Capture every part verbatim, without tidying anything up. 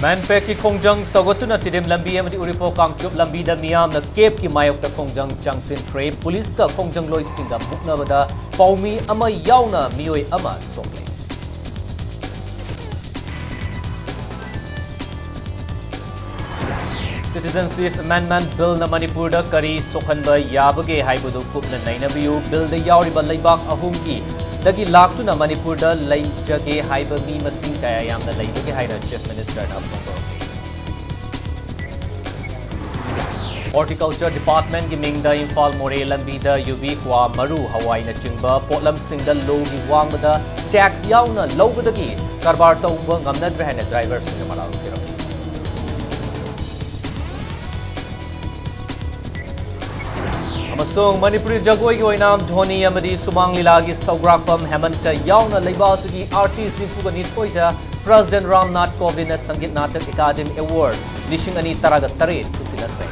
ꯃꯥꯟꯄꯦꯛꯀꯤ ꯈꯣꯡꯖꯪ ꯁꯧꯒꯠꯇꯨꯅ ꯇꯤꯗꯤꯝ ꯂꯝꯕꯤ ꯑꯃꯗꯤ ꯎꯔꯤꯄꯣꯛ ꯀꯥꯡꯆꯨꯞ ꯂꯝꯕꯤꯗ ꯃꯤꯌꯥꯝꯅ ꯀꯦꯞꯀꯤ ꯃꯥꯌꯣꯛꯇ ꯈꯣꯡꯖꯪ ꯆꯪꯁꯤꯟꯈ꯭ꯔꯦ꯫ ꯄꯨꯂꯤꯁꯀ ꯈꯣꯡꯖꯪꯂꯣꯏꯁꯤꯡꯒ ꯃꯨꯛꯅꯕꯗ ꯄꯥꯎꯃꯤ ꯑꯃ ꯌꯥꯎꯅ ꯃꯤꯑꯣꯏ ꯑꯃ ꯁꯣꯛꯂꯦ꯫ Citizenship Amendment Billꯅ ꯃꯅꯤꯄꯨꯔꯗ ꯀꯔꯤ ꯁꯣꯛꯍꯟꯕ ꯌꯥꯕꯒꯦ ꯍꯥꯏꯕꯗꯨ ꯀꯨꯞꯅ ꯅꯩꯅꯕꯤꯌꯨ꯫ Billꯗ ꯌꯥꯎꯔꯤꯕ ꯂꯩꯕꯥꯛ ꯑꯍꯨꯝꯒꯤ ꯗꯒꯤ ꯂꯥꯛꯇꯨꯅ ꯃꯅꯤꯄꯨꯔꯗ ꯂꯩꯖꯒꯦ ꯍꯥꯏꯕ ꯃꯤ ꯃꯁꯤꯡ ꯀꯌꯥ ꯌꯥꯝꯅ ꯂꯩꯕꯒꯦ ꯍꯥꯏꯅ Chief Ministerꯅ ꯐꯣꯡꯗꯣꯔꯛꯂꯤ꯫ Horticulture Departmentꯀꯤ ꯃꯤꯡꯗ ꯏꯝꯐꯥꯜ ꯃꯣꯔꯦ ꯂꯝꯕꯤꯗ ꯌꯨꯕꯤ, ꯀ꯭ꯋꯥ, ꯃꯔꯨ, ꯍꯋꯥꯏꯅꯆꯤꯡꯕ ꯄꯣꯠꯂꯝꯁꯤꯡꯗ ꯂꯣꯒꯤ ꯋꯥꯡꯃꯗ tax ꯌꯥꯎꯅ ꯂꯧꯕꯗꯒꯤ ꯀꯔꯕꯥꯔ ꯇꯧꯕ ꯉꯝꯅꯗ꯭ꯔꯦ ꯍꯥꯏꯅ driverꯁꯤꯡꯅ ꯃꯔꯥꯜ ꯁꯤꯔꯝꯃꯤ꯫ ꯑꯃꯁꯨꯡ ꯃꯅꯤꯄꯨꯔꯤ ꯖꯒꯣꯏꯒꯤ ꯑꯣꯏꯅ ꯙꯣꯅꯤ ꯑꯃꯗꯤ ꯁꯨꯃꯥꯡ ꯂꯤꯂꯥꯒꯤ ꯁꯧꯒ꯭ꯔꯥꯛꯐꯝ ꯍꯦꯃꯟꯇ ꯌꯥꯎꯅ ꯂꯩꯕꯥꯛ ꯑꯁꯤꯒꯤ artist ꯅꯤꯐꯨꯒ ꯅꯤꯊꯣꯏꯗ President Ramnath ꯀꯣꯕꯤꯟꯗꯅ Sangeet Natak academy award ꯂꯤꯁꯤꯡ ꯑꯅꯤ ꯇꯔꯥꯒ ꯇꯔꯦꯠ ꯈꯨꯁꯤꯟꯅꯈ꯭ꯔꯦ꯫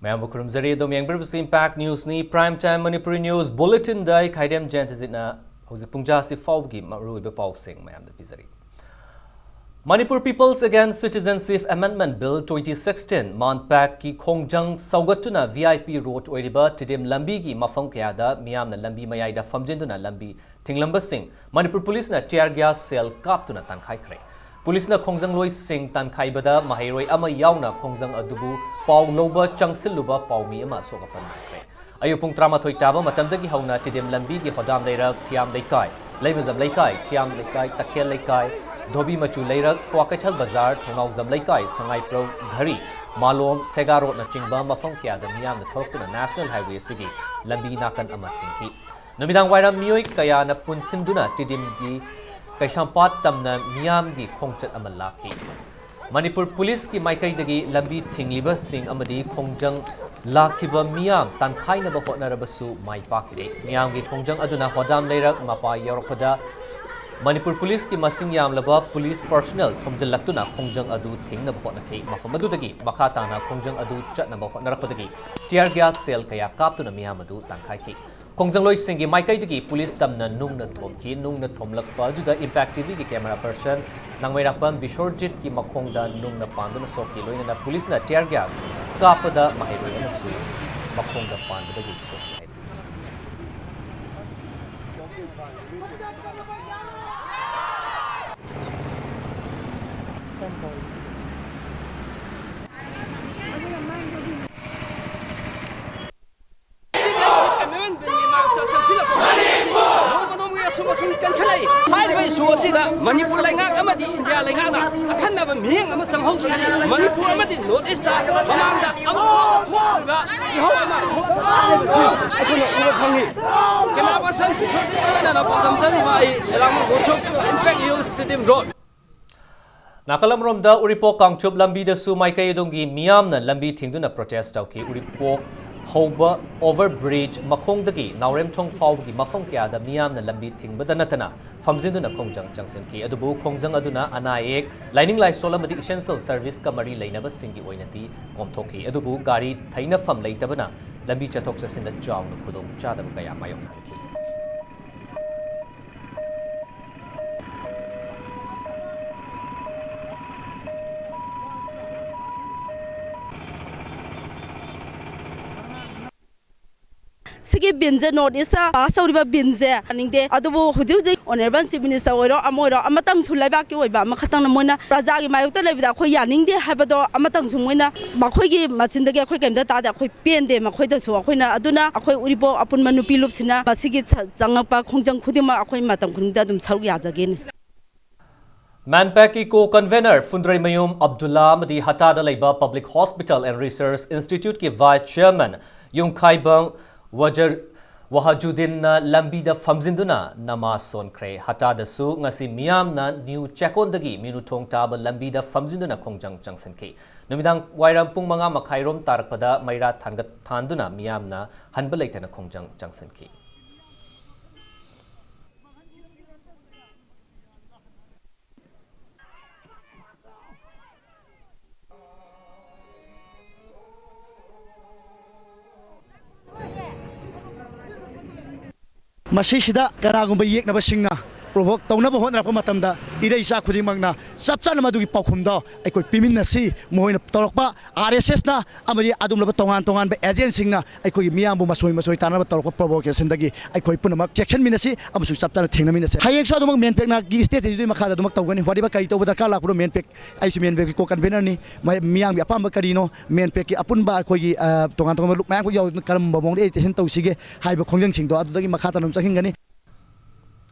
ꯃꯌꯥꯝꯕꯨ ꯈꯨꯔꯨꯝꯖꯔꯤ꯫ ꯑꯗꯣꯝ ꯌꯦꯡꯕꯤꯔꯤꯕꯁꯤ Impact Newsꯅꯤ꯫ Prime Time Manipuri News Bulletinꯗ ꯑꯩ ꯈꯥꯏꯗꯦꯝ ꯖꯌꯟꯇꯖꯤꯠꯅ ꯍꯧꯖꯤꯛ ꯄꯨꯡ ꯖꯥꯁꯤ ꯐꯥꯎꯕꯒꯤ ꯃꯔꯨꯑꯣꯏꯕ ꯄꯥꯎꯁꯤꯡ ꯃꯌꯥꯝꯗ ꯄꯤꯖꯔꯤ꯫ Manipur People's Against Citizenship Amendment Bill twenty sixteen, ꯃꯥꯟꯄꯦꯛꯀꯤ ꯈꯣꯡꯖꯪ ꯁꯧꯒꯠꯇꯨꯅ V I P road ꯑꯣꯏꯔꯤꯕ ꯇꯤꯗꯤꯝ ꯂꯝꯕꯤꯒꯤ ꯃꯐꯝ ꯀꯌꯥꯗ ꯃꯤꯌꯥꯝꯅ ꯂꯝꯕꯤ ꯃꯌꯥꯏꯗ ꯐꯝꯖꯤꯟꯗꯨꯅ ꯂꯝꯕꯤ ꯊꯤꯡꯂꯝꯕꯁꯤꯡ ꯃꯅꯤꯄꯨꯔ ꯄꯨꯂꯤꯁꯅ tear gas shell ꯀꯥꯞꯇꯨꯅ ꯇꯥꯟꯈꯥꯏꯈ꯭ꯔꯦ꯫ ꯄꯨꯂꯤꯁꯅ ꯈꯣꯡꯖꯪꯂꯣꯏꯁꯤꯡ ꯇꯥꯟꯈꯥꯏꯕꯗ ꯃꯍꯩꯔꯣꯏ ꯑꯃ ꯌꯥꯎꯅ ꯈꯣꯡꯖꯪ ꯑꯗꯨꯕꯨ ꯄꯥꯎ ꯂꯧꯕ ꯆꯪꯁꯤꯜꯂꯨꯕ ꯄꯥꯎꯃꯤ ꯑꯃ ꯑꯁꯣꯛ ꯑꯄꯟ ꯅꯪꯈ꯭ꯔꯦ꯫ ꯑꯌꯨꯛ ꯄꯨꯡ ꯇꯔꯥꯃꯥꯊꯣꯏ ꯇꯥꯕ ꯃꯇꯝꯗꯒꯤ ꯍꯧꯅ ꯇꯤꯗꯤꯝ ꯂꯝꯕꯤꯒꯤ ꯍꯣꯗꯥꯝ ꯂꯩꯔꯛ, ꯊꯤꯌꯥꯝ ꯂꯩꯀꯥꯏ, ꯂꯩꯃꯖꯝ ꯂꯩꯀꯥꯏ, ꯊꯤꯌꯥꯝ ꯂꯩꯀꯥꯏ, ꯇꯈꯦꯜ ꯂꯩꯀꯥꯏ, ꯙꯣꯕꯤ ꯃꯆꯨ ꯂꯩꯔꯛ, ꯀ꯭ꯋꯥꯀꯩꯊꯦꯜ ꯕꯖꯥꯔ, ꯊꯣꯡꯅꯥꯎꯖꯝ ꯂꯩꯀꯥꯏ, ꯁꯉꯥꯏꯄ꯭ꯔꯧ, ꯘꯔꯤ, ꯃꯥꯂꯣꯝ, ꯁꯦꯒꯥ ꯔꯣꯗꯅꯆꯤꯡꯕ ꯃꯐꯝ ꯀꯌꯥꯗ ꯃꯤꯌꯥꯝꯅ ꯊꯣꯛꯂꯛꯇꯨꯅ National Highway ꯑꯁꯤꯒꯤ ꯂꯝꯕꯤ ꯅꯥꯀꯟ ꯑꯃ ꯊꯤꯡꯈꯤ꯫ ꯅꯨꯃꯤꯗꯥꯡ ꯋꯥꯏꯔꯝ ꯃꯤꯑꯣꯏ ꯀꯌꯥꯅ ꯄꯨꯟꯁꯤꯟꯗꯨꯅ ꯇꯤꯗꯤꯝꯒꯤ ꯀꯩꯁꯥꯝꯄꯥꯠ ꯇꯝꯅ ꯃꯤꯌꯥꯝꯒꯤ ꯈꯣꯡꯆꯠ ꯑꯃ ꯂꯥꯛꯈꯤ꯫ ꯃꯅꯤꯄꯨꯔ ꯄꯨꯂꯤꯁꯀꯤ ꯃꯥꯏꯀꯩꯗꯒꯤ ꯂꯝꯕꯤ ꯊꯤꯡꯂꯤꯕꯁꯤꯡ ꯑꯃꯗꯤ ꯈꯣꯡꯖꯪ ꯂꯥꯛꯈꯤꯕ ꯃꯤꯌꯥꯝ ꯇꯥꯟꯈꯥꯏꯅꯕ ꯍꯣꯠꯅꯔꯕꯁꯨ ꯃꯥꯏ ꯄꯥꯛꯈꯤꯗꯦ꯫ ꯃꯤꯌꯥꯝꯒꯤ ꯈꯣꯡꯖꯪ ꯑꯗꯨꯅ ꯍꯣꯗꯥꯝ ꯂꯩꯔꯛ ꯃꯄꯥ ꯌꯧꯔꯛꯄꯗ ꯃꯅꯤꯄꯨꯔ ꯄꯨꯂꯤꯁꯀꯤ ꯃꯁꯤꯡ ꯌꯥꯝꯂꯕ ꯄꯨꯂꯤꯁ personnel ꯊꯣꯝꯖꯤꯜꯂꯛꯇꯨꯅ ꯈꯣꯡꯖꯪ ꯑꯗꯨ ꯊꯤꯡꯅꯕ ꯍꯣꯠꯅꯈꯤ꯫ ꯃꯐꯝ ꯑꯗꯨꯗꯒꯤ ꯃꯈꯥ ꯇꯥꯅ ꯈꯣꯡꯖꯪ ꯑꯗꯨ ꯆꯠꯅꯕ ꯍꯣꯠꯅꯔꯛꯄꯗꯒꯤ tear gas shell ꯀꯌꯥ ꯀꯥꯞꯇꯨꯅ ꯃꯤꯌꯥꯝ ꯑꯗꯨ ꯇꯥꯟꯈꯥꯏꯈꯤ꯫ ꯈꯣꯡꯖꯪꯂꯣꯏꯁꯤꯡꯒꯤ ꯃꯥꯏꯀꯩꯗꯒꯤ ꯄꯨꯂꯤꯁ ꯇꯝꯅ ꯅꯨꯡꯅ ꯊꯣꯝꯈꯤ꯫ ꯅꯨꯡꯅ ꯊꯣꯝꯂꯛꯄ ꯑꯗꯨꯗ Impact ꯇꯤꯚꯤꯒꯤ camera person ꯅꯥꯡꯃꯩꯔꯥꯛꯄꯝ ꯕꯤꯁꯣꯔꯖꯤꯠꯀꯤ ꯃꯈꯣꯡꯗ ꯅꯨꯡꯅ ꯄꯥꯟꯗꯨꯅ ꯁꯣꯛꯈꯤ꯫ ꯂꯣꯏꯅꯅ ꯄꯨꯂꯤꯁꯅ tear gas ꯀꯥꯞꯄꯗ ꯃꯍꯩꯔꯣꯏ ꯑꯃꯁꯨ ꯃꯈꯣꯡꯗ ꯄꯥꯟꯕꯗꯒꯤ ꯁꯣꯛꯈꯤ ꯍꯥꯏꯔꯤ꯫ ꯍꯥꯏꯔꯤꯕ issue ꯑꯁꯤꯗ ꯃꯅꯤꯄꯨꯔ ꯂꯩꯉꯥꯛ ꯑꯃꯗꯤ ꯏꯟꯗꯤꯌꯥ ꯂꯩꯉꯥꯛꯅ ꯑꯈꯟꯅꯕ ꯃꯤꯠꯌꯦꯡ ꯑꯃ ꯆꯪꯍꯧꯗ꯭ꯔꯒꯗꯤ ꯃꯅꯤꯄꯨꯔ ꯑꯃꯗꯤ North East ꯇ ꯃꯃꯥꯡꯗ ꯑꯃꯨꯛ ꯐꯥꯎꯕ ꯊꯣꯛꯇ꯭ꯔꯤꯕ ꯏꯍꯧ ꯑꯃ ꯑꯩꯈꯣꯏꯅ ꯎꯕ ꯐꯪꯉꯤ꯫ Camera person ꯕꯤꯁꯣꯖꯤꯠꯀ ꯂꯣꯏꯅꯅ ꯄꯥꯎꯗꯝ ꯆꯅꯨ꯫ ꯑꯩ ꯑꯦꯂꯥꯡꯕꯝ ꯃꯨꯁꯨꯛ, Impact News, ꯇꯤꯗꯤꯝ ꯔꯣꯗ꯫ ꯅꯥꯀꯜ ꯑꯃꯔꯣꯝꯗ ꯎꯔꯤꯄꯣꯛ ꯀꯥꯡꯆꯨꯞ ꯂꯝꯕꯤꯗꯁꯨ ꯃꯥꯏꯀꯩ ꯑꯗꯣꯝꯒꯤ ꯃꯤꯌꯥꯝꯅ ꯂꯝꯕꯤ ꯊꯤꯡꯗꯨꯅ protest ꯇꯧꯈꯤ꯫ ꯎꯔꯤꯄꯣꯛ ꯍꯧꯕ over bridge ꯃꯈꯣꯡꯗꯒꯤ ꯅꯥꯎꯔꯦꯝꯊꯣꯡ ꯐꯥꯎꯕꯒꯤ ꯃꯐꯝ ꯀꯌꯥꯗ ꯃꯤꯌꯥꯝꯅ ꯂꯝꯕꯤ ꯊꯤꯡꯕꯗ ꯅꯠꯇꯅ ꯐꯝꯖꯤꯟꯗꯨꯅ ꯈꯣꯡꯖꯪ ꯆꯪꯁꯤꯟꯈꯤ꯫ ꯑꯗꯨꯕꯨ ꯈꯣꯡꯖꯪ ꯑꯗꯨꯅ ꯑꯅꯥ ꯑꯌꯦꯛ, ꯂꯥꯏꯅꯤꯡ ꯂꯥꯏꯁꯣꯜ ꯑꯃꯗꯤ essential service ꯀ ꯃꯔꯤ ꯂꯩꯅꯕꯁꯤꯡꯒꯤ ꯑꯣꯏꯅꯗꯤ ꯀꯣꯝꯊꯣꯛꯈꯤ꯫ ꯑꯗꯨꯕꯨ ꯒꯥꯔꯤ ꯊꯩꯅꯐꯝ ꯂꯩꯇꯕꯅ ꯂꯝꯕꯤ ꯆꯠꯊꯣꯛ ꯆꯠꯁꯤꯟꯗ ꯆꯥꯎꯅ ꯈꯨꯗꯣꯡꯆꯥꯗꯕ ꯀꯌꯥ ꯃꯥꯌꯣꯛꯅꯍꯟꯈꯤ꯫ ꯁꯤꯒꯤ ꯕꯤꯟꯁꯦ North East ꯇ pass ꯇꯧꯔꯤꯕ ꯕꯤꯟꯁꯦ ꯌꯥꯅꯤꯡꯗꯦ꯫ ꯑꯗꯨꯕꯨ ꯍꯧꯖꯤꯛ ꯍꯧꯖꯤꯛ Honourable Chief Minister ꯑꯣꯏꯔꯣ, ꯑꯃ ꯑꯣꯏꯔꯣ, ꯑꯃꯇꯪꯁꯨ ꯂꯩꯕꯥꯛꯀꯤ ꯑꯣꯏꯕ ꯑꯃꯈꯛꯇꯪꯅ ꯃꯣꯏꯅ ꯄ꯭ꯔꯖꯥꯒꯤ ꯃꯥꯌꯣꯛꯇ ꯂꯩꯕꯗ ꯑꯩꯈꯣꯏ ꯌꯥꯅꯤꯡꯗꯦ ꯍꯥꯏꯕꯗꯣ ꯑꯃꯇꯪꯁꯨ ꯃꯣꯏꯅ ꯃꯈꯣꯏꯒꯤ ꯃꯆꯤꯟꯗꯒꯤ ꯑꯩꯈꯣꯏ ꯀꯩꯝꯇ ꯇꯥꯗꯦ꯫ ꯑꯩꯈꯣꯏ ꯄꯦꯟꯗꯦ ꯃꯈꯣꯏꯗꯁꯨ꯫ ꯑꯩꯈꯣꯏꯅ ꯑꯗꯨꯅ ꯑꯩꯈꯣꯏ ꯎꯔꯤꯄꯣꯛ ꯑꯄꯨꯟꯕ ꯅꯨꯄꯤ ꯂꯨꯞꯁꯤꯅ ꯃꯁꯤꯒꯤ ꯆ-, ꯆꯪꯉꯛꯄ ꯈꯣꯡꯖꯪ ꯈꯨꯗꯤꯡꯃꯛ ꯑꯩꯈꯣꯏ ꯃꯇꯝ ꯈꯨꯗꯤꯡꯗ ꯑꯗꯨꯝ ꯁꯔꯨꯛ ꯌꯥꯖꯒꯦꯅꯤ꯫ ꯃꯦꯟꯄꯦꯛꯀꯤ co-convenor ꯐꯨꯟꯗ꯭ꯔꯩꯃꯌꯨꯝ ꯑꯕꯗꯨꯜꯂꯥ ꯑꯃꯗꯤ ꯍꯇꯥꯗ ꯂꯩꯕ Public Hospital and Research Institute ꯀꯤ vice chairman ꯌꯨꯝꯈꯥꯏꯕꯝ ꯋꯥꯖꯔ-, ꯋꯥꯍꯖꯨꯗꯤꯟꯅ ꯂꯝꯕꯤꯗ ꯐꯝꯖꯤꯟꯗꯨꯅ ꯅꯃꯥꯖ ꯁꯣꯟꯈ꯭ꯔꯦ꯫ ꯍꯇꯥꯗꯁꯨ ꯉꯁꯤ ꯃꯤꯌꯥꯝꯅ ꯅ꯭ꯌꯨ ꯆꯦꯛꯀꯣꯟꯗꯒꯤ ꯃꯤꯅꯨꯊꯣꯡ ꯇꯥꯕ ꯂꯝꯕꯤꯗ ꯐꯝꯖꯤꯟꯗꯨꯅ ꯈꯣꯡꯖꯪ ꯆꯪꯁꯤꯟꯈꯤ꯫ ꯅꯨꯃꯤꯗꯥꯡ ꯋꯥꯏꯔꯝ ꯄꯨꯡ ꯃꯉꯥ ꯃꯈꯥꯏꯔꯣꯝ ꯇꯥꯔꯛꯄꯗ ꯃꯩꯔꯥ ꯊꯥꯟꯒꯠ-, ꯊꯥꯟꯗꯨꯅ ꯃꯤꯌꯥꯝꯅ ꯍꯟꯕ ꯂꯩꯇꯅ ꯈꯣꯡꯖꯪ ꯆꯪꯁꯤꯟꯈꯤ꯫ ꯃꯁꯤꯁꯤꯗ ꯀꯅꯥꯒꯨꯝꯕ ꯌꯦꯛꯅꯕꯁꯤꯡꯅ ꯄ꯭ꯔꯣꯚꯣꯛ ꯇꯧꯅꯕ ꯍꯣꯠꯅꯔꯛꯄ ꯃꯇꯝꯗ, ꯏꯔꯩꯆꯥ ꯈꯨꯗꯤꯡꯃꯛꯅ ꯆꯞ ꯆꯥꯅ ꯃꯗꯨꯒꯤ ꯄꯥꯎꯈꯨꯝꯗꯣ ꯑꯩꯈꯣꯏ ꯄꯤꯃꯤꯟꯅꯁꯤ꯫ ꯃꯈꯣꯏꯅ ꯇꯧꯔꯛꯄ, ꯑꯥꯔ ꯑꯦꯁ ꯑꯦꯁꯅ ꯑꯃꯗꯤ ꯑꯗꯨꯒꯨꯝꯂꯕ ꯇꯣꯉꯥꯟ ꯇꯣꯉꯥꯟꯕ ꯑꯦꯖꯦꯟꯁꯤꯡꯅ ꯑꯩꯈꯣꯏꯒꯤ ꯃꯤꯌꯥꯝꯕꯨ ꯃꯁꯣꯏ ꯃꯁꯣꯏ ꯇꯥꯅꯕ ꯇꯧꯔꯛꯄ ꯄ꯭ꯔꯣꯚꯣꯀꯦꯁꯟꯗꯒꯤ ꯑꯩꯈꯣꯏ ꯄꯨꯝꯅꯃꯛ ꯆꯦꯛꯁꯤꯟꯃꯤꯟꯅꯁꯤ ꯑꯃꯁꯨꯡ ꯆꯞ ꯆꯥꯅ ꯊꯦꯡꯅꯃꯤꯟꯅꯁꯤ꯫ ꯍꯌꯦꯡꯁꯨ ꯑꯗꯨꯃꯛ ꯃꯦꯟꯄꯦꯛꯅꯒꯤ ꯁ꯭ꯇꯦꯇꯤꯗꯨꯒꯤ ꯃꯈꯥꯗ ꯑꯗꯨꯃꯛ ꯇꯧꯒꯅꯤ꯫ ꯋꯥꯔꯤꯕ ꯀꯔꯤ ꯇꯧꯕ ꯗꯔꯀꯥꯔ ꯂꯥꯛꯄꯅꯣ, ꯃꯦꯟꯄꯦꯛ, ꯑꯩꯁꯨ ꯃꯦꯟꯄꯦꯛꯀꯤ ꯀꯣ ꯀꯟꯚꯦꯅꯔꯅꯤ꯫ ꯃ-, ꯃꯤꯌꯥꯝꯒꯤ ꯑꯄꯥꯝꯕ ꯀꯔꯤꯅꯣ, ꯃꯦꯟꯄꯦꯛꯀꯤ ꯑꯄꯨꯟꯕ ꯑꯩꯈꯣꯏꯒꯤ, ꯑ, ꯇꯣꯉꯥꯟ ꯇꯣꯉꯥꯟꯕ ꯂꯨꯞ ꯃꯌꯥꯝ ꯑꯃ ꯌꯥꯎꯗꯨꯅ ꯀꯔꯝꯕ ꯃꯑꯣꯡꯗ ꯑꯦꯖꯤꯇꯦꯁꯟ ꯇꯧꯁꯤꯒꯦ ꯍꯥꯏꯕ ꯈꯣꯡꯖꯪꯁꯤꯡꯗꯣ ꯑꯗꯨꯗꯒꯤ ꯃꯈꯥ ꯇꯥꯅ ꯑꯗꯨꯝ ꯆꯠꯈꯤꯒꯅꯤ꯫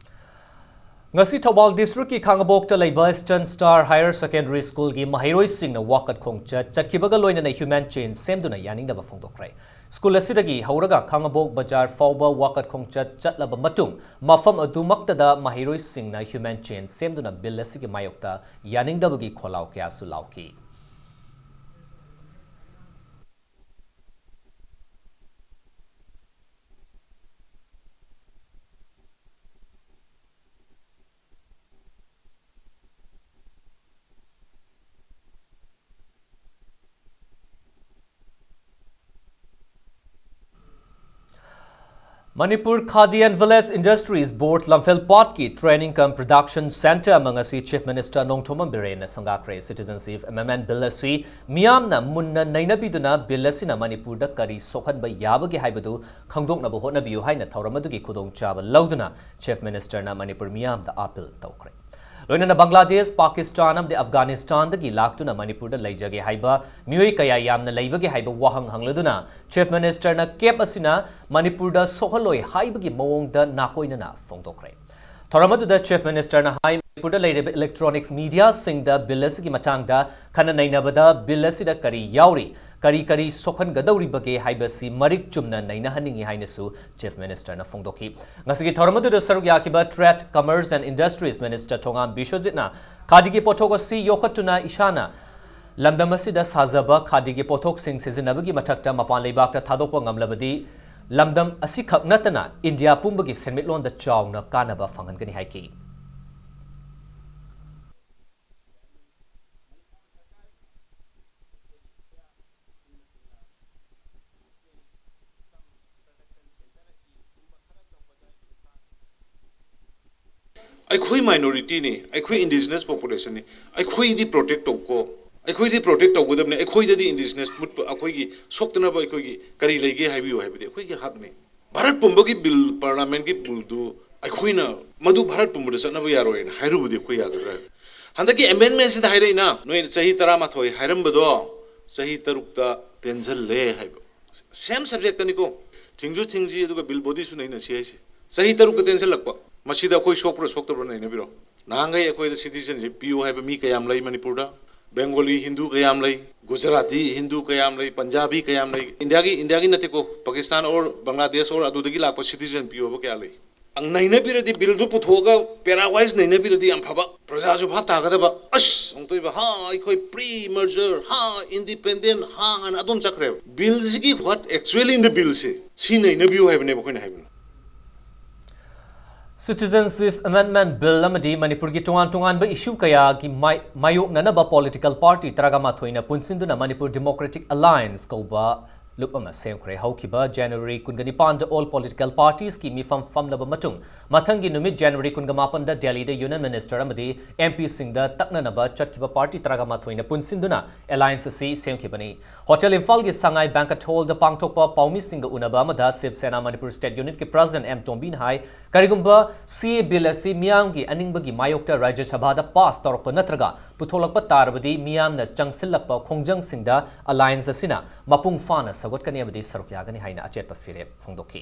ꯉꯁꯤ ꯊꯧꯕꯥꯜ ꯗꯤꯁꯇ꯭ꯔꯤꯛꯀꯤ ꯈꯥꯉꯕꯣꯛꯇ ꯂꯩꯕ Eastern Star Higher Secondary Schoolꯒꯤ ꯃꯍꯩꯔꯣꯏꯁꯤꯡꯅ ꯋꯥꯀꯠ ꯈꯣꯡꯆꯠ ꯆꯠꯈꯤꯕꯒ ꯂꯣꯏꯅꯅ human chain ꯁꯦꯝꯗꯨꯅ ꯌꯥꯅꯤꯡꯗꯕ ꯐꯣꯡꯗꯣꯛꯈ꯭ꯔꯦ꯫ ꯁ꯭ꯀꯨꯜ ꯑꯁꯤꯗꯒꯤ ꯍꯧꯔꯒ ꯈꯥꯉꯕꯣꯛ ꯕꯖꯥꯔ ꯐꯥꯎꯕ ꯋꯥꯀꯠ ꯈꯣꯡꯆꯠ ꯆꯠꯂꯕ ꯃꯇꯨꯡ, ꯃꯐꯝ ꯑꯗꯨꯃꯛꯇꯗ ꯃꯍꯩꯔꯣꯏꯁꯤꯡꯅ human chain ꯁꯦꯝꯗꯨꯅ ꯕꯤꯜ ꯑꯁꯤꯒꯤ ꯃꯥꯌꯣꯛꯇ ꯌꯥꯅꯤꯡꯗꯕꯒꯤ ꯈꯣꯜꯂꯥꯎ ꯀꯌꯥꯁꯨ ꯂꯥꯎꯈꯤ꯫ Manipur Khadi and Village Industries Board ꯂꯝꯐꯦꯜꯄꯥꯠꯀꯤ training cum production centre ꯑꯃ ꯉꯁꯤ Chief Minister Nongthombam ꯕꯤꯔꯦꯟꯅ ꯁꯪꯒꯥꯈ꯭ꯔꯦ꯫ Citizenship Amendment Bill ꯑꯁꯤ ꯃꯤꯌꯥꯝꯅ ꯃꯨꯟꯅ ꯅꯩꯅꯕꯤꯗꯨꯅ ꯕꯤꯜ ꯑꯁꯤꯅ ꯃꯅꯤꯄꯨꯔꯗ ꯀꯔꯤ ꯁꯣꯛꯍꯟꯕ ꯌꯥꯕꯒꯦ ꯍꯥꯏꯕꯗꯨ ꯈꯪꯗꯣꯛꯅꯕ ꯍꯣꯠꯅꯕꯤꯌꯨ ꯍꯥꯏꯅ ꯊꯧꯔꯝ ꯑꯗꯨꯒꯤ ꯈꯨꯗꯣꯡꯆꯥꯕ ꯂꯧꯗꯨꯅ Chief Ministerꯅ ꯃꯅꯤꯄꯨꯔ ꯃꯤꯌꯥꯝꯗ ꯑꯥꯄꯤꯜ ꯇꯧꯈ꯭ꯔꯦ꯫ ꯂꯣꯏꯅꯅ ꯕꯪꯒ꯭ꯂꯥꯗꯦꯁ, ꯄꯥꯀꯤꯁꯇꯥꯟ ꯑꯃꯗꯤ ꯑꯐꯒꯥꯅꯤꯁꯇꯥꯟꯗꯒꯤ ꯂꯥꯛꯇꯨꯅ ꯃꯅꯤꯄꯨꯔꯗ ꯂꯩꯖꯒꯦ ꯍꯥꯏꯕ ꯃꯤꯑꯣꯏ ꯀꯌꯥ ꯌꯥꯝꯅ ꯂꯩꯕꯒꯦ ꯍꯥꯏꯕ ꯋꯥꯍꯪ ꯍꯪꯂꯗꯨꯅ Chief Ministerꯅ ꯀꯦꯞ ꯑꯁꯤꯅ ꯃꯅꯤꯄꯨꯔꯗ ꯁꯣꯛꯍꯜꯂꯣꯏ ꯍꯥꯏꯕꯒꯤ ꯃꯑꯣꯡꯗ ꯅꯥꯀꯣꯏꯅꯅ ꯐꯣꯡꯗꯣꯛꯈ꯭ꯔꯦ꯫ ꯊꯧꯔꯝ ꯑꯗꯨꯗ Chief Ministerꯅ ꯍꯥꯏ, ꯃꯅꯤꯄꯨꯔꯗ ꯂꯩꯔꯤꯕ electronics mediaꯁꯤꯡꯗ ꯕꯤꯜ ꯑꯁꯤꯒꯤ ꯃꯇꯥꯡꯗ ꯈꯟꯅ ꯅꯩꯅꯕꯗ ꯕꯤꯜ ꯑꯁꯤꯗ ꯀꯔꯤ ꯌꯥꯎꯔꯤ, ꯀꯔꯤ ꯀꯔꯤ ꯁꯣꯛꯍꯟꯒꯗꯧꯔꯤꯕꯒꯦ ꯍꯥꯏꯕꯁꯤ ꯃꯔꯤꯛ ꯆꯨꯝꯅ ꯅꯩꯅꯍꯟꯅꯤꯡꯏ ꯍꯥꯏꯅꯁꯨ Chief Ministerꯅ ꯐꯣꯡꯗꯣꯛꯈꯤ꯫ ꯉꯁꯤꯒꯤ ꯊꯧꯔꯝ ꯑꯗꯨꯗ ꯁꯔꯨꯛ ꯌꯥꯈꯤꯕ Trade, Commerce and Industries Minister ꯊꯣꯉꯥꯝ ꯕꯤꯁ꯭ꯋꯖꯤꯠꯅ ꯈꯥꯗꯤꯒꯤ ꯄꯣꯠꯊꯣꯛ ꯑꯁꯤ ꯌꯣꯛꯈꯠꯇꯨꯅ ꯏꯁꯥꯅ ꯂꯝꯗꯝ ꯑꯁꯤꯗ ꯁꯥꯖꯕ ꯈꯥꯗꯤꯒꯤ ꯄꯣꯠꯊꯣꯛꯁꯤꯡ ꯁꯤꯖꯤꯟꯅꯕꯒꯤ ꯃꯊꯛꯇ ꯃꯄꯥꯟ ꯂꯩꯕꯥꯛꯇ ꯊꯥꯗꯣꯛꯄ ꯉꯝꯂꯕꯗꯤ ꯂꯝꯗꯝ ꯑꯁꯤꯈꯛ ꯅꯠꯇꯅ ꯏꯟꯗꯤꯌꯥ ꯄꯨꯝꯕꯒꯤ ꯁꯦꯟꯃꯤꯠꯂꯣꯟꯗ ꯆꯥꯎꯅ ꯀꯥꯟꯅꯕ ꯐꯪꯍꯟꯒꯅꯤ ꯍꯥꯏꯈꯤ꯫ ꯑꯩꯈꯣꯏ ꯃꯥꯏꯅꯣꯔꯤꯇꯤꯅꯤ, ꯑꯩꯈꯣꯏ ꯏꯟꯗꯤꯖꯤꯅꯁ ꯄꯣꯄꯨꯂꯦꯁꯟꯅꯤ, ꯑꯩꯈꯣꯏꯗꯤ ꯄ꯭ꯔꯣꯇꯦꯛ ꯇꯧꯀꯣ, ꯑꯩꯈꯣꯏꯗꯤ ꯄ꯭ꯔꯣꯇꯦꯛ ꯇꯧꯒꯗꯕꯅꯤ꯫ ꯑꯩꯈꯣꯏꯗꯗꯤ ꯏꯟꯗꯤꯖꯤꯅꯁ ꯃꯨꯠꯄ, ꯑꯩꯈꯣꯏꯒꯤ ꯁꯣꯛꯇꯅꯕ ꯑꯩꯈꯣꯏꯒꯤ ꯀꯔꯤ ꯂꯩꯒꯦ ꯍꯥꯏꯕꯤꯌꯨ ꯍꯥꯏꯕꯗꯤ ꯑꯩꯈꯣꯏꯒꯤ ꯍꯛꯅꯤ꯫ ꯚꯥꯔꯠ ꯄꯨꯝꯕꯒꯤ ꯕꯤꯜ, ꯄꯥꯔꯂꯥꯃꯦꯟꯒꯤ ꯕꯤꯜꯗꯨ ꯑꯩꯈꯣꯏꯅ ꯃꯗꯨ ꯚꯥꯔꯠ ꯄꯨꯝꯕꯗ ꯆꯠꯅꯕ ꯌꯥꯔꯣꯏꯅ ꯍꯥꯏꯔꯨꯕꯗꯤ ꯑꯩꯈꯣꯏ ꯌꯥꯒꯗ꯭ꯔꯥ? ꯍꯟꯗꯛꯀꯤ ꯑꯦꯃꯦꯟꯃꯦꯟꯁꯤꯗ ꯍꯥꯏꯔꯛꯏꯅ, ꯅꯣꯏ ꯆꯍꯤ ꯇꯔꯥꯃꯥꯊꯣꯏ ꯍꯥꯏꯔꯝꯕꯗꯣ ꯆꯍꯤ ꯇꯔꯨꯛꯇ ꯇꯦꯟꯁꯤꯜꯂꯦ ꯍꯥꯏꯕ꯫ ꯁꯦꯝ ꯁꯕꯖꯦꯛꯇꯅꯤꯀꯣ, ꯊꯤꯡꯁꯨ ꯊꯤꯡꯁꯤ, ꯑꯗꯨꯒ ꯕꯤꯜ ꯕꯣꯗꯤꯁꯨ ꯅꯩꯅꯁꯤ ꯍꯥꯏꯁꯦ꯫ ꯆꯍꯤ ꯇꯔꯨꯛꯀ ꯇꯦꯟꯁꯤꯜꯂꯛꯄ, ꯃꯁꯤꯗ ꯑꯩꯈꯣꯏ ꯁꯣꯛꯄ꯭ꯔꯥ ꯁꯣꯛꯇꯕ꯭ꯔꯥ ꯅꯩꯅꯕꯤꯔꯣ꯫ ꯅꯍꯥꯟꯈꯩ ꯑꯩꯈꯣꯏꯗ ꯁꯤꯇꯤꯖꯟꯁꯤꯞ ꯄꯤꯌꯨ ꯍꯥꯏꯕ ꯃꯤ ꯀꯌꯥꯝ ꯂꯩ ꯃꯅꯤꯄꯨꯔꯗ? ꯕꯦꯡꯒꯣꯂꯤ ꯍꯤꯟꯗꯨ ꯀꯌꯥꯝ ꯂꯩ? ꯒꯨꯖꯔꯥꯇꯤ ꯍꯤꯟꯗꯨ ꯀꯌꯥꯝ ꯂꯩ? ꯄꯟꯖꯥꯕꯤ ꯀꯌꯥꯝ ꯂꯩ? ꯏꯟꯗꯤꯌꯥꯒꯤ, ꯏꯟꯗꯤꯌꯥꯒꯤ ꯅꯠꯇꯦꯀꯣ, ꯄꯥꯀꯤꯁꯇꯥꯟ ꯑꯣꯔ ꯕꯪꯒ꯭ꯂꯥꯗꯦꯁ ꯑꯣꯔ ꯑꯗꯨꯗꯒꯤ ꯂꯥꯛꯄ ꯁꯤꯇꯤꯖꯟ ꯄꯤꯌꯨ ꯍꯥꯏꯕ ꯀꯌꯥ ꯂꯩ? ꯅꯩꯅꯕꯤꯔꯗꯤ, ꯕꯤꯜꯗꯨ ꯄꯨꯊꯣꯛꯑꯒ ꯄꯦꯔꯥ ꯋꯥꯏꯁ ꯅꯩꯅꯕꯤꯔꯗꯤ ꯌꯥꯝ ꯐꯕ, ꯄ꯭ꯔꯖꯥꯁꯨ ꯚꯥꯞ ꯇꯥꯒꯗꯕ꯫ ꯑꯁ, ꯑꯃꯨꯛꯇꯣꯏꯕ, ꯍꯥ, ꯑꯩꯈꯣꯏ ꯄ꯭ꯔꯤ ꯃꯔꯖꯔ, ꯍꯥ, ꯏꯟꯗꯤꯄꯦꯟꯗꯦꯟ, ꯍꯥ, ꯍꯥꯏꯅ ꯑꯗꯨꯝ ꯆꯠꯈ꯭ꯔꯦꯕ꯫ ꯕꯤꯜꯁꯤꯒꯤ what actually in the ꯕꯤꯜꯁꯦ, ꯁꯤ ꯅꯩꯅꯕꯤꯌꯨ ꯍꯥꯏꯕꯅꯦꯕ ꯑꯩꯈꯣꯏꯅ ꯍꯥꯏꯕꯅ꯫ Citizenship Amendment Bill ꯑꯃꯗꯤ ꯃꯅꯤꯄꯨꯔꯒꯤ ꯇꯣꯉꯥꯟ ꯇꯣꯉꯥꯟꯕ ꯏꯁꯨ ꯀꯌꯥꯒꯤ ꯃꯥꯏ-, ꯃꯥꯌꯣꯛꯅꯅꯕ ꯄꯣꯂꯤꯇꯤꯀꯦꯜ ꯄꯥꯔꯇꯤ ꯇꯔꯥꯒ ꯃꯥꯊꯣꯏꯅ ꯄꯨꯟꯁꯤꯟꯗꯨꯅ ꯃꯅꯤꯄꯨꯔ ꯗꯤꯃꯣꯀ꯭ꯔꯦꯇꯤꯛ ꯑꯂꯥꯏꯟꯁ ꯀꯧꯕ ꯂꯨꯞ ꯑꯃ ꯁꯦꯝꯈ꯭ꯔꯦ꯫ ꯍꯧꯈꯤꯕ ꯖꯅꯋꯥꯔꯤ ꯀꯨꯟꯒ ꯅꯤꯄꯥꯟꯗ all political parties ꯀꯤ ꯃꯤꯐꯝ ꯐꯝꯂꯕ ꯃꯇꯨꯡ, ꯃꯊꯪꯒꯤ ꯅꯨꯃꯤꯠ ꯖꯅꯋꯥꯔꯤ ꯀꯨꯟꯒ ꯃꯥꯄꯟꯗ ꯗꯦꯜꯂꯤꯗ ꯌꯨꯅꯤꯌꯟ ꯃꯤꯅꯤꯁꯇꯔ ꯑꯃꯗꯤ ꯑꯦꯝ ꯄꯤꯁꯤꯡꯗ ꯇꯛꯅꯅꯕ ꯆꯠꯈꯤꯕ ꯄꯥꯔꯇꯤ ꯇꯔꯥꯒ ꯃꯥꯊꯣꯏꯅ ꯄꯨꯟꯁꯤꯟꯗꯨꯅ ꯑꯦꯂꯥꯏꯟꯁ ꯑꯁꯤ ꯁꯦꯝꯈꯤꯕꯅꯤ꯫ ꯍꯣꯇꯦꯜ ꯏꯝꯐꯥꯜꯒꯤ ꯁꯉꯥꯏ ꯕꯦꯡꯀꯦꯠ ꯍꯣꯜꯗ ꯄꯥꯡꯊꯣꯛꯄ ꯄꯥꯎꯃꯤꯁꯤꯡꯒ ꯎꯅꯕ ꯑꯃꯗ ꯁꯤꯕ ꯁꯦꯅꯥ ꯃꯅꯤꯄꯨꯔ ꯁ꯭ꯇꯦꯠ ꯌꯨꯅꯤꯠꯀꯤ ꯄ꯭ꯔꯁꯤꯗꯦꯟꯠ ꯑꯦꯝ ꯇꯣꯝꯕꯤꯅ ꯍꯥꯏ, ꯀꯔꯤꯒꯨꯝꯕ ꯁꯤ ꯑꯦ ꯕꯤꯜ ꯑꯁꯤ ꯃꯤꯌꯥꯝꯒꯤ ꯑꯅꯤꯡꯕꯒꯤ ꯃꯥꯌꯣꯛꯇ ꯔꯥꯖ꯭ꯌ ꯁꯚꯥꯗ ꯄꯥꯁ ꯇꯧꯔꯛꯄ ꯅꯠꯇ꯭ꯔꯒ ꯄꯨꯊꯣꯛꯂꯛꯄ ꯇꯥꯔꯕꯗꯤ ꯃꯤꯌꯥꯝꯅ ꯆꯪꯁꯤꯜꯂꯛꯄ ꯈꯣꯡꯖꯪꯁꯤꯡꯗ ꯑꯂꯥꯏꯟꯁ ꯑꯁꯤꯅ ꯃꯄꯨꯡ ꯐꯥꯅ ꯁꯧꯒꯠꯀꯅꯤ ꯑꯃꯗꯤ ꯁꯔꯨꯛ ꯌꯥꯒꯅꯤ ꯍꯥꯏꯅ ꯑꯆꯦꯠꯄ ꯐꯤꯔꯦꯞ ꯐꯣꯡꯗꯣꯛꯈꯤ꯫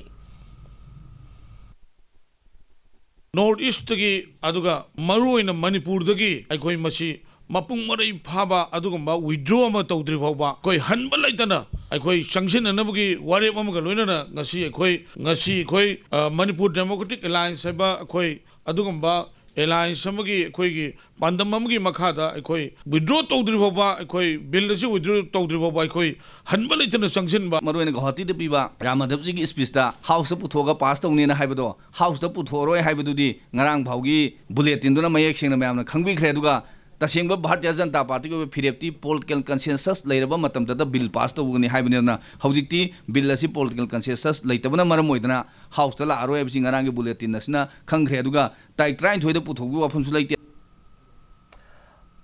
ꯅꯣꯔꯠ ꯏꯁꯇꯒꯤ ꯑꯗꯨꯒ ꯃꯔꯨꯑꯣꯏꯅ ꯃꯅꯤꯄꯨꯔꯗꯒꯤ ꯑꯩꯈꯣꯏ ꯃꯁꯤ ꯃꯄꯨꯡ ꯃꯔꯩ ꯐꯥꯕ ꯑꯗꯨꯒꯨꯝꯕ ꯋꯤꯗ꯭ꯔꯣ ꯑꯃ ꯇꯧꯗ꯭ꯔꯤ ꯐꯥꯎꯕ ꯑꯩꯈꯣꯏ ꯍꯟꯕ ꯂꯩꯇꯅ ꯑꯩꯈꯣꯏ ꯆꯪꯁꯤꯟꯅꯅꯕꯒꯤ ꯋꯥꯔꯦꯞ ꯑꯃꯒ ꯂꯣꯏꯅꯅ ꯉꯁꯤ ꯑꯩꯈꯣꯏ, ꯉꯁꯤ ꯑꯩꯈꯣꯏ, ꯑ, ꯃꯅꯤꯄꯨꯔ ꯗꯦꯃꯣꯀ꯭ꯔꯦꯇꯤꯛ ꯑꯦꯂꯥꯏꯟꯁ ꯍꯥꯏꯕ ꯑꯩꯈꯣꯏ ꯑꯗꯨꯒꯨꯝꯕ ꯑꯦꯂꯥꯏꯟꯁ ꯑꯃꯒꯤ ꯑꯩꯈꯣꯏꯒꯤ ꯄꯥꯟꯗꯝ ꯑꯃꯒꯤ ꯃꯈꯥꯗ ꯑꯩꯈꯣꯏ ꯋꯤꯗ꯭ꯔꯣ ꯇꯧꯗ꯭ꯔꯤ ꯐꯥꯎꯕ, ꯑꯩꯈꯣꯏ ꯕꯤꯜ ꯑꯁꯤ ꯋꯤꯗ꯭ꯔꯣ ꯇꯧꯗ꯭ꯔꯤ ꯐꯥꯎꯕ ꯑꯩꯈꯣꯏ ꯍꯟꯕ ꯂꯩꯇꯅ ꯆꯪꯁꯤꯟꯕ꯫ ꯃꯔꯨꯑꯣꯏꯅ ꯒꯧꯍꯥꯇꯤꯗ ꯄꯤꯕ ꯔꯥꯝ ꯃꯥꯙꯕꯖꯤꯒꯤ ꯁ꯭ꯄꯤꯆꯇ ꯍꯥꯎꯁꯇ ꯄꯨꯊꯣꯛꯑꯒ ꯄꯥꯁ ꯇꯧꯅꯦꯅ ꯍꯥꯏꯕꯗꯣ, ꯍꯥꯎꯁꯇ ꯄꯨꯊꯣꯛꯑꯔꯣꯏ ꯍꯥꯏꯕꯗꯨꯗꯤ ꯉꯔꯥꯡ ꯐꯥꯎꯒꯤ ꯕꯨꯂꯦꯇꯤꯟꯗꯨꯅ ꯃꯌꯦꯛ ꯁꯦꯡꯅ ꯃꯌꯥꯝꯅ ꯈꯪꯕꯤꯈ꯭ꯔꯦ꯫ ꯑꯗꯨꯒ ꯇꯁꯦꯡꯕ ꯚꯥꯔꯇꯤꯌ ꯖꯅꯇꯥ ꯄꯥꯔꯇꯤꯒꯤ ꯑꯣꯏꯕ ꯐꯤꯔꯦꯞꯇꯤ ꯄꯣꯂꯤꯇꯤꯀꯦꯜ ꯀꯟꯁꯦꯟꯁꯁ ꯂꯩꯔꯕ ꯃꯇꯝꯗꯇ ꯕꯤꯜ ꯄꯥꯁ ꯇꯧꯒꯅꯤ ꯍꯥꯏꯕꯅꯤꯅ, ꯍꯧꯖꯤꯛꯇꯤ ꯕꯤꯜ ꯑꯁꯤ ꯄꯣꯂꯤꯇꯤꯀꯦꯜ ꯀꯟꯁꯦꯟꯁꯁ ꯂꯩꯇꯕꯅ ꯃꯔꯝ ꯑꯣꯏꯗꯅ ꯍꯥꯎꯁꯇ ꯂꯥꯛꯑꯔꯣꯏ ꯍꯥꯏꯕꯁꯤ ꯉꯔꯥꯡꯒꯤ ꯕꯨꯂꯦꯇꯤꯟ ꯑꯁꯤꯅ ꯈꯪꯈ꯭ꯔꯦ꯫ ꯑꯗꯨꯒ ꯇꯥꯔꯤꯛ ꯇꯔꯥꯅꯤꯊꯣꯏꯗ ꯄꯨꯊꯣꯛꯄꯒꯤ ꯋꯥꯐꯝꯁꯨ ꯂꯩꯇꯦ꯫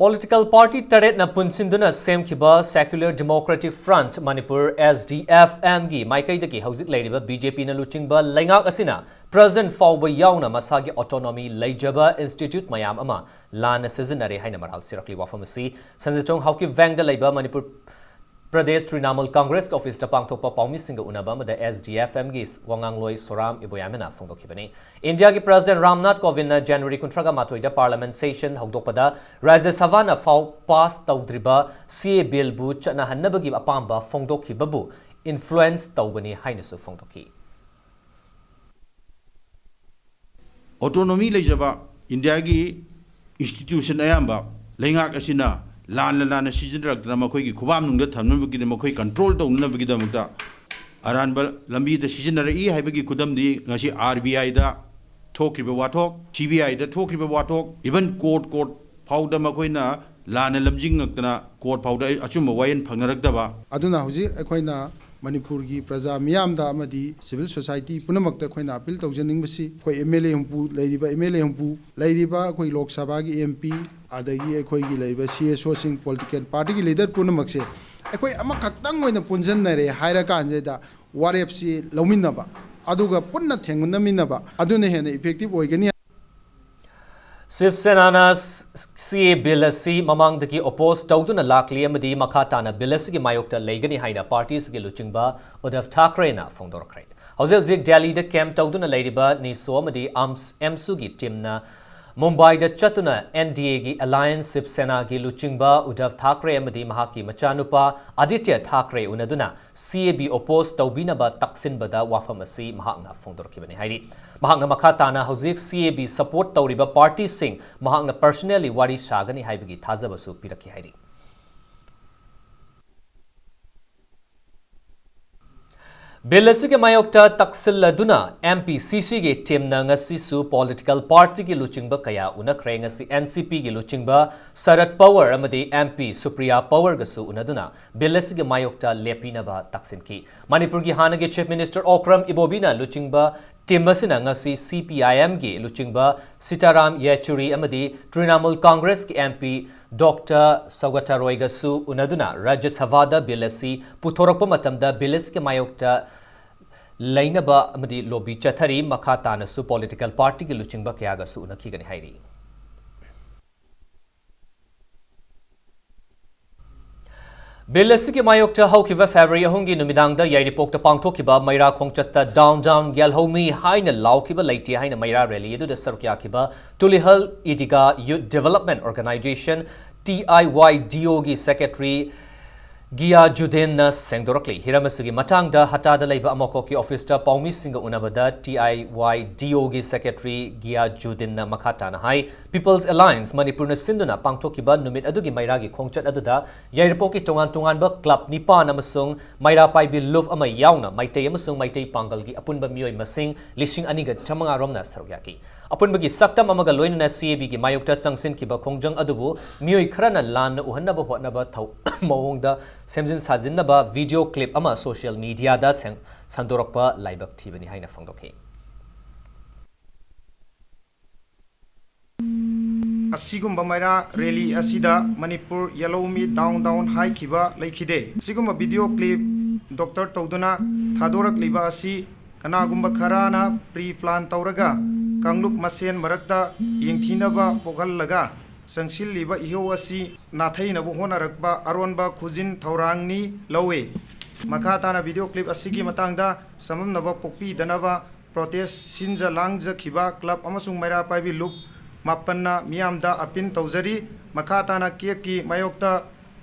ꯄꯣꯂꯤꯇꯤꯀꯦꯜ ꯄꯥꯔꯇꯤ ꯇꯔꯦꯠꯅ ꯄꯨꯟꯁꯤꯟꯗꯨꯅ ꯁꯦꯝꯈꯤꯕ Secular Democratic Front Manipur, S D F M ꯒꯤ ꯃꯥꯏꯀꯩꯗꯒꯤ ꯍꯧꯖꯤꯛ ꯂꯩꯔꯤꯕ B J P ꯅ ꯂꯨꯆꯤꯡꯕ ꯂꯩꯉꯥꯛ ꯑꯁꯤꯅ ꯄ꯭ꯔꯦꯁꯤꯗꯦꯟꯠ ꯐꯥꯎꯕ ꯌꯥꯎꯅ ꯃꯁꯥꯒꯤ ꯑꯣꯇꯣꯅꯣꯃꯤ ꯂꯩꯖꯕ ꯏꯟꯁꯇꯤꯇ꯭ꯌꯨꯠ ꯃꯌꯥꯝ ꯑꯃ ꯂꯥꯟꯅ ꯁꯤꯖꯤꯟꯅꯔꯦ ꯍꯥꯏꯅ ꯃꯔꯥꯜ ꯁꯤꯔꯛꯂꯤ꯫ ꯋꯥꯐꯝ ꯑꯁꯤ ꯁꯟꯖꯤꯆꯣꯡ ꯍꯥꯎꯀꯤꯞ ꯕꯦꯡꯗ ꯂꯩꯕ ꯃꯅꯤꯄꯨꯔ ꯄ꯭ꯔꯗꯦꯁ ꯇ꯭ꯔꯤꯅꯥꯃꯨꯜ ꯀꯪꯒ꯭ꯔꯦꯁꯀꯤ ꯑꯣꯐꯤꯁꯇ ꯄꯥꯡꯊꯣꯛꯄ ꯄꯥꯎꯃꯤꯁꯤꯡꯒ ꯎꯅꯕ ꯑꯃꯗ S D F M ꯒꯤ ꯋꯥꯉꯥꯡꯂꯣꯏ ꯁꯣꯔꯥꯝ ꯏꯕꯣꯌꯥꯏꯃꯅ ꯐꯣꯡꯗꯣꯛꯈꯤꯕꯅꯤ꯫ ꯏꯟꯗꯤꯌꯥꯒꯤ ꯄ꯭ꯔꯦꯁꯤꯗꯦꯟꯠ ꯔꯥꯝꯅꯥꯊ ꯀꯣꯕꯤꯟꯗꯅ ꯖꯅꯋꯥꯔꯤ ꯀꯨꯟꯊ꯭ꯔꯥꯒ ꯃꯥꯊꯣꯏꯗ ꯄꯥꯔꯂꯤꯌꯥꯃꯦꯟꯠ ꯁꯦꯁꯟ ꯍꯧꯗꯣꯛꯄꯗ ꯔꯥꯖ꯭ꯌ ꯁꯚꯥꯅ ꯐꯥꯎ ꯄꯥꯁ ꯇꯧꯗ꯭ꯔꯤꯕ C A ꯕꯤꯜꯕꯨ ꯆꯠꯅꯍꯟꯅꯕꯒꯤ ꯑꯄꯥꯝꯕ ꯐꯣꯡꯗꯣꯛꯈꯤꯕꯕꯨ ꯏꯟꯐ꯭ꯂꯨꯌꯦꯟꯁ ꯇꯧꯕꯅꯤ ꯍꯥꯏꯅꯁꯨ ꯐꯣꯡꯗꯣꯛꯈꯤ꯫ ꯑꯣꯇꯣꯅꯣꯃꯤ ꯂꯩꯖꯕ ꯏꯟꯗꯤꯌꯥꯒꯤ ꯏꯟꯁꯇꯤꯇ꯭ꯌꯨꯁꯟ ꯑꯌꯥꯝꯕ ꯂꯩꯉꯥꯛ ꯑꯁꯤꯅ ꯂꯥꯟꯅ ꯂꯥꯟꯅ ꯁꯤꯖꯤꯟꯅꯔꯛꯇꯅ ꯃꯈꯣꯏꯒꯤ ꯈꯨꯕꯥꯝ ꯅꯨꯡꯗ ꯊꯝꯅꯕꯒꯤꯗꯃꯛ, ꯃꯈꯣꯏ ꯀꯟꯇ꯭ꯔꯣꯜ ꯇꯧꯅꯅꯕꯒꯤꯗꯃꯛꯇ ꯑꯔꯥꯟꯕ ꯂꯝꯕꯤꯗ ꯁꯤꯖꯤꯟꯅꯔꯛꯏ ꯍꯥꯏꯕꯒꯤ ꯈꯨꯗꯝꯗꯤ ꯉꯁꯤ R B I ꯗ ꯊꯣꯛꯈ꯭ꯔꯤꯕ ꯋꯥꯊꯣꯛ, C B I ꯗ ꯊꯣꯛꯈ꯭ꯔꯤꯕ ꯋꯥꯊꯣꯛ, even ꯀꯣꯔꯠ, ꯀꯣꯔꯠ ꯐꯥꯎꯗ ꯃꯈꯣꯏꯅ ꯂꯥꯟꯅ ꯂꯝꯖꯤꯡꯉꯛꯇꯅ ꯀꯣꯔꯠ ꯐꯥꯎꯗ ꯑꯆꯨꯝꯕ ꯋꯥꯌꯦꯜ ꯐꯪꯅꯔꯛꯇꯕ꯫ ꯑꯗꯨꯅ ꯍꯧꯖꯤꯛ ꯑꯩꯈꯣꯏꯅ ꯃꯅꯤꯄꯨꯔꯒꯤ ꯄ꯭ꯔꯖꯥ ꯃꯤꯌꯥꯝꯗ ꯑꯃꯗꯤ ꯁꯤꯚꯤꯜ ꯁꯣꯁꯥꯏꯇꯤ ꯄꯨꯝꯅꯃꯛꯇ ꯑꯩꯈꯣꯏꯅ ꯑꯄꯤꯜ ꯇꯧꯖꯅꯤꯡꯕꯁꯤ, ꯑꯩꯈꯣꯏ M L A ꯍꯨꯝꯐꯨ ꯂꯩꯔꯤꯕ, M L A ꯍꯨꯝꯐꯨ ꯂꯩꯔꯤꯕ ꯑꯩꯈꯣꯏ ꯂꯣꯛ ꯁꯚꯥꯒꯤ M P, ꯑꯗꯒꯤ ꯑꯩꯈꯣꯏꯒꯤ ꯂꯩꯔꯤꯕ C S O ꯁꯤꯡ, ꯄꯣꯂꯤꯇꯤꯀꯦꯜ ꯄꯥꯔꯇꯤꯒꯤ ꯂꯤꯗꯔ ꯄꯨꯝꯅꯃꯛꯁꯦ ꯑꯩꯈꯣꯏ ꯑꯃꯈꯛꯇꯪ ꯑꯣꯏꯅ ꯄꯨꯟꯁꯤꯟꯅꯔꯦ ꯍꯥꯏꯔ ꯀꯥꯟꯁꯤꯗ ꯋꯥꯔꯦꯞꯁꯤ ꯂꯧꯃꯤꯟꯅꯕ, ꯑꯗꯨꯒ ꯄꯨꯟꯅ ꯊꯦꯡꯅꯃꯤꯟꯅꯕ, ꯑꯗꯨꯅ ꯍꯦꯟꯅ ꯏꯐꯦꯛꯇꯤꯚ ꯑꯣꯏꯒꯅꯤ꯫ ꯁꯤꯕ ꯁꯦꯅꯥꯅ C A ꯕꯤꯜ ꯑꯁꯤ ꯃꯃꯥꯡꯗꯒꯤ ꯑꯣꯄꯣꯖ ꯇꯧꯗꯨꯅ ꯂꯥꯛꯂꯤ ꯑꯃꯗꯤ ꯃꯈꯥ ꯇꯥꯅ ꯕꯤꯜ ꯑꯁꯤꯒꯤ ꯃꯥꯌꯣꯛꯇ ꯂꯩꯒꯅꯤ ꯍꯥꯏꯅ ꯄꯥꯔꯇꯤ ꯑꯁꯤꯒꯤ ꯂꯨꯆꯤꯡꯕ ꯎꯗꯙꯕ ꯊꯥꯀ꯭ꯔꯦꯅ ꯐꯣꯡꯗꯣꯔꯛꯈ꯭ꯔꯦ꯫ ꯍꯧꯖꯤꯛ ꯍꯧꯖꯤꯛ ꯗꯦꯜꯂꯤꯗ ꯀꯦꯝꯞ ꯇꯧꯗꯨꯅ ꯂꯩꯔꯤꯕ ꯅꯤꯁꯣ ꯑꯃꯗꯤ ꯑꯥꯝꯁ, ꯑꯦꯝꯁꯨꯒꯤ ꯇꯤꯝꯅ ꯃꯨꯝꯕꯥꯏꯗ ꯆꯠꯇꯨꯅ N D A ꯒꯤ ꯑꯦꯂꯥꯌꯟꯁ ꯁꯤꯕ ꯁꯦꯅꯥꯒꯤ ꯂꯨꯆꯤꯡꯕ ꯎꯗꯙꯕ ꯊꯥꯀ꯭ꯔꯦ ꯑꯃꯗꯤ ꯃꯍꯥꯛꯀꯤ ꯃꯆꯥꯅꯨꯄꯥ Aditya Thackeray ꯎꯅꯗꯨꯅ C A B ꯑꯣꯄꯣꯖ ꯇꯧꯕꯤꯅꯕ ꯇꯛꯁꯤꯟꯕꯗ ꯋꯥꯐꯝ ꯑꯁꯤ ꯃꯍꯥꯛꯅ ꯐꯣꯡꯗꯣꯔꯛꯈꯤꯕꯅꯤ ꯍꯥꯏꯔꯤ꯫ ꯃꯍꯥꯛꯅ ꯃꯈꯥ ꯇꯥꯅ ꯍꯧꯖꯤꯛ C A B ꯁꯄꯣꯔꯠ ꯇꯧꯔꯤꯕ ꯄꯥꯔꯇꯤꯁꯤꯡ ꯃꯍꯥꯛꯅ ꯄꯔꯁꯅꯦꯜꯂꯤ ꯋꯥꯔꯤ ꯁꯥꯒꯅꯤ ꯍꯥꯏꯕꯒꯤ ꯊꯥꯖꯕꯁꯨ ꯄꯤꯔꯛꯈꯤ ꯍꯥꯏꯔꯤ꯫ ꯕꯤꯜ ꯑꯁꯤꯒꯤ ꯃꯥꯌꯣꯛꯇ ꯇꯛꯁꯤꯜꯂꯗꯨꯅ M P C C ꯒꯤ ꯇꯤꯝꯅ ꯉꯁꯤꯁꯨ ꯄꯣꯂꯤꯇꯤꯀꯦꯜ ꯄꯥꯔꯇꯤꯒꯤ ꯂꯨꯆꯤꯡꯕ ꯀꯌꯥ ꯎꯅꯈ꯭ꯔꯦ꯫ ꯉꯁꯤ N C P ꯒꯤ ꯂꯨꯆꯤꯡꯕ ꯁꯔꯠ ꯄꯋꯥꯔ ꯑꯃꯗꯤ M P ꯁꯨꯄ꯭ꯔꯤꯌꯥ ꯄꯋꯥꯔꯒꯁꯨ ꯎꯅꯗꯨꯅ ꯕꯤꯜ ꯑꯁꯤꯒꯤ ꯃꯥꯌꯣꯛꯇ ꯂꯦꯞꯄꯤꯅꯕ ꯇꯛꯁꯤꯟꯈꯤ꯫ ꯃꯅꯤꯄꯨꯔꯒꯤ ꯍꯥꯟꯅꯒꯤ ꯆꯤꯐ ꯃꯤꯅꯤꯁꯇꯔ ꯑꯣꯀ꯭ꯔꯝ ꯏꯕꯣꯕꯤꯅ ꯂꯨꯆꯤꯡꯕ ꯇꯤꯝ ꯑꯁꯤꯅ ꯉꯁꯤ C P I M ꯒꯤ ꯂꯨꯆꯤꯡꯕ ꯁꯤꯇꯥꯔꯥꯝ ꯌꯦꯆꯨꯔꯤ ꯑꯃꯗꯤ ꯇ꯭ꯔꯤꯅꯥꯃꯨꯜ ꯀꯪꯒ꯭ꯔꯦꯁꯀꯤ M P ꯗꯣꯛꯇꯔ ꯁꯧꯒꯇꯥꯔꯣꯏꯒꯁꯨ ꯎꯅꯗꯨꯅ ꯔꯥꯖ꯭ꯌ ꯁꯚꯥꯗ ꯕꯤꯜ ꯑꯁꯤ ꯄꯨꯊꯣꯔꯛꯄ ꯃꯇꯝꯗ ꯕꯤꯜ ꯑꯁꯤꯒꯤ ꯃꯥꯌꯣꯛꯇ ꯂꯩꯅꯕ ꯑꯃꯗꯤ ꯂꯣꯕꯤ ꯆꯠꯊꯔꯤ꯫ ꯃꯈꯥ ꯇꯥꯅꯁꯨ ꯄꯣꯂꯤꯇꯤꯀꯦꯜ ꯄꯥꯔꯇꯤꯒꯤ ꯂꯨꯆꯤꯡꯕ ꯀꯌꯥꯒꯁꯨ ꯎꯅꯈꯤꯒꯅꯤ ꯍꯥꯏꯔꯤ꯫ ꯕꯤꯜ ꯑꯁꯤꯒꯤ ꯃꯥꯌꯣꯛꯇ ꯍꯧꯈꯤꯕ ꯐꯦꯕ꯭ꯔꯨꯋꯥꯔꯤ ꯑꯍꯨꯝꯒꯤ ꯅꯨꯃꯤꯗꯥꯡꯗ ꯌꯥꯏꯔꯤꯄꯣꯛꯇ ꯄꯥꯡꯊꯣꯛꯈꯤꯕ ꯃꯩꯔꯥ ꯈꯣꯡꯆꯠꯇ "Down, down, ꯌꯦꯜꯍꯧꯃꯤ" ꯍꯥꯏꯅ ꯂꯥꯎꯈꯤꯕ ꯂꯩꯇꯦ ꯍꯥꯏꯅ ꯃꯩꯔꯥ ꯔꯦꯂꯤ ꯑꯗꯨꯗ ꯁꯔꯨꯛ ꯌꯥꯈꯤꯕ Tulihal ꯏꯗꯤꯒꯥ Youth Development Organisation, T I Y D O ꯒꯤ ꯁꯦꯀ꯭ꯔꯦꯇꯔꯤ ꯒꯤꯌꯥꯖꯨꯗꯤꯟꯅ ꯁꯦꯡꯗꯣꯔꯛꯂꯤ꯫ ꯍꯤꯔꯝ ꯑꯁꯤꯒꯤ ꯃꯇꯥꯡꯗ ꯍꯇꯥꯗ ꯂꯩꯕ ꯑꯃꯀꯣꯛꯀꯤ ꯑꯣꯐꯤꯁꯇ ꯄꯥꯎꯃꯤꯁꯤꯡꯒ ꯎꯅꯕꯗ T I Y D O ꯒꯤ ꯁꯦꯀ꯭ꯔꯦꯇꯔꯤ ꯒꯤꯌꯥꯖꯨꯗꯤꯟꯅ ꯃꯈꯥ ꯇꯥꯅ ꯍꯥꯏ, People's Alliance ꯃꯅꯤꯄꯨꯔꯅ ꯁꯤꯟꯗꯨꯅ ꯄꯥꯡꯊꯣꯛꯈꯤꯕ ꯅꯨꯃꯤꯠ ꯑꯗꯨꯒꯤ ꯃꯩꯔꯥꯒꯤ ꯈꯣꯡꯆꯠ ꯑꯗꯨꯗ ꯌꯥꯏꯔꯤꯄꯣꯛꯀꯤ ꯇꯣꯉꯥꯟ ꯇꯣꯉꯥꯟꯕ ꯀ꯭ꯂꯕ ꯅꯤꯄꯥꯟ ꯑꯃꯁꯨꯡ ꯃꯩꯔꯥ ꯄꯥꯏꯕꯤ ꯂꯨꯞ ꯑꯃ ꯌꯥꯎꯅ ꯃꯩꯇꯩ ꯑꯃꯁꯨꯡ ꯃꯩꯇꯩ ꯄꯥꯡꯒꯜꯒꯤ ꯑꯄꯨꯟꯕ ꯃꯤꯑꯣꯏ ꯃꯁꯤꯡ ꯂꯤꯁꯤꯡ ꯑꯅꯤꯒ ꯆꯥꯃꯉꯥ ꯔꯣꯝꯅ ꯁꯔꯨꯛ ꯌꯥꯈꯤ꯫ ꯑꯄꯨꯟꯕꯒꯤ ꯁꯛꯇꯝ ꯑꯃꯒ ꯂꯣꯏꯅꯅ C A B ꯒꯤ ꯃꯥꯌꯣꯛꯇ ꯆꯪꯁꯤꯟꯈꯤꯕ ꯈꯣꯡꯖꯪ ꯑꯗꯨꯕꯨ ꯃꯤꯑꯣꯏ ꯈꯔꯅ ꯂꯥꯟꯅ ꯎꯍꯟꯅꯕ ꯍꯣꯠꯅꯕ ꯊꯧ-, ꯃꯑꯣꯡꯗ ꯁꯦꯝꯖꯤꯟ ꯁꯥꯖꯤꯟꯅꯕ ꯚꯤꯗꯤꯑꯣ ꯀ꯭ꯂꯤꯞ ꯑꯃ ꯁꯣꯁꯤꯌꯦꯜ ꯃꯤꯗꯤꯌꯥꯗ ꯁꯦꯡ-, ꯁꯟꯗꯣꯔꯛꯄ ꯂꯥꯏꯕꯛ ꯊꯤꯕꯅꯤ ꯍꯥꯏꯅ ꯐꯣꯡꯗꯣꯛꯈꯤ꯫ ꯑꯁꯤꯒꯨꯝꯕ ꯃꯩꯔꯥ ꯔꯦꯂꯤ ꯑꯁꯤꯗ ꯃꯅꯤꯄꯨꯔ ꯌꯦꯜꯍꯧꯃꯤ down down ꯍꯥꯏꯈꯤꯕ ꯂꯩꯈꯤꯗꯦ꯫ ꯑꯁꯤꯒꯨꯝꯕ ꯚꯤꯗꯤꯑꯣ ꯀ꯭ꯂꯤꯞ ꯗꯣꯛꯇꯔ ꯇꯧꯗꯨꯅ ꯊꯥꯗꯣꯔꯛꯂꯤꯕ ꯑꯁꯤ ꯀꯅꯥꯒꯨꯝꯕ ꯈꯔꯅ pre plan ꯇꯧꯔꯒ ꯀꯥꯡꯂꯨꯞ ꯃꯁꯦꯟ ꯃꯔꯛꯇ ꯌꯦꯡꯊꯤꯅꯕ ꯄꯣꯛꯍꯜꯂꯒ ꯆꯪꯁꯤꯜꯂꯤꯕ ꯏꯍꯧ ꯑꯁꯤ ꯅꯥꯊꯩꯅꯕ ꯍꯣꯠꯅꯔꯛꯄ ꯑꯔꯣꯟꯕ ꯈꯨꯖꯤꯟ ꯊꯧꯔꯥꯡꯅꯤ ꯂꯧꯏ꯫ ꯃꯈꯥ ꯇꯥꯅ ꯚꯤꯗꯤꯑꯣ ꯀ꯭ꯂꯤꯞ ꯑꯁꯤꯒꯤ ꯃꯇꯥꯡꯗ ꯆꯃꯝꯅꯕ ꯄꯣꯛꯄꯤꯗꯅꯕ protest ꯁꯤꯟꯖ ꯂꯥꯡꯖꯈꯤꯕ ꯀ꯭ꯂꯕ ꯑꯃꯁꯨꯡ ꯃꯩꯔꯥ ꯄꯥꯏꯕꯤ ꯂꯨꯞ ꯃꯥꯄꯟꯅ ꯃꯤꯌꯥꯝꯗ appeal ꯇꯧꯖꯔꯤ꯫ ꯃꯈꯥ ꯇꯥꯅ ꯀꯦꯞꯀꯤ ꯃꯥꯌꯣꯛꯇ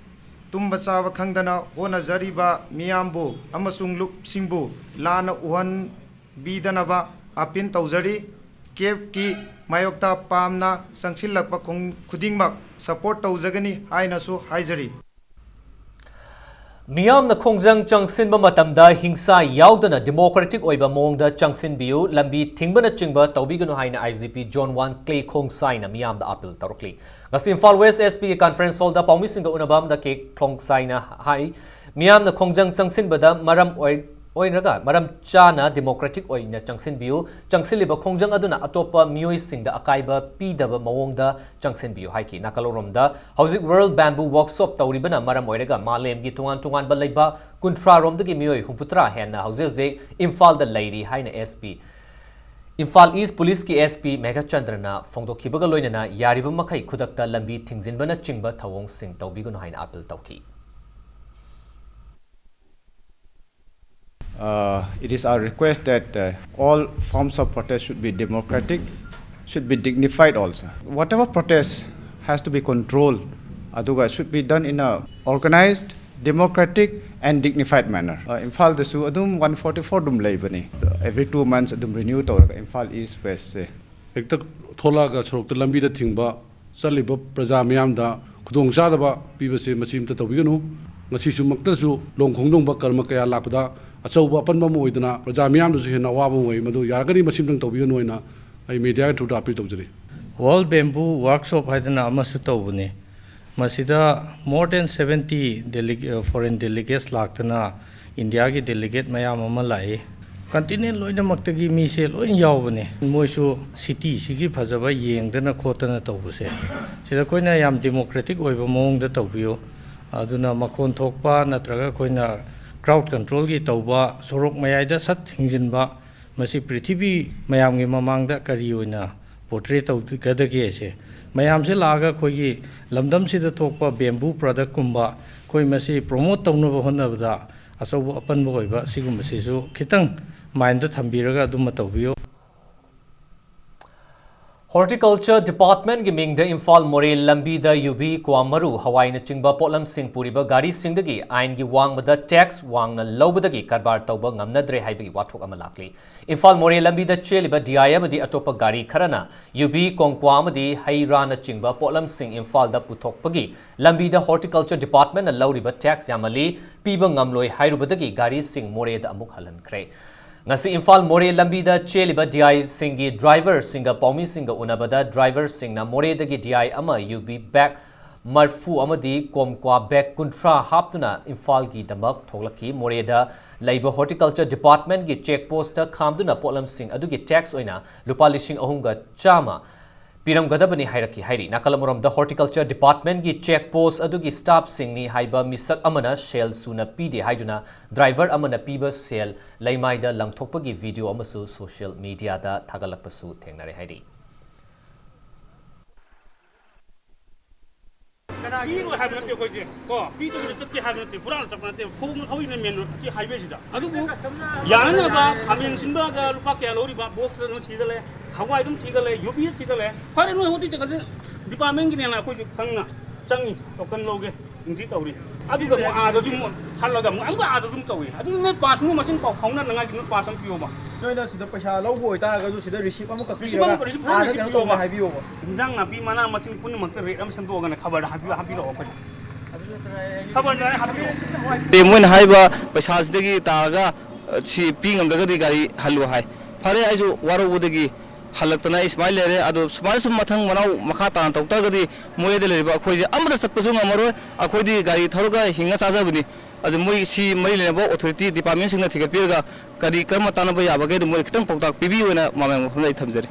ꯇꯨꯝꯕ ꯆꯥꯕ ꯈꯪꯗꯅ ꯍꯣꯠꯅꯖꯔꯤꯕ ꯃꯤꯌꯥꯝꯕꯨ ꯑꯃꯁꯨꯡ ꯂꯨꯞꯁꯤꯡꯕꯨ ꯂꯥꯟꯅ ꯎꯍꯟꯕꯤꯗꯅꯕ appeal ꯇꯧꯖꯔꯤ꯫ ꯀꯦꯞꯀꯤ ꯃꯥꯌꯣꯛꯇ ꯄꯥꯝꯅ ꯆꯪꯁꯤꯜꯂꯛꯄ ꯈꯣꯡ-, ꯈꯨꯗꯤꯡꯃꯛ support ꯇꯧꯖꯒꯅꯤ ꯍꯥꯏꯅꯁꯨ ꯍꯥꯏꯖꯔꯤ꯫ ꯃꯤꯌꯥꯝꯅ ꯈꯣꯡꯖꯪ ꯆꯪꯁꯤꯟꯕ ꯃꯇꯝꯗ ꯍꯤꯡꯁꯥ ꯌꯥꯎꯗꯅ democratic ꯑꯣꯏꯕ ꯃꯑꯣꯡꯗ ꯆꯪꯁꯤꯟꯕꯤꯌꯨ, ꯂꯝꯕꯤ ꯊꯤꯡꯕꯅꯆꯤꯡꯕ ꯇꯧꯕꯤꯒꯅꯨ ꯍꯥꯏꯅ I G P John Wan Clay Khongsai ꯅ ꯃꯤꯌꯥꯝꯗ appeal ꯇꯧꯔꯛꯂꯤ꯫ ꯉꯁꯤ ꯏꯝꯐꯥꯜ West S P ꯒꯤ conference hall ꯗ ꯄꯥꯎꯃꯤꯁꯤꯡꯒ ꯎꯅꯕ ꯑꯃꯗ K Khongsai ꯅ ꯍꯥꯏ, ꯃꯤꯌꯥꯝꯅ ꯈꯣꯡꯖꯪ ꯆꯪꯁꯤꯟꯕꯗ ꯃꯔꯝ ꯑꯣꯏ-, ꯑꯣꯏꯔꯒ ꯃꯔꯝ ꯆꯥꯅ democratic ꯑꯣꯏꯅ ꯆꯪꯁꯤꯟꯕꯤꯌꯨ, ꯆꯪꯁꯤꯜꯂꯤꯕ ꯈꯣꯡꯖꯪ ꯑꯗꯨꯅ ꯑꯇꯣꯞꯄ ꯃꯤꯑꯣꯏꯁꯤꯡꯗ ꯑꯀꯥꯏꯕ ꯄꯤꯗꯕ ꯃꯑꯣꯡꯗ ꯆꯪꯁꯤꯟꯕꯤꯌꯨ ꯍꯥꯏꯈꯤ꯫ ꯅꯥꯀꯜꯂꯣꯝꯗ ꯍꯧꯖꯤꯛ World Bamboo Workshop ꯇꯧꯔꯤꯕꯅ ꯃꯔꯝ ꯑꯣꯏꯔꯒ ꯃꯥꯂꯦꯝꯒꯤ ꯇꯣꯉꯥꯟ ꯇꯣꯉꯥꯟꯕ ꯂꯩꯕꯥꯛ ꯀꯨꯟꯊ꯭ꯔꯥ ꯔꯣꯝꯗꯒꯤ ꯃꯤꯑꯣꯏ ꯍꯨꯝꯐꯨꯇꯔꯥ ꯍꯦꯟꯅ ꯍꯧꯖꯤꯛ ꯍꯧꯖꯤꯛ ꯏꯝꯐꯥꯜꯗ ꯂꯩꯔꯤ ꯍꯥꯏꯅ S P, Imphal East Police ꯀꯤ S P ꯃꯦꯘꯆꯟꯗ꯭ꯔꯅ ꯐꯣꯡꯗꯣꯛꯈꯤꯕꯒ ꯂꯣꯏꯅꯅ ꯌꯥꯔꯤꯕ ꯃꯈꯩ ꯈꯨꯗꯛꯇ ꯂꯝꯕꯤ ꯊꯤꯡꯖꯤꯟꯕꯅꯆꯤꯡꯕ ꯊꯧꯑꯣꯡꯁꯤꯡ ꯇꯧꯕꯤꯒꯅꯨ ꯍꯥꯏꯅ appeal ꯇꯧꯈꯤ꯫ Uh, it is our request that uh, all forms of protest should be democratic, should be dignified also. Whatever protest has to be controlled, ꯑꯗꯨꯒ should be done in a organized, democratic and dignified manner. Uh, ꯏꯝꯐꯥꯜꯗꯁꯨ ꯑꯗꯨꯝ one forty four ꯑꯗꯨꯝ ꯂꯩꯕꯅꯤ꯫ Every two months ꯑꯗꯨꯝ renew ꯇꯧꯔꯒ Imphal East West ꯁꯦ꯫ ꯍꯦꯛꯇ ꯊꯣꯛꯂꯛꯑꯒ ꯁꯣꯔꯣꯛꯇ ꯂꯝꯕꯤꯗ ꯊꯤꯡꯕ, ꯆꯠꯂꯤꯕ ꯄ꯭ꯔꯖꯥ ꯃꯤꯌꯥꯝꯗ ꯈꯨꯗꯣꯡꯆꯥꯗꯕ ꯄꯤꯕꯁꯦ ꯃꯁꯤ ꯑꯝꯇ ꯇꯧꯕꯤꯒꯅꯨ꯫ ꯉꯁꯤꯁꯨꯃꯛꯇꯁꯨ ꯂꯨꯍꯣꯡ ꯈꯣꯡꯗꯣꯡꯕ ꯀꯔꯃ ꯀꯌꯥ ꯂꯥꯛꯄꯗ ꯑꯆꯧꯕ ꯑꯄꯟꯕ ꯑꯃ ꯑꯣꯏꯗꯅ ꯄ꯭ꯔꯖꯥ ꯃꯤꯌꯥꯝꯗꯁꯨ ꯍꯦꯟꯅ ꯑꯋꯥꯕ ꯑꯃ ꯑꯣꯏ꯫ ꯃꯗꯨ ꯌꯥꯔꯒꯗꯤ ꯃꯁꯤ ꯑꯝꯇꯪ ꯇꯧꯕꯤꯒꯅꯨ ꯍꯥꯏꯅ ꯑꯩ media ꯒꯤ through ꯗ appeal ꯇꯧꯖꯔꯤ꯫ World Bamboo Workshop ꯍꯥꯏꯗꯅ ꯑꯃꯁꯨ ꯇꯧꯕꯅꯤ꯫ ꯃꯁꯤꯗ more than seventy dele- foreign delegates ꯂꯥꯛꯇꯅ ꯏꯟꯗꯤꯌꯥꯒꯤ delegate ꯃꯌꯥꯝ ꯑꯃ ꯂꯥꯛꯏ꯫ Continent ꯂꯣꯏꯅꯃꯛꯇꯒꯤ ꯃꯤꯁꯦ ꯂꯣꯏ ꯌꯥꯎꯕꯅꯤ꯫ ꯃꯣꯏꯁꯨ city ꯁꯤꯒꯤ ꯐꯖꯕ ꯌꯦꯡꯗꯅ ꯈꯣꯠꯇꯅ ꯇꯧꯕꯁꯦ, ꯁꯤꯗ ꯑꯩꯈꯣꯏꯅ ꯌꯥꯝ democratic ꯑꯣꯏꯕ ꯃꯑꯣꯡꯗ ꯇꯧꯕꯤꯌꯨ꯫ ꯑꯗꯨꯅ ꯃꯈꯣꯟ ꯊꯣꯛꯄ ꯅꯠꯇ꯭ꯔꯒ ꯑꯩꯈꯣꯏꯅ crowd control ꯒꯤ ꯇꯧꯕ, ꯁꯣꯔꯣꯛ ꯃꯌꯥꯏꯗ ꯁꯠ ꯊꯤꯡꯖꯤꯟꯕ, ꯃꯁꯤ ꯄ꯭ꯔꯤꯊꯤꯕꯤ ꯃꯌꯥꯝꯒꯤ ꯃꯃꯥꯡꯗ ꯀꯔꯤ ꯑꯣꯏꯅ portray ꯇꯧꯒꯗꯒꯦꯁꯦ, ꯃꯌꯥꯝꯁꯦ ꯂꯥꯛꯑꯒ ꯑꯩꯈꯣꯏꯒꯤ ꯂꯝꯗꯝꯁꯤꯗ ꯊꯣꯛꯄ bamboo product ꯀꯨꯝꯕ ꯑꯩꯈꯣꯏ ꯃꯁꯤ promote ꯇꯧꯅꯕ ꯍꯣꯠꯅꯕꯗ ꯑꯆꯧꯕ ꯑꯄꯟꯕ ꯑꯣꯏꯕ ꯁꯤꯒꯨꯝꯕꯁꯤꯁꯨ ꯈꯤꯇꯪ mind ꯗ ꯊꯝꯕꯤꯔꯒ ꯑꯗꯨꯃ ꯇꯧꯕꯤꯌꯨ꯫ Horticulture Department ꯒꯤ ꯃꯤꯡꯗ ꯏꯝꯐꯥꯜ ꯃꯣꯔꯦ ꯂꯝꯕꯤꯗ ꯌꯨꯕꯤ, ꯀ꯭ꯋꯥ ꯃꯔꯨ, ꯍꯋꯥꯏꯅꯆꯤꯡꯕ ꯄꯣꯠꯂꯝꯁꯤꯡ ꯄꯨꯔꯤꯕ ꯒꯥꯔꯤꯁꯤꯡꯗꯒꯤ ꯑꯥꯏꯟꯒꯤ ꯋꯥꯡꯃꯗ tax ꯋꯥꯡꯅ ꯂꯧꯕꯗꯒꯤ ꯀꯔꯕꯥꯔ ꯇꯧꯕ ꯉꯝꯅꯗ꯭ꯔꯦ ꯍꯥꯏꯕꯒꯤ ꯋꯥꯊꯣꯛ ꯑꯃ ꯂꯥꯛꯂꯤ꯫ ꯏꯝꯐꯥꯜ ꯃꯣꯔꯦ ꯂꯝꯕꯤꯗ ꯆꯦꯜꯂꯤꯕ D I ꯑꯃꯗꯤ ꯑꯇꯣꯞꯄ ꯒꯥꯔꯤ ꯈꯔꯅ ꯌꯨꯕꯤ, ꯀꯣꯡꯀ꯭ꯋꯥ ꯑꯃꯗꯤ ꯍꯩ ꯔꯥꯅꯆꯤꯡꯕ ꯄꯣꯠꯂꯝꯁꯤꯡ ꯏꯝꯐꯥꯜꯗ ꯄꯨꯊꯣꯛꯄꯒꯤ ꯂꯝꯕꯤꯗ Horticulture Department ꯅ ꯂꯧꯔꯤꯕ tax ꯌꯥꯝꯃꯜꯂꯤ, ꯄꯤꯕ ꯉꯝꯂꯣꯏ ꯍꯥꯏꯔꯨꯕꯗꯒꯤ ꯒꯥꯔꯤꯁꯤꯡ ꯃꯣꯔꯦꯗ ꯑꯃꯨꯛ ꯍꯜꯍꯟꯈ꯭ꯔꯦ꯫ ꯉꯁꯤ ꯏꯝꯐꯥꯜ ꯃꯣꯔꯦ ꯂꯝꯕꯤꯗ ꯆꯦꯜꯂꯤꯕ D I ꯁꯤꯡꯒꯤ driver ꯁꯤꯡꯒ ꯄꯥꯎꯃꯤꯁꯤꯡꯒ ꯎꯅꯕꯗ driver ꯁꯤꯡꯅ ꯃꯣꯔꯦꯗꯒꯤ D I ꯑꯃ ꯌꯨꯕꯤ bag ꯃꯔꯐꯨ ꯑꯃꯗꯤ ꯀꯣꯝꯀ꯭ꯋꯥ bag ꯀꯨꯟꯊ꯭ꯔꯥ ꯍꯥꯞꯇꯨꯅ ꯏꯝꯐꯥꯜꯒꯤꯗꯃꯛ ꯊꯣꯛꯂꯛꯈꯤ꯫ ꯃꯣꯔꯦꯗ ꯂꯩꯕ Horticulture Department ꯒꯤ check post ꯇ ꯈꯥꯝꯗꯨꯅ ꯄꯣꯠꯂꯝꯁꯤꯡ ꯑꯗꯨꯒꯤ tax ꯑꯣꯏꯅ ꯂꯨꯄꯥ ꯂꯤꯁꯤꯡ ꯑꯍꯨꯝꯒ ꯆꯥꯝꯃ ꯄꯤꯔꯝꯒꯗꯕꯅꯤ ꯍꯥꯏꯔꯛꯈꯤ ꯍꯥꯏꯔꯤ꯫ ꯅꯥꯀꯜ ꯑꯃꯔꯣꯝꯗ Horticulture Department ꯒꯤ check post ꯑꯗꯨꯒꯤ staff ꯁꯤꯡꯅꯤ ꯍꯥꯏꯕ ꯃꯤꯁꯛ ꯑꯃꯅ ꯁꯦꯜ ꯁꯨꯅ ꯄꯤꯗꯦ ꯍꯥꯏꯗꯨꯅ driver ꯑꯃꯅ ꯄꯤꯕ ꯁꯦꯜ ꯂꯩꯃꯥꯏꯗ ꯂꯪꯊꯣꯛꯄꯒꯤ video ꯑꯃꯁꯨ social media ꯗ ꯊꯥꯒꯠꯂꯛꯄꯁꯨ ꯊꯦꯡꯅꯔꯦ ꯍꯥꯏꯔꯤ꯫ ꯄꯤꯔꯣꯏ ꯍꯥꯏꯕ ꯅꯠꯇꯦ ꯑꯩꯈꯣꯏꯁꯦ, ꯀꯣ, ꯄꯤꯗꯕꯤꯗ ꯆꯠꯀꯦ ꯍꯥꯏꯕ ꯅꯠꯇꯦ, ꯍꯨꯔꯥꯟ ꯆꯠꯄ ꯅꯠꯇꯦ, ꯈꯣꯡꯅ ꯊꯧꯔꯤꯅꯦ main road ꯁꯤ highway ꯁꯤꯗ꯫ ꯑꯗꯨꯕꯨ ꯌꯥꯅꯅꯕ ꯈꯥꯃꯦꯟ ꯁꯤꯟꯕꯒ ꯂꯨꯄꯥ ꯀꯌꯥ ꯂꯧꯔꯤꯕ, box ꯇ ꯑꯗꯨꯝ ꯊꯤꯒꯠꯂꯦ, ꯍꯋꯥꯏ ꯑꯗꯨꯝ ꯊꯤꯒꯠꯂꯦ, ꯌꯨꯕꯤ ꯊꯤꯒꯠꯂꯦ꯫ ꯐꯔꯦ, ꯅꯣꯏ ꯍꯧꯖꯤꯛ ꯆꯠꯀꯗ department ꯒꯤꯅꯦꯅ ꯑꯩꯈꯣꯏꯁꯨ ꯈꯪꯅ ꯆꯪꯉꯤ, token ꯂꯧꯒꯦ꯫ ꯏꯟꯇ꯭ꯔꯤ ꯇꯧꯔꯤ꯫ ꯑꯗꯨꯒ ꯑꯃꯨꯛ ꯑꯥꯗꯁꯨ ꯑꯃꯨꯛ ꯍꯜꯂꯒ ꯑꯃꯨꯛ, ꯑꯃꯨꯛꯀ ꯑꯥꯗꯁꯨ ꯑꯃꯨꯛ ꯇꯧꯏ꯫ ꯑꯗꯨ ꯅꯣꯏ pass ꯅꯨꯡ ꯃꯁꯤꯡ ꯄꯥꯎ ꯐꯥꯎꯅꯅꯉꯥꯏꯒꯤ ꯅꯣꯏ pass ꯑꯃ ꯄꯤꯌꯣꯕ꯫ ꯅꯣꯏꯅ ꯁꯤꯗ ꯄꯩꯁꯥ ꯂꯧꯕ ꯑꯣꯏꯇꯥꯔꯒꯁꯨ ꯁꯤꯗ receipt ꯑꯃꯈꯛ receipt ꯄꯤꯔꯒ ꯑꯃ, receipt ꯑꯃ, ꯑꯥꯗ receipt ꯀꯩꯅꯣ ꯇꯧꯒꯦ ꯄꯤꯌꯣꯕ꯫ ꯍꯥꯏꯕꯤꯌꯣꯕ꯫ ꯏꯟꯖꯥꯡ ꯅꯥꯄꯤ ꯃꯅꯥ ꯃꯁꯤꯡ ꯄꯨꯝꯅꯃꯛꯇ rate ꯑꯃ ꯁꯦꯝꯗꯣꯛꯑꯒꯅꯦ ꯈꯕꯔꯗ ꯍꯥꯞꯄꯤꯔꯛꯑꯣ ꯑꯩꯈꯣꯏꯗ꯫ ꯈꯕꯔꯗ ꯍꯥꯞꯄꯤꯔꯛꯑꯣ꯫ ꯑꯦ, ꯃꯣꯏꯅ ꯍꯥꯏꯕ ꯄꯩꯁꯥꯁꯤꯗꯒꯤ ꯇꯥꯔꯒ, ꯑ, ꯁꯤ ꯄꯤ ꯉꯝꯗ꯭ꯔꯒꯗꯤ ꯒꯥꯔꯤ ꯍꯜꯂꯨ ꯍꯥꯏ꯫ ꯐꯔꯦ, ꯑꯩꯁꯨ ꯋꯥꯔꯧꯕꯗꯒꯤ ꯍꯜꯂꯛꯇꯅ ꯑꯩ ꯁꯨꯃꯥꯏꯅ ꯂꯩꯔꯦ꯫ ꯑꯗꯣ ꯁꯨꯃꯥꯏꯅ ꯁꯨꯝ ꯃꯊꯪ ꯃꯅꯥꯎ ꯃꯈꯥ ꯇꯥꯅ ꯇꯧ ꯇꯥꯔꯒꯗꯤ ꯃꯣꯔꯦꯗ ꯂꯩꯔꯤꯕ ꯑꯩꯈꯣꯏꯁꯦ ꯑꯃꯠꯇ ꯆꯠꯄꯁꯨ ꯉꯝꯃꯔꯣꯏ꯫ ꯑꯩꯈꯣꯏꯗꯤ ꯒꯥꯔꯤ ꯊꯧꯔꯒ ꯍꯤꯡꯉ ꯆꯥꯖꯕꯅꯤ꯫ ꯑꯗꯨ ꯃꯣꯏ ꯁꯤ ꯃꯔꯤ ꯂꯩꯅꯕ authority department ꯁꯤꯡꯅ ꯊꯤꯒꯠꯄꯤꯔꯒ ꯀꯔꯤ ꯀꯔꯝꯕ ꯇꯥꯟꯅꯕ ꯌꯥꯕꯒꯦ, ꯑꯗꯨ ꯃꯣꯏ ꯈꯤꯇꯪ ꯄꯥꯎꯇꯥꯛ ꯄꯤꯕꯤꯌꯨꯅ ꯃꯥꯃꯦꯟ ꯃꯐꯝꯗ ꯑꯩ ꯊꯝꯖꯔꯤ꯫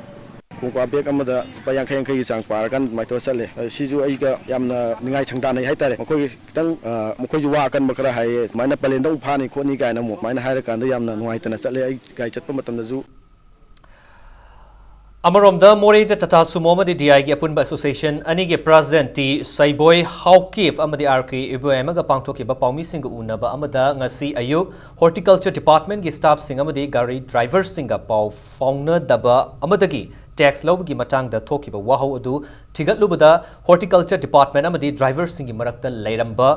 ꯀꯣꯡꯀ꯭ꯋꯥ bag ꯑꯃꯗ ꯂꯨꯄꯥ ꯌꯥꯡꯈꯩ ꯌꯥꯡꯈꯩꯒꯤ ꯆꯥꯡ ꯄꯥꯔꯀꯥꯟꯗ ꯑꯗꯨꯃꯥꯏꯅ ꯇꯧꯔ ꯆꯠꯂꯦ꯫ ꯑ, ꯁꯤꯁꯨ ꯑꯩꯒ ꯌꯥꯝꯅ ꯅꯤꯡꯉꯥꯏ ꯁꯪꯗꯥꯅꯩ ꯍꯥꯏꯇꯥꯔꯦ꯫ ꯃꯈꯣꯏꯒꯤ ꯈꯤꯇꯪ, ꯑ, ꯃꯈꯣꯏꯁꯨ ꯋꯥ ꯑꯀꯟꯕ ꯈꯔ ꯍꯥꯏꯌꯦ, "ꯁꯨꯃꯥꯏꯅ ꯄꯂꯦꯟꯗ ꯑꯃꯨꯛ ꯐꯥꯅꯤ ꯈꯣꯠꯅꯤ" ꯀꯥꯏꯅ ꯑꯃꯨꯛ ꯑꯗꯨꯃꯥꯏꯅ ꯍꯥꯏꯔꯀꯥꯟꯗ ꯌꯥꯝꯅ ꯅꯨꯡꯉꯥꯏꯇꯅ ꯆꯠꯂꯦ꯫ ꯑꯩ ꯒꯥꯔꯤ ꯆꯠꯄ ꯃꯇꯝꯗꯁꯨ ꯑꯃꯔꯣꯝꯗ ꯃꯣꯔꯦꯗ Tata Sumo ꯑꯃꯗꯤ D I ꯒꯤ ꯑꯄꯨꯟꯕ association ꯑꯅꯤꯒꯤ president ꯇꯤ ꯁꯩꯕꯣꯏ ꯍꯥꯎꯀꯤꯞ ꯑꯃꯗꯤ R K ꯏꯕꯣꯌꯥꯏꯃꯒ ꯄꯥꯡꯊꯣꯛꯈꯤꯕ ꯄꯥꯎꯃꯤꯁꯤꯡꯒ ꯎꯅꯕ ꯑꯃꯗ ꯉꯁꯤ ꯑꯌꯨꯛ Horticulture Department ꯀꯤ staff ꯁꯤꯡ ꯑꯃꯗꯤ ꯒꯥꯔꯤ driver ꯁꯤꯡꯒ ꯄꯥꯎ ꯐꯥꯎꯅꯗꯕ ꯑꯃꯗꯒꯤ ꯇꯦꯛꯁ ꯂꯧꯕꯒꯤ ꯃꯇꯥꯡꯗ ꯊꯣꯛꯈꯤꯕ ꯋꯥꯍꯧ ꯑꯗꯨ ꯊꯤꯒꯠꯂꯨꯕꯗ ꯍꯣꯔꯇꯤꯀꯜꯆꯔ ꯗꯤꯄꯥꯔꯠꯃꯦꯟ ꯑꯃꯗꯤ ꯗ꯭ꯔꯥꯏꯚꯔꯁꯤꯡꯒꯤ ꯃꯔꯛꯇ ꯂꯩꯔꯝꯕ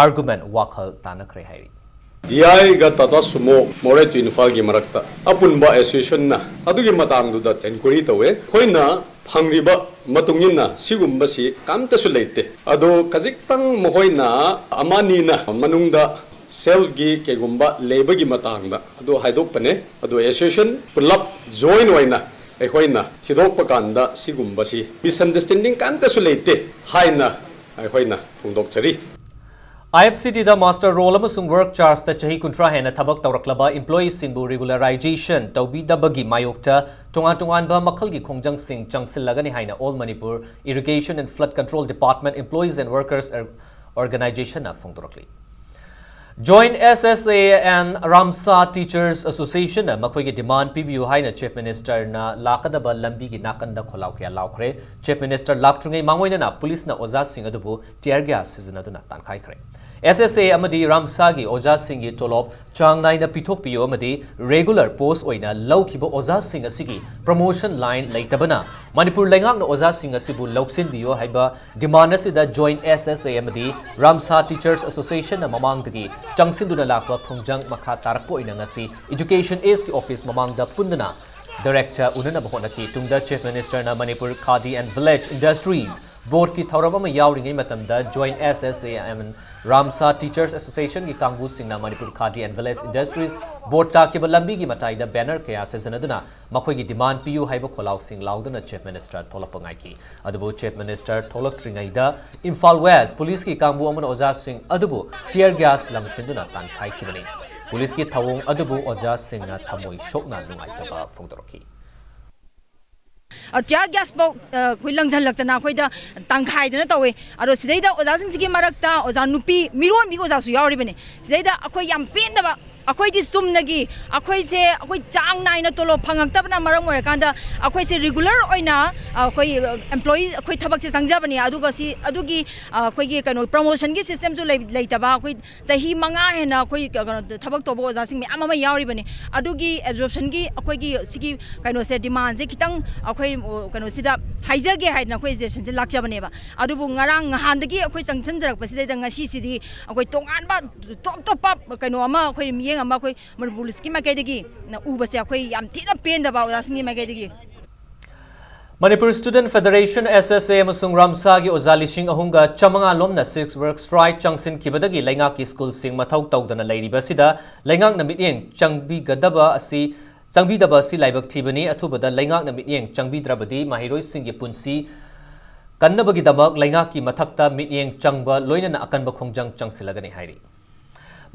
ꯑꯥꯔꯒꯨꯃꯦꯟ ꯋꯥꯈꯜ ꯇꯥꯅꯈ꯭ꯔꯦ ꯍꯥꯏꯔꯤ꯫ ꯗꯤꯑꯥꯏꯒ ꯇꯥꯇꯥ ꯁꯨꯃꯣ ꯃꯣꯔꯦ ꯇꯨ ꯏꯝꯐꯥꯜꯒꯤ ꯃꯔꯛꯇ ꯑꯄꯨꯟꯕ ꯑꯦꯁꯣꯁꯤꯌꯦꯁꯟꯅ ꯑꯗꯨꯒꯤ ꯃꯇꯥꯡꯗꯨꯗ ꯏꯟꯀ꯭ꯋꯥꯏꯔꯤ ꯇꯧꯋꯦ꯫ ꯑꯩꯈꯣꯏꯅ ꯐꯪꯂꯤꯕ ꯃꯇꯨꯡ ꯏꯟꯅ ꯁꯤꯒꯨꯝꯕꯁꯤ ꯀꯝꯇꯁꯨ ꯂꯩꯇꯦ꯫ ꯑꯗꯣ ꯈꯖꯤꯛꯇꯪ ꯃꯈꯣꯏꯅ ꯑꯃꯅꯤꯅ ꯃꯅꯨꯡꯗ ꯁꯦꯜꯐꯀꯤ ꯀꯩꯒꯨꯝꯕ ꯂꯩꯕꯒꯤ ꯃꯇꯥꯡꯗ ꯑꯗꯨ ꯍꯥꯏꯗꯣꯛꯄꯅꯦ꯫ ꯑꯗꯣ ꯑꯦꯁꯣꯁꯤꯌꯦꯁꯟ ꯄꯨꯂꯞ ꯖꯣꯏꯟ ꯑꯣꯏꯅ ꯑꯩꯈꯣꯏꯅ ꯊꯤꯗꯣꯛꯄ ꯀꯥꯟꯗ ꯁꯤꯒꯨꯝꯕꯁꯤ ꯃꯤꯁꯑꯟꯗꯔꯁ꯭ꯇꯦꯟꯗꯤꯡ ꯀꯝꯇꯁꯨ ꯂꯩꯇꯦ ꯍꯥꯏꯅ ꯑꯩꯈꯣꯏꯅ ꯐꯣꯡꯗꯣꯛꯆꯔꯤ꯫ ꯑꯥꯏ ꯑꯦꯐ ꯁꯤ ꯇꯤꯗ ꯃꯥꯁꯇꯔ ꯔꯣꯜ ꯑꯃꯁꯨꯡ ꯋꯔꯛ ꯆꯥꯔꯖꯇ ꯆꯍꯤ ꯀꯨꯟꯊ꯭ꯔꯥ ꯍꯦꯟꯅ ꯊꯕꯛ ꯇꯧꯔꯛꯂꯕ ꯏꯝꯄ꯭ꯂꯣꯌꯤꯁꯤꯡꯕꯨ ꯔꯤꯒꯨꯂꯔꯥꯏꯖꯦꯁꯟ ꯇꯧꯕꯤꯗꯕꯒꯤ ꯃꯥꯌꯣꯛꯇ ꯇꯣꯉꯥꯟ ꯇꯣꯉꯥꯟꯕ ꯃꯈꯜꯒꯤ ꯈꯣꯡꯖꯪꯁꯤꯡ ꯆꯪꯁꯤꯜꯂꯒꯅꯤ ꯍꯥꯏꯅ All Manipur Irrigation and Flood Control Department Employees and Workers Organizationꯅ ꯐꯣꯡꯗꯣꯔꯛꯂꯤ꯫ Joint S S A and Ramsa Teachers Associationꯅ ꯃꯈꯣꯏꯒꯤ ꯗꯤꯃꯥꯟ ꯄꯤꯕꯤꯌꯨ ꯍꯥꯏꯅ ꯆꯤꯐ ꯃꯤꯅꯤꯁꯇꯔꯅ ꯂꯥꯛꯀꯗꯕ ꯂꯝꯕꯤꯒꯤ ꯅꯥꯀꯟꯗ ꯈꯣꯜꯂꯥꯎ ꯀꯌꯥ ꯂꯥꯎꯈ꯭ꯔꯦ꯫ ꯆꯤꯐ ꯃꯤꯅꯤꯁꯇꯔ ꯂꯥꯛꯇ꯭ꯔꯤꯉꯩ ꯃꯥꯡꯑꯣꯏꯅꯅ ꯄꯨꯂꯤꯁꯅ ꯑꯣꯖꯥꯁꯤꯡ ꯑꯗꯨꯕꯨ ꯇꯤꯌꯔ ꯒ꯭ꯌꯥꯁ ꯁꯤꯖꯤꯟꯅꯗꯨꯅ ꯇꯥꯟꯈꯥꯏꯈ꯭ꯔꯦ꯫ ꯑꯦꯁ ꯑꯦꯁ ꯑꯦ ꯑꯃꯗꯤ ꯔꯥꯝꯁꯥꯒꯤ ꯑꯣꯖꯥꯁꯤꯡꯒꯤ ꯇꯣꯂꯣꯞ ꯆꯥꯡ ꯅꯥꯏꯅ ꯄꯤꯊꯣꯛꯄꯤꯌꯨ ꯑꯃꯗꯤ ꯔꯦꯒꯨꯂꯔ ꯄꯣꯁ ꯑꯣꯏꯅ ꯂꯧꯈꯤꯕ ꯑꯣꯖꯥꯁꯤꯡ ꯑꯁꯤꯒꯤ ꯄ꯭ꯔꯃꯣꯁꯟ ꯂꯥꯏꯟ ꯂꯩꯇꯕꯅ ꯃꯅꯤꯄꯨꯔ ꯂꯩꯉꯥꯛꯅ ꯑꯣꯖꯥꯁꯤꯡ ꯑꯁꯤꯕꯨ ꯂꯧꯁꯤꯟꯕꯤꯌꯨ ꯍꯥꯏꯕ ꯗꯤꯃꯥꯟ ꯑꯁꯤꯗ ꯖꯣꯏꯟ ꯑꯦꯁ ꯑꯦꯁ ꯑꯦ ꯑꯃꯗꯤ ꯔꯥꯝꯁꯥ ꯇꯤꯆꯔꯁ ꯑꯦꯁꯣꯁꯤꯌꯦꯁꯟꯅ ꯃꯃꯥꯡꯗꯒꯤ ꯆꯪꯁꯤꯟꯗꯨꯅ ꯂꯥꯛꯄ ꯈꯣꯡꯖꯪ ꯃꯈꯥ ꯇꯥꯔꯛꯄ ꯑꯣꯏꯅ ꯉꯁꯤ ꯏꯗꯨꯀꯦꯁꯟ ꯏꯁꯀꯤ ꯑꯣꯐꯤꯁ ꯃꯃꯥꯡꯗ ꯄꯨꯟꯗꯨꯅ ꯗꯥꯏꯔꯦꯛꯇ ꯎꯅꯅꯕ ꯍꯣꯠꯅꯈꯤ꯫ ꯇꯨꯡꯗ ꯆꯤꯐ ꯃꯤꯅꯤꯁꯇꯔꯅ Manipur khadi and village industries ꯕꯣꯔꯗꯀꯤ ꯊꯧꯔꯝ ꯑꯃ ꯌꯥꯎꯔꯤꯉꯩ ꯃꯇꯝꯗ join S S A and RMSA teachers ꯑꯦꯁꯣꯁꯤꯌꯦꯁꯟꯒꯤ ꯀꯥꯡꯕꯨꯁꯤꯡꯅ Manipur khadi and village industries board ꯇꯥꯛꯈꯤꯕ ꯂꯝꯕꯤꯒꯤ ꯃꯇꯥꯏꯗ ꯕꯦꯅꯔ ꯀꯌꯥ ꯁꯤꯖꯤꯟꯅꯗꯨꯅ ꯃꯈꯣꯏꯒꯤ ꯗꯤꯃꯥꯟ ꯄꯤꯌꯨ ꯍꯥꯏꯕ ꯈꯣꯜꯂꯥꯎꯁꯤꯡ ꯂꯥꯎꯗꯨꯅ ꯆꯤꯐ ꯃꯤꯅꯤꯁꯇꯔ ꯊꯣꯛꯂꯛꯄ ꯉꯥꯏꯈꯤ꯫ ꯑꯗꯨꯕꯨ ꯆꯤꯐ ꯃꯤꯅꯤꯁꯇꯔ ꯊꯣꯛꯂꯛꯇ꯭ꯔꯤꯉꯩꯗ ꯏꯝꯐꯥꯜ ꯋꯦꯁ ꯄꯨꯂꯤꯁꯀꯤ ꯀꯥꯡꯕꯨ ꯑꯃꯅ ꯑꯣꯖꯥꯁꯤꯡ ꯑꯗꯨꯕꯨ ꯇꯤꯌꯔ ꯒ꯭ꯌꯥꯁ ꯂꯪꯁꯤꯟꯗꯨꯅ ꯇꯥꯟꯈꯥꯏꯈꯤꯕꯅꯤ꯫ ꯄꯨꯂꯤꯁꯀꯤ ꯊꯧꯑꯣꯡ ꯑꯗꯨꯕꯨ ꯑꯣꯖꯥꯁꯤꯡꯅ ꯊꯃꯣꯏ ꯁꯣꯛꯅ ꯅꯨꯡꯉꯥꯏꯇꯕ ꯐꯣꯡꯗꯣꯔꯛꯈꯤ꯫ ꯑ, ꯇꯤꯌꯥꯔ ꯒ꯭ꯌꯥꯁ ꯐꯥꯎ, ꯑ, ꯑꯩꯈꯣꯏ ꯂꯪꯁꯤꯜꯂꯛꯇꯅ ꯑꯩꯈꯣꯏꯗ ꯇꯥꯡꯈꯥꯏꯗꯅ ꯇꯧꯋꯦ꯫ ꯑꯗꯣ ꯁꯤꯗꯩꯗ ꯑꯣꯖꯥꯁꯤꯡꯁꯤꯒꯤ ꯃꯔꯛꯇ ꯑꯣꯖꯥ ꯅꯨꯄꯤ ꯃꯤꯔꯣꯟꯕꯤ ꯑꯣꯖꯥꯁꯨ ꯌꯥꯎꯔꯤꯕꯅꯤ꯫ ꯁꯤꯗꯩꯗ ꯑꯩꯈꯣꯏ ꯌꯥꯝ ꯄꯦꯟꯗꯕ, ꯑꯩꯈꯣꯏꯗꯤ ꯆꯨꯝꯅꯒꯤ ꯑꯩꯈꯣꯏꯁꯦ ꯑꯩꯈꯣꯏ ꯆꯥꯡ ꯅꯥꯏꯅ ꯇꯣꯂꯣꯞ ꯐꯪꯉꯛꯇꯕꯅ ꯃꯔꯝ ꯑꯣꯏꯔꯀꯥꯟꯗ ꯑꯩꯈꯣꯏꯁꯦ ꯔꯤꯒꯨꯂꯔ ꯑꯣꯏꯅ ꯑꯩꯈꯣꯏ ꯑꯦꯝꯄ꯭ꯂꯣꯌꯤ ꯑꯩꯈꯣꯏ ꯊꯕꯛꯁꯦ ꯆꯪꯖꯕꯅꯦ꯫ ꯑꯗꯨꯒ ꯁꯤ ꯑꯗꯨꯒꯤ ꯑꯩꯈꯣꯏꯒꯤ ꯀꯩꯅꯣ ꯄ꯭ꯔꯃꯣꯁꯟꯒꯤ ꯁꯤꯁꯇꯦꯝꯁꯨ ꯂꯩꯇꯕ, ꯑꯩꯈꯣꯏ ꯆꯍꯤ ꯃꯉꯥ ꯍꯦꯟꯅ ꯑꯩꯈꯣꯏ ꯀꯩꯅꯣ ꯊꯕꯛ ꯇꯧꯕ ꯑꯣꯖꯥꯁꯤꯡ ꯃꯌꯥꯝ ꯑꯃ ꯌꯥꯎꯔꯤꯕꯅꯤ꯫ ꯑꯗꯨꯒꯤ ꯑꯦꯕꯖꯣꯔꯞꯁꯟꯒꯤ ꯑꯩꯈꯣꯏꯒꯤ ꯁꯤꯒꯤ ꯀꯩꯅꯣꯁꯦ, ꯗꯤꯃꯥꯟꯁꯦ ꯈꯤꯇꯪ ꯑꯩꯈꯣꯏ ꯀꯩꯅꯣꯁꯤꯗ ꯍꯥꯏꯖꯒꯦ ꯍꯥꯏꯗꯅ ꯑꯩꯈꯣꯏ ꯁꯦꯁꯟꯁꯦ ꯂꯥꯛꯆꯕꯅꯦꯕ꯫ ꯑꯗꯨꯕꯨ ꯉꯔꯥꯡ ꯅꯍꯥꯟꯗꯒꯤ ꯑꯩꯈꯣꯏ ꯆꯪꯁꯤꯟꯖꯔꯛꯄꯁꯤꯗꯩꯗ ꯉꯁꯤꯁꯤꯗꯤ ꯑꯩꯈꯣꯏ ꯇꯣꯉꯥꯟꯕ ꯇꯣꯞ ꯇꯣꯞꯄ ꯀꯩꯅꯣ ꯑꯃ ꯑꯩꯈꯣꯏ ꯃꯤꯠꯌꯦꯡ ꯑꯃ ꯑꯩꯈꯣꯏ ꯃꯅꯤꯄꯨꯔ ꯄꯨꯂꯤꯁꯀꯤ ꯃꯥꯏꯀꯩꯗꯒꯤ ꯎꯕꯁꯦ ꯑꯩꯈꯣꯏ ꯌꯥꯝ ꯊꯤꯅ ꯄꯦꯟꯗꯕ ꯑꯣꯖꯥꯁꯤꯡꯒꯤ ꯃꯥꯏꯀꯩꯗꯒꯤ꯫ ꯃꯅꯤꯄꯨꯔ ꯁ꯭ꯇꯨꯗꯦꯟꯠ ꯐꯦꯗꯔꯦꯁꯟ, ꯑꯦꯁ ꯑꯦꯁ ꯑꯦ, ꯑꯃꯁꯨꯡ ꯔꯥꯝꯁꯥꯒꯤ ꯑꯣꯖꯥ ꯂꯤꯁꯤꯡ ꯑꯍꯨꯝꯒ ꯆꯥꯃꯉꯥ ꯂꯣꯝꯅ ꯁꯤꯛꯁ ꯋꯔꯛ ꯁ꯭ꯇ꯭ꯔꯥꯏꯛ ꯆꯪꯁꯤꯟꯈꯤꯕꯗꯒꯤ ꯂꯩꯉꯥꯛꯀꯤ ꯁ꯭ꯀꯨꯜꯁꯤꯡ ꯃꯊꯧ ꯇꯧꯗꯅ ꯂꯩꯔꯤꯕ ꯑꯁꯤꯗ ꯂꯩꯉꯥꯛꯅ ꯃꯤꯠꯌꯦꯡ ꯆꯪꯕꯤꯒꯗꯕ ꯑꯁꯤ, ꯆꯪꯕꯤꯗꯕ ꯑꯁꯤ ꯂꯥꯏꯕꯛ ꯊꯤꯕꯅꯤ꯫ ꯑꯊꯨꯕꯗ ꯂꯩꯉꯥꯛꯅ ꯃꯤꯠꯌꯦꯡ ꯆꯪꯕꯤꯗ꯭ꯔꯕꯗꯤ ꯃꯍꯩꯔꯣꯏꯁꯤꯡꯒꯤ ꯄꯨꯟꯁꯤ ꯀꯟꯅꯕꯒꯤꯗꯃꯛ ꯂꯩꯉꯥꯛꯀꯤ ꯃꯊꯛꯇ ꯃꯤꯠꯌꯦꯡ ꯆꯪꯕ ꯂꯣꯏꯅꯅ ꯑꯀꯟꯕ ꯈꯣꯡꯖꯪ ꯆꯪꯁꯤꯜꯂꯒꯅꯤ ꯍꯥꯏꯔꯤ꯫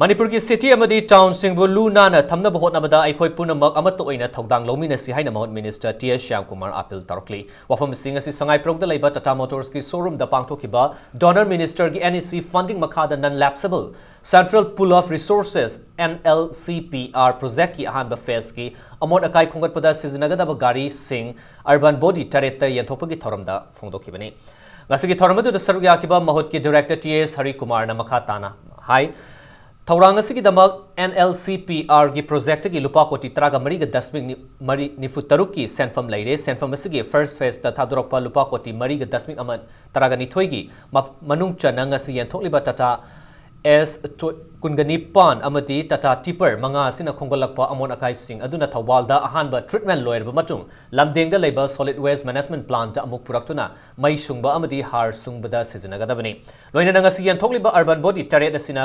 ꯃꯅꯤꯄꯨꯔꯒꯤ ꯁꯤꯇꯤ ꯑꯃꯗꯤ ꯇꯥꯎꯟꯁꯤꯡꯕꯨ ꯂꯨ ꯅꯥꯟꯅ ꯊꯝꯅꯕ ꯍꯣꯠꯅꯕꯗ ꯑꯩꯈꯣꯏ ꯄꯨꯝꯅꯃꯛ ꯑꯃꯠꯇ ꯑꯣꯏꯅ ꯊꯧꯗꯥꯡ ꯂꯧꯃꯤꯟꯅꯁꯤ ꯍꯥꯏꯅ ꯃꯍꯨꯠ ꯃꯤꯅꯤꯁꯇꯔ ꯇꯤ ꯑꯦꯁ ꯁ꯭ꯌꯥꯝꯀꯨꯃꯥꯔ ꯑꯥꯄꯤꯜ ꯇꯧꯔꯛꯂꯤ꯫ ꯋꯥꯐꯝꯁꯤꯡ ꯑꯁꯤ ꯁꯉꯥꯏꯄ꯭ꯔꯧꯗ ꯂꯩꯕ ꯇꯥꯇꯥ ꯃꯣꯇꯣꯔꯁꯀꯤ ꯁꯣꯔꯨꯝꯗ ꯄꯥꯡꯊꯣꯛꯈꯤꯕ ꯗꯣꯅꯔ ꯃꯤꯅꯤꯁꯇꯔꯒꯤ ꯑꯦꯟ ꯏ ꯁꯤ ꯐꯟꯗꯤꯡ ꯃꯈꯥꯗ non lapsable central pool of resources, N L C P R, ꯄ꯭ꯔꯣꯖꯦꯛꯀꯤ ꯑꯍꯥꯟꯕ ꯐꯦꯖꯀꯤ ꯑꯃꯣꯠ ꯑꯀꯥꯏ ꯈꯣꯝꯒꯠꯄꯗ ꯁꯤꯖꯤꯟꯅꯒꯗꯕ ꯒꯥꯔꯤꯁꯤꯡ ꯑꯔꯕꯥꯟ ꯕꯣꯗꯤ ꯇꯔꯦꯠꯇ ꯌꯦꯟꯊꯣꯛꯄꯒꯤ ꯊꯧꯔꯝꯗ ꯐꯣꯡꯗꯣꯛꯈꯤꯕꯅꯤ꯫ ꯉꯁꯤꯒꯤ ꯊꯧꯔꯝ ꯑꯗꯨꯗ ꯁꯔꯨꯛ ꯌꯥꯈꯤꯕ ꯃꯍꯨꯠꯀꯤ ꯗꯤꯔꯦꯛꯇꯔ ꯇꯤ ꯑꯦꯁ ꯍꯔꯤꯀꯨꯃꯥꯔꯅ ꯃꯈꯥ ꯇꯥꯅ ꯍꯥꯏ, ꯊꯧꯔꯥꯡ ꯑꯁꯤꯒꯤꯗꯃꯛ ꯑꯦꯟ ꯑꯦꯜ ꯁꯤ ꯄꯤ ꯑꯥꯔꯒꯤ ꯄ꯭ꯔꯣꯖꯦꯛꯇꯒꯤ ꯂꯨꯄꯥ ꯀꯣꯇꯤ ꯇꯔꯥꯒ ꯃꯔꯤꯒ ꯗꯁꯃꯤꯛ ꯅꯤ-, ꯃꯔꯤ, ꯅꯤꯐꯨ ꯇꯔꯨꯛꯀꯤ ꯁꯦꯟꯐꯝ ꯂꯩꯔꯦ꯫ ꯁꯦꯟꯐꯝ ꯑꯁꯤꯒꯤ ꯐꯥꯔꯁ ꯐꯦꯖꯇ ꯊꯥꯗꯣꯔꯛꯄ ꯂꯨꯄꯥ ꯀꯣꯇꯤ ꯃꯔꯤꯒ ꯗꯁꯃꯤꯛ ꯑꯃ ꯇꯔꯥꯒ ꯅꯤꯊꯣꯏꯒꯤ ꯃ-, ꯃꯅꯨꯡ ꯆꯟꯅ ꯉꯁꯤ ꯌꯦꯟꯊꯣꯛꯂꯤꯕ ꯇꯥꯇꯥ ꯑꯦꯁ ꯇꯣ-, ꯀꯨꯟꯒ ꯅꯤꯄꯥꯟ ꯑꯃꯗꯤ ꯇꯥꯇꯥ ꯇꯤꯄꯔ ꯃꯉꯥ ꯑꯁꯤꯅ ꯈꯣꯝꯒꯠꯂꯛꯄ ꯑꯃꯣꯠ ꯑꯀꯥꯏꯁꯤꯡ ꯑꯗꯨꯅ ꯊꯧꯕꯥꯜꯗ ꯑꯍꯥꯟꯕ ꯇ꯭ꯔꯤꯠꯃꯦꯟ ꯂꯣꯏꯔꯕ ꯃꯇꯨꯡ ꯂꯝꯗꯦꯡꯗ ꯂꯩꯕ ꯁꯣꯂꯤꯗ ꯋꯦꯁ ꯃꯦꯅꯦꯖꯃꯦꯟ ꯄ꯭ꯂꯥꯟꯠꯇ ꯑꯃꯨꯛ ꯄꯨꯔꯛꯇꯨꯅ ꯃꯩ ꯁꯨꯡꯕ ꯑꯃꯗꯤ ꯍꯥꯔ ꯁꯨꯡꯕꯗ ꯁꯤꯖꯤꯟꯅꯒꯗꯕꯅꯤ꯫ ꯂꯣꯏꯅꯅ ꯉꯁꯤ ꯌꯦꯟꯊꯣꯛꯂꯤꯕ ꯑꯔꯕꯥꯟ ꯕꯣꯗꯤ ꯇꯔꯦꯠ ꯑꯁꯤꯅ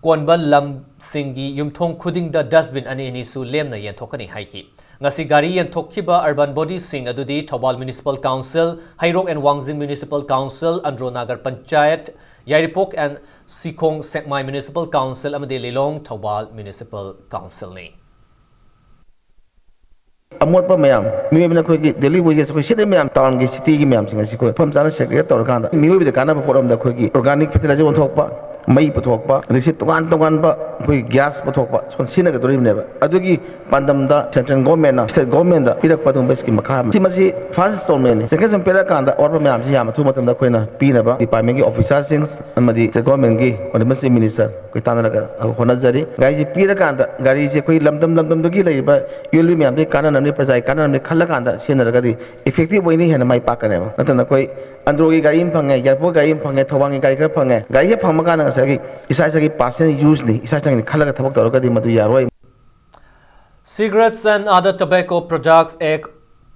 ꯀꯣꯟꯕ ꯂꯝꯁꯤꯡꯒꯤ ꯌꯨꯝꯊꯣꯡ ꯈꯨꯗꯤꯡꯗ ꯗꯁꯕꯤꯟ ꯑꯅꯤ ꯑꯅꯤꯁꯨ ꯂꯦꯝꯅ ꯌꯦꯟꯊꯣꯛꯀꯅꯤ ꯍꯥꯏꯈꯤ꯫ ꯉꯁꯤ ꯒꯥꯔꯤ ꯌꯦꯟꯊꯣꯛꯈꯤꯕ ꯑꯔꯕꯥꯟ ꯕꯣꯗꯤꯁꯤꯡ ꯑꯗꯨꯗꯤ Thoubal municipal council, Heirok and Wangjing municipal council, Andro nagar panchayat, Yairipok and Sikhong Sekmai municipal council ꯑꯃꯗꯤ ꯂꯤꯂꯣꯡ ꯊꯧꯕꯥꯜ ꯃ꯭ꯌꯨꯅꯤꯁꯤꯄꯥꯜ ꯀꯥꯎꯟꯁꯤꯜꯅꯤ꯫ ꯑꯃꯣꯠꯄ ꯃꯌꯥꯝ, ꯃꯤꯑꯣꯏꯕꯅ ꯑꯩꯈꯣꯏꯒꯤ ꯗꯦꯂꯤ ꯋꯦꯖꯦꯁ ꯑꯩꯈꯣꯏ ꯁꯤꯖꯤꯟꯅꯔꯤꯕ ꯃꯌꯥꯝ, ꯇꯥꯎꯟꯒꯤ, ꯁꯤꯇꯤꯒꯤ ꯃꯌꯥꯝꯁꯤꯡ ꯑꯁꯤ ꯑꯩꯈꯣꯏ ꯃꯐꯝ ꯆꯥꯅ ꯁꯦꯒ꯭ꯔꯦꯒꯦꯠ ꯇꯧꯔꯀꯥꯟꯗ ꯃꯤꯑꯣꯏꯕꯗ ꯀꯥꯟꯅꯕ ꯄꯣꯠ ꯑꯃꯗ ꯑꯩꯈꯣꯏꯒꯤ ꯑꯣꯔꯒꯥꯅꯤꯛ ꯐꯔꯇꯤꯂꯥꯏꯖꯔ ꯑꯣꯟꯊꯣꯛꯄ, ꯃꯩ ꯄꯨꯊꯣꯛꯄ, ꯑꯗꯒꯤ ꯁꯤ ꯇꯣꯉꯥꯟ ꯇꯣꯉꯥꯟꯕ ꯑꯩꯈꯣꯏ gas ꯄꯨꯊꯣꯛꯄ ꯁꯨꯝ ꯁꯤꯖꯤꯟꯅꯒꯗꯧꯔꯤꯕꯅꯦꯕ꯫ ꯑꯗꯨꯒꯤ ꯄꯥꯟꯗꯝꯗ central government ꯅ state government ꯗ ꯄꯤꯔꯛꯄ ꯑꯗꯨꯒꯨꯝꯕ scheme ꯃꯈꯥ ꯑꯃ꯫ ꯁꯤ ꯃꯁꯤ first installment ꯅꯤ꯫ Sanction ꯄꯤꯔꯛꯑꯀꯥꯟꯗ ꯑꯋꯥꯠꯄ ꯃꯌꯥꯝꯁꯤ ꯌꯥꯝ ꯑꯊꯨꯕ ꯃꯇꯝꯗ ꯑꯩꯈꯣꯏꯅ ꯄꯤꯅꯕ department ꯀꯤ officer ꯁꯤꯡ ꯑꯃꯗꯤ state government ꯀꯤ honourable minister ꯑꯩꯈꯣꯏ ꯇꯥꯟꯅꯔꯒ ꯍꯣꯠꯅꯖꯔꯤ꯫ ꯒꯥꯔꯤꯁꯤ ꯄꯤꯔꯀꯥꯟꯗ ꯒꯥꯔꯤꯁꯤ ꯑꯩꯈꯣꯏ ꯂꯝꯗꯝ ꯂꯝꯗꯝꯗꯨꯒꯤ ꯂꯩꯔꯤꯕ ꯌꯨꯝꯂꯤ ꯃꯌꯥꯝꯗꯨꯒꯤ ꯀꯥꯟꯅꯅꯕꯅꯤ, ꯄ꯭ꯔꯖꯥꯒꯤ ꯀꯥꯟꯅꯅꯕꯅꯤ ꯈꯜꯂꯀꯥꯟꯗ ꯁꯤꯖꯤꯟꯅꯔꯒꯗꯤ effective ꯑꯣꯏꯅꯤ, ꯍꯦꯟꯅ ꯃꯥꯏ ꯄꯥꯛꯀꯅꯦꯕ꯫ ꯅꯠꯇꯅ ꯑꯩꯈꯣꯏ ꯑꯟꯗ꯭ꯔꯣꯒꯤ ꯒꯥꯔꯤ ꯑꯃ ꯐꯪꯉꯦ, ꯌꯥꯏꯔꯤꯄꯣꯛ ꯒꯥꯔꯤ ꯑꯃ ꯐꯪꯉꯦ, ꯊꯧꯕꯥꯜꯒꯤ ꯒꯥꯔꯤ ꯈꯔ ꯐꯪꯉꯦ, ꯒꯥꯔꯤ ꯍꯦꯛ ꯐꯪꯕ ꯀꯥꯟꯗ ꯉꯁꯥꯏꯒꯤ ꯏꯁꯥ ꯏꯁꯥꯒꯤ personal use ꯅꯤ, ꯏꯁꯥ ꯏꯁꯥꯒꯤꯅꯤ ꯈꯜꯂꯒ ꯊꯕꯛ ꯇꯧꯔꯒꯗꯤ ꯃꯗꯨ ꯌꯥꯔꯣꯏ꯫ Cigarettes and Other Tobacco Products Act,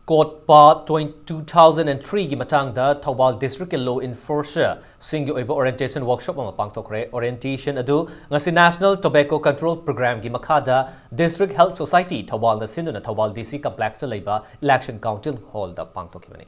COTPPA twenty, two thousand and three ꯒꯤ ꯃꯇꯥꯡꯗ ꯊꯧꯕꯥꯜ district ꯀꯤ law enforcer ꯁꯤꯡꯒꯤ ꯑꯣꯏꯕ orientation workshop ꯑꯃ ꯄꯥꯡꯊꯣꯛꯈ꯭ꯔꯦ꯫ Orientation ꯑꯗꯨ ꯉꯁꯤ National Tobacco Control Program ꯒꯤ ꯃꯈꯥꯗ District Health Society ꯊꯧꯕꯥꯜꯅ ꯁꯤꯟꯗꯨꯅ ꯊꯧꯕꯥꯜ D C complex ꯇ ꯂꯩꯕ Election Counting Hall ꯗ ꯄꯥꯡꯊꯣꯛꯈꯤꯕꯅꯤ꯫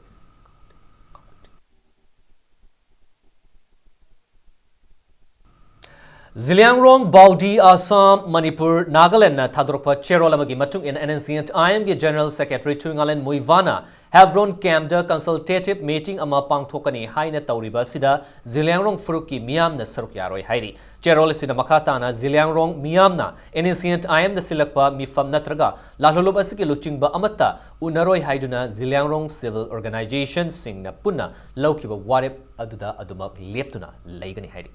ꯖꯤꯂꯤꯌꯥꯡꯔꯣꯡ, ꯕꯥꯎꯗꯤ, ꯑꯁꯥꯝ, ꯃꯅꯤꯄꯨꯔ, ꯅꯥꯒꯥꯂꯦꯟꯗꯅ ꯊꯥꯗꯣꯔꯛꯄ ꯆꯦꯔꯣꯜ ꯑꯃꯒꯤ ꯃꯇꯨꯡ ꯏꯟꯅ, N S C N I M ꯒꯤ General Secretary ꯊꯨꯏꯉꯥꯂꯦꯟ ꯃꯨꯏꯚꯥꯅ Hebron camp ꯗ consultative meeting ꯑꯃ ꯄꯥꯡꯊꯣꯛꯀꯅꯤ ꯍꯥꯏꯅ ꯇꯧꯔꯤꯕ ꯑꯁꯤꯗ ꯖꯤꯂꯤꯌꯥꯡꯔꯣꯡ ꯐꯨꯔꯨꯞꯀꯤ ꯃꯤꯌꯥꯝꯅ ꯁꯔꯨꯛ ꯌꯥꯔꯣꯏ ꯍꯥꯏꯔꯤ꯫ ꯆꯦꯔꯣꯜ ꯑꯁꯤꯗ ꯃꯈꯥ ꯇꯥꯅ ꯖꯤꯂꯤꯌꯥꯡꯔꯣꯡ ꯃꯤꯌꯥꯝꯅ N S C N I M ꯗ ꯁꯤꯜꯂꯛꯄ ꯃꯤꯐꯝ ꯅꯠꯇ꯭ꯔꯒ ꯂꯥꯜꯍꯧꯂꯨꯞ ꯑꯁꯤꯒꯤ ꯂꯨꯆꯤꯡꯕ ꯑꯃꯠꯇ ꯎꯅꯔꯣꯏ ꯍꯥꯏꯗꯨꯅ ꯖꯤꯂꯤꯌꯥꯡꯔꯣꯡ civil organization ꯁꯤꯡꯅ ꯄꯨꯟꯅ ꯂꯧꯈꯤꯕ ꯋꯥꯔꯦꯞ ꯑꯗꯨꯗ ꯑꯗꯨꯃꯛ ꯂꯦꯞꯇꯨꯅ ꯂꯩꯒꯅꯤ ꯍꯥꯏꯔꯤ꯫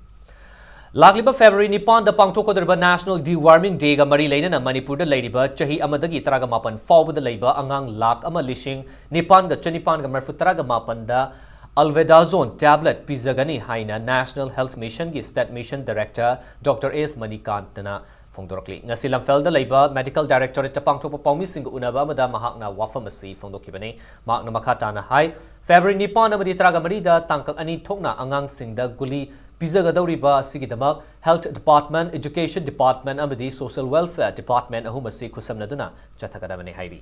ꯂꯥꯛꯂꯤꯕ February ꯅꯤꯄꯥꯟꯗ ꯄꯥꯡꯊꯣꯛꯀꯗꯧꯔꯤꯕ National Deworming Day ꯒ ꯃꯔꯤ ꯂꯩꯅꯅ ꯃꯅꯤꯄꯨꯔꯗ ꯂꯩꯔꯤꯕ ꯆꯍꯤ ꯑꯃꯗꯒꯤ ꯇꯔꯥꯒ ꯃꯥꯄꯟ ꯐꯥꯎꯕꯗ ꯂꯩꯕ ꯑꯉꯥꯡ ꯂꯥꯈ ꯑꯃ ꯂꯤꯁꯤꯡ ꯅꯤꯄꯥꯟꯒ ꯆꯅꯤꯄꯥꯟꯒ ꯃꯔꯤꯐꯨ ꯇꯔꯥꯒ ꯃꯥꯄꯟꯗ Albendazole tablet ꯄꯤꯖꯒꯅꯤ ꯍꯥꯏꯅ National Health Mission ꯒꯤ State Mission Director Doctor S ꯃꯅꯤꯀꯥꯟꯇꯅ ꯐꯣꯡꯗꯣꯔꯛꯂꯤ꯫ ꯉꯁꯤ ꯂꯝꯐꯦꯜꯗ ꯂꯩꯕ Medical Directorate ꯇ ꯄꯥꯡꯊꯣꯛꯄ ꯄꯥꯎꯃꯤꯁꯤꯡꯒ ꯎꯅꯕ ꯑꯃꯗ ꯃꯍꯥꯛꯅ ꯋꯥꯐꯝ ꯑꯁꯤ ꯐꯣꯡꯗꯣꯛꯈꯤꯕꯅꯤ꯫ ꯃꯍꯥꯛꯅ ꯃꯈꯥ ꯇꯥꯅ ꯍꯥꯏ, February ꯅꯤꯄꯥꯟ ꯑꯃꯗꯤ ꯇꯔꯥꯒ ꯃꯔꯤꯗ ꯇꯥꯡꯀꯛ ꯑꯅꯤ ꯊꯣꯛꯅ ꯑꯉꯥꯡꯁꯤꯡꯗ ꯒꯨꯂꯤ ꯄꯤꯖꯒꯗꯧꯔꯤꯕ ꯑꯁꯤꯒꯤꯗꯃꯛ Health Department, Education Department ꯑꯃꯗꯤ Social Welfare Department ꯑꯍꯨꯝ ꯑꯁꯤ ꯈꯨꯠꯁꯝꯅꯗꯨꯅ ꯆꯠꯊꯒꯗꯕꯅꯤ ꯍꯥꯏꯔꯤ꯫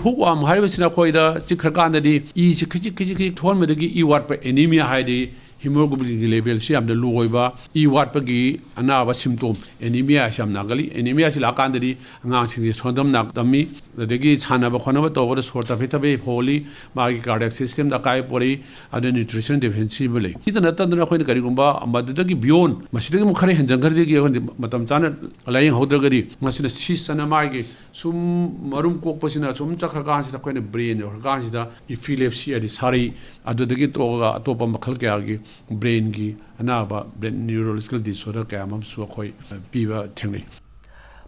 Hookworm ꯍꯥꯏꯔꯤꯕꯁꯤꯅ ꯑꯩꯈꯣꯏꯗ ꯆꯤꯛꯈ꯭ꯔꯀꯥꯟꯗꯗꯤ ꯏꯁꯤ ꯈꯤꯖꯤꯛ ꯈꯤꯖꯤꯛ ꯈꯤꯖꯤꯛ ꯊꯣꯛꯍꯟꯕꯗꯒꯤ ꯏ ꯋꯥꯠꯄ, anemia ꯍꯥꯏꯗꯤ ꯍꯤꯃꯣꯒ꯭ꯂꯣꯕꯤꯟꯒꯤ ꯂꯦꯚꯦꯜꯁꯤ ꯌꯥꯝꯅ ꯂꯣ ꯑꯣꯏꯕ, ꯏ ꯋꯥꯠꯄꯒꯤ ꯑꯅꯥꯕ ꯁꯤꯝꯇꯣꯝ ꯑꯦꯅꯤꯃꯤꯌꯥꯁꯤ ꯌꯥꯝ ꯅꯥꯒꯜꯂꯤ꯫ ꯑꯦꯅꯤꯃꯤꯌꯥꯁꯤ ꯂꯥꯛꯀꯥꯟꯗꯗꯤ ꯑꯉꯥꯡꯁꯤꯡꯁꯦ ꯁꯣꯟꯗꯝ ꯅꯥꯇꯝꯃꯤ, ꯑꯗꯒꯤ ꯁꯥꯟꯅꯕ ꯈꯣꯠꯅꯕ ꯇꯧꯕꯗ ꯁꯣꯔ ꯇꯞꯐꯦ ꯇꯞꯐꯦ ꯍꯣꯜꯂꯤ, ꯃꯥꯒꯤ ꯀꯥꯔꯗꯤꯌꯥꯛ ꯁꯤꯁꯇꯦꯝꯗ ꯑꯀꯥꯏꯕ ꯄꯣꯔꯛꯏ, ꯑꯗꯨ ꯅ꯭ꯌꯨꯇ꯭ꯔꯤꯁꯟ ꯗꯦꯐꯤꯁꯤꯌꯦꯟꯁꯤ ꯑꯃ ꯂꯩ꯫ ꯁꯤꯇ ꯅꯠꯇꯗꯅ ꯑꯩꯈꯣꯏꯅ ꯀꯔꯤꯒꯨꯝꯕ ꯃꯗꯨꯗꯒꯤ ꯕꯤꯌꯣꯟ, ꯃꯁꯤꯗꯒꯤ ꯑꯃꯨꯛ ꯈꯔ ꯍꯦꯟꯖꯟꯈ꯭ꯔꯗꯤ ꯑꯩꯈꯣꯏꯅ ꯃꯇꯝ ꯆꯥꯅ ꯂꯥꯏꯌꯦꯡꯍꯧꯗ꯭ꯔꯒꯗꯤ ꯃꯁꯤꯅ ꯁꯤꯁ ꯑꯅ ꯃꯥꯒꯤ ꯁꯨꯝ ꯃꯔꯨꯝ ꯀꯣꯛꯄꯁꯤꯅ ꯁꯨꯝ ꯆꯠꯈ꯭ꯔꯀꯥꯟꯁꯤꯗ ꯑꯩꯈꯣꯏꯅ ꯕ꯭ꯔꯦꯟ ꯌꯧꯔꯀꯥꯟꯁꯤꯗ ꯏꯄꯤꯂꯦꯞꯁꯤ ꯍꯥꯏꯗꯤ ꯁꯥꯔꯩ, ꯑꯗꯨꯗꯒꯤ ꯇꯣꯛꯑꯒ ꯑꯇꯣꯞꯄ ꯃꯈꯜ ꯀꯌꯥꯒꯤ ꯕ꯭ꯔꯦꯟꯒꯤ ꯑꯅꯥꯕ, ꯕ꯭ꯔꯦꯟ ꯅ꯭ꯌꯨꯔꯣꯂꯣꯖꯤꯀꯦꯜ ꯗꯤꯁꯑꯣꯔꯗꯔ ꯀꯌꯥ ꯑꯃꯁꯨ ꯑꯩꯈꯣꯏ ꯄꯤꯕ ꯊꯦꯡꯅꯩ꯫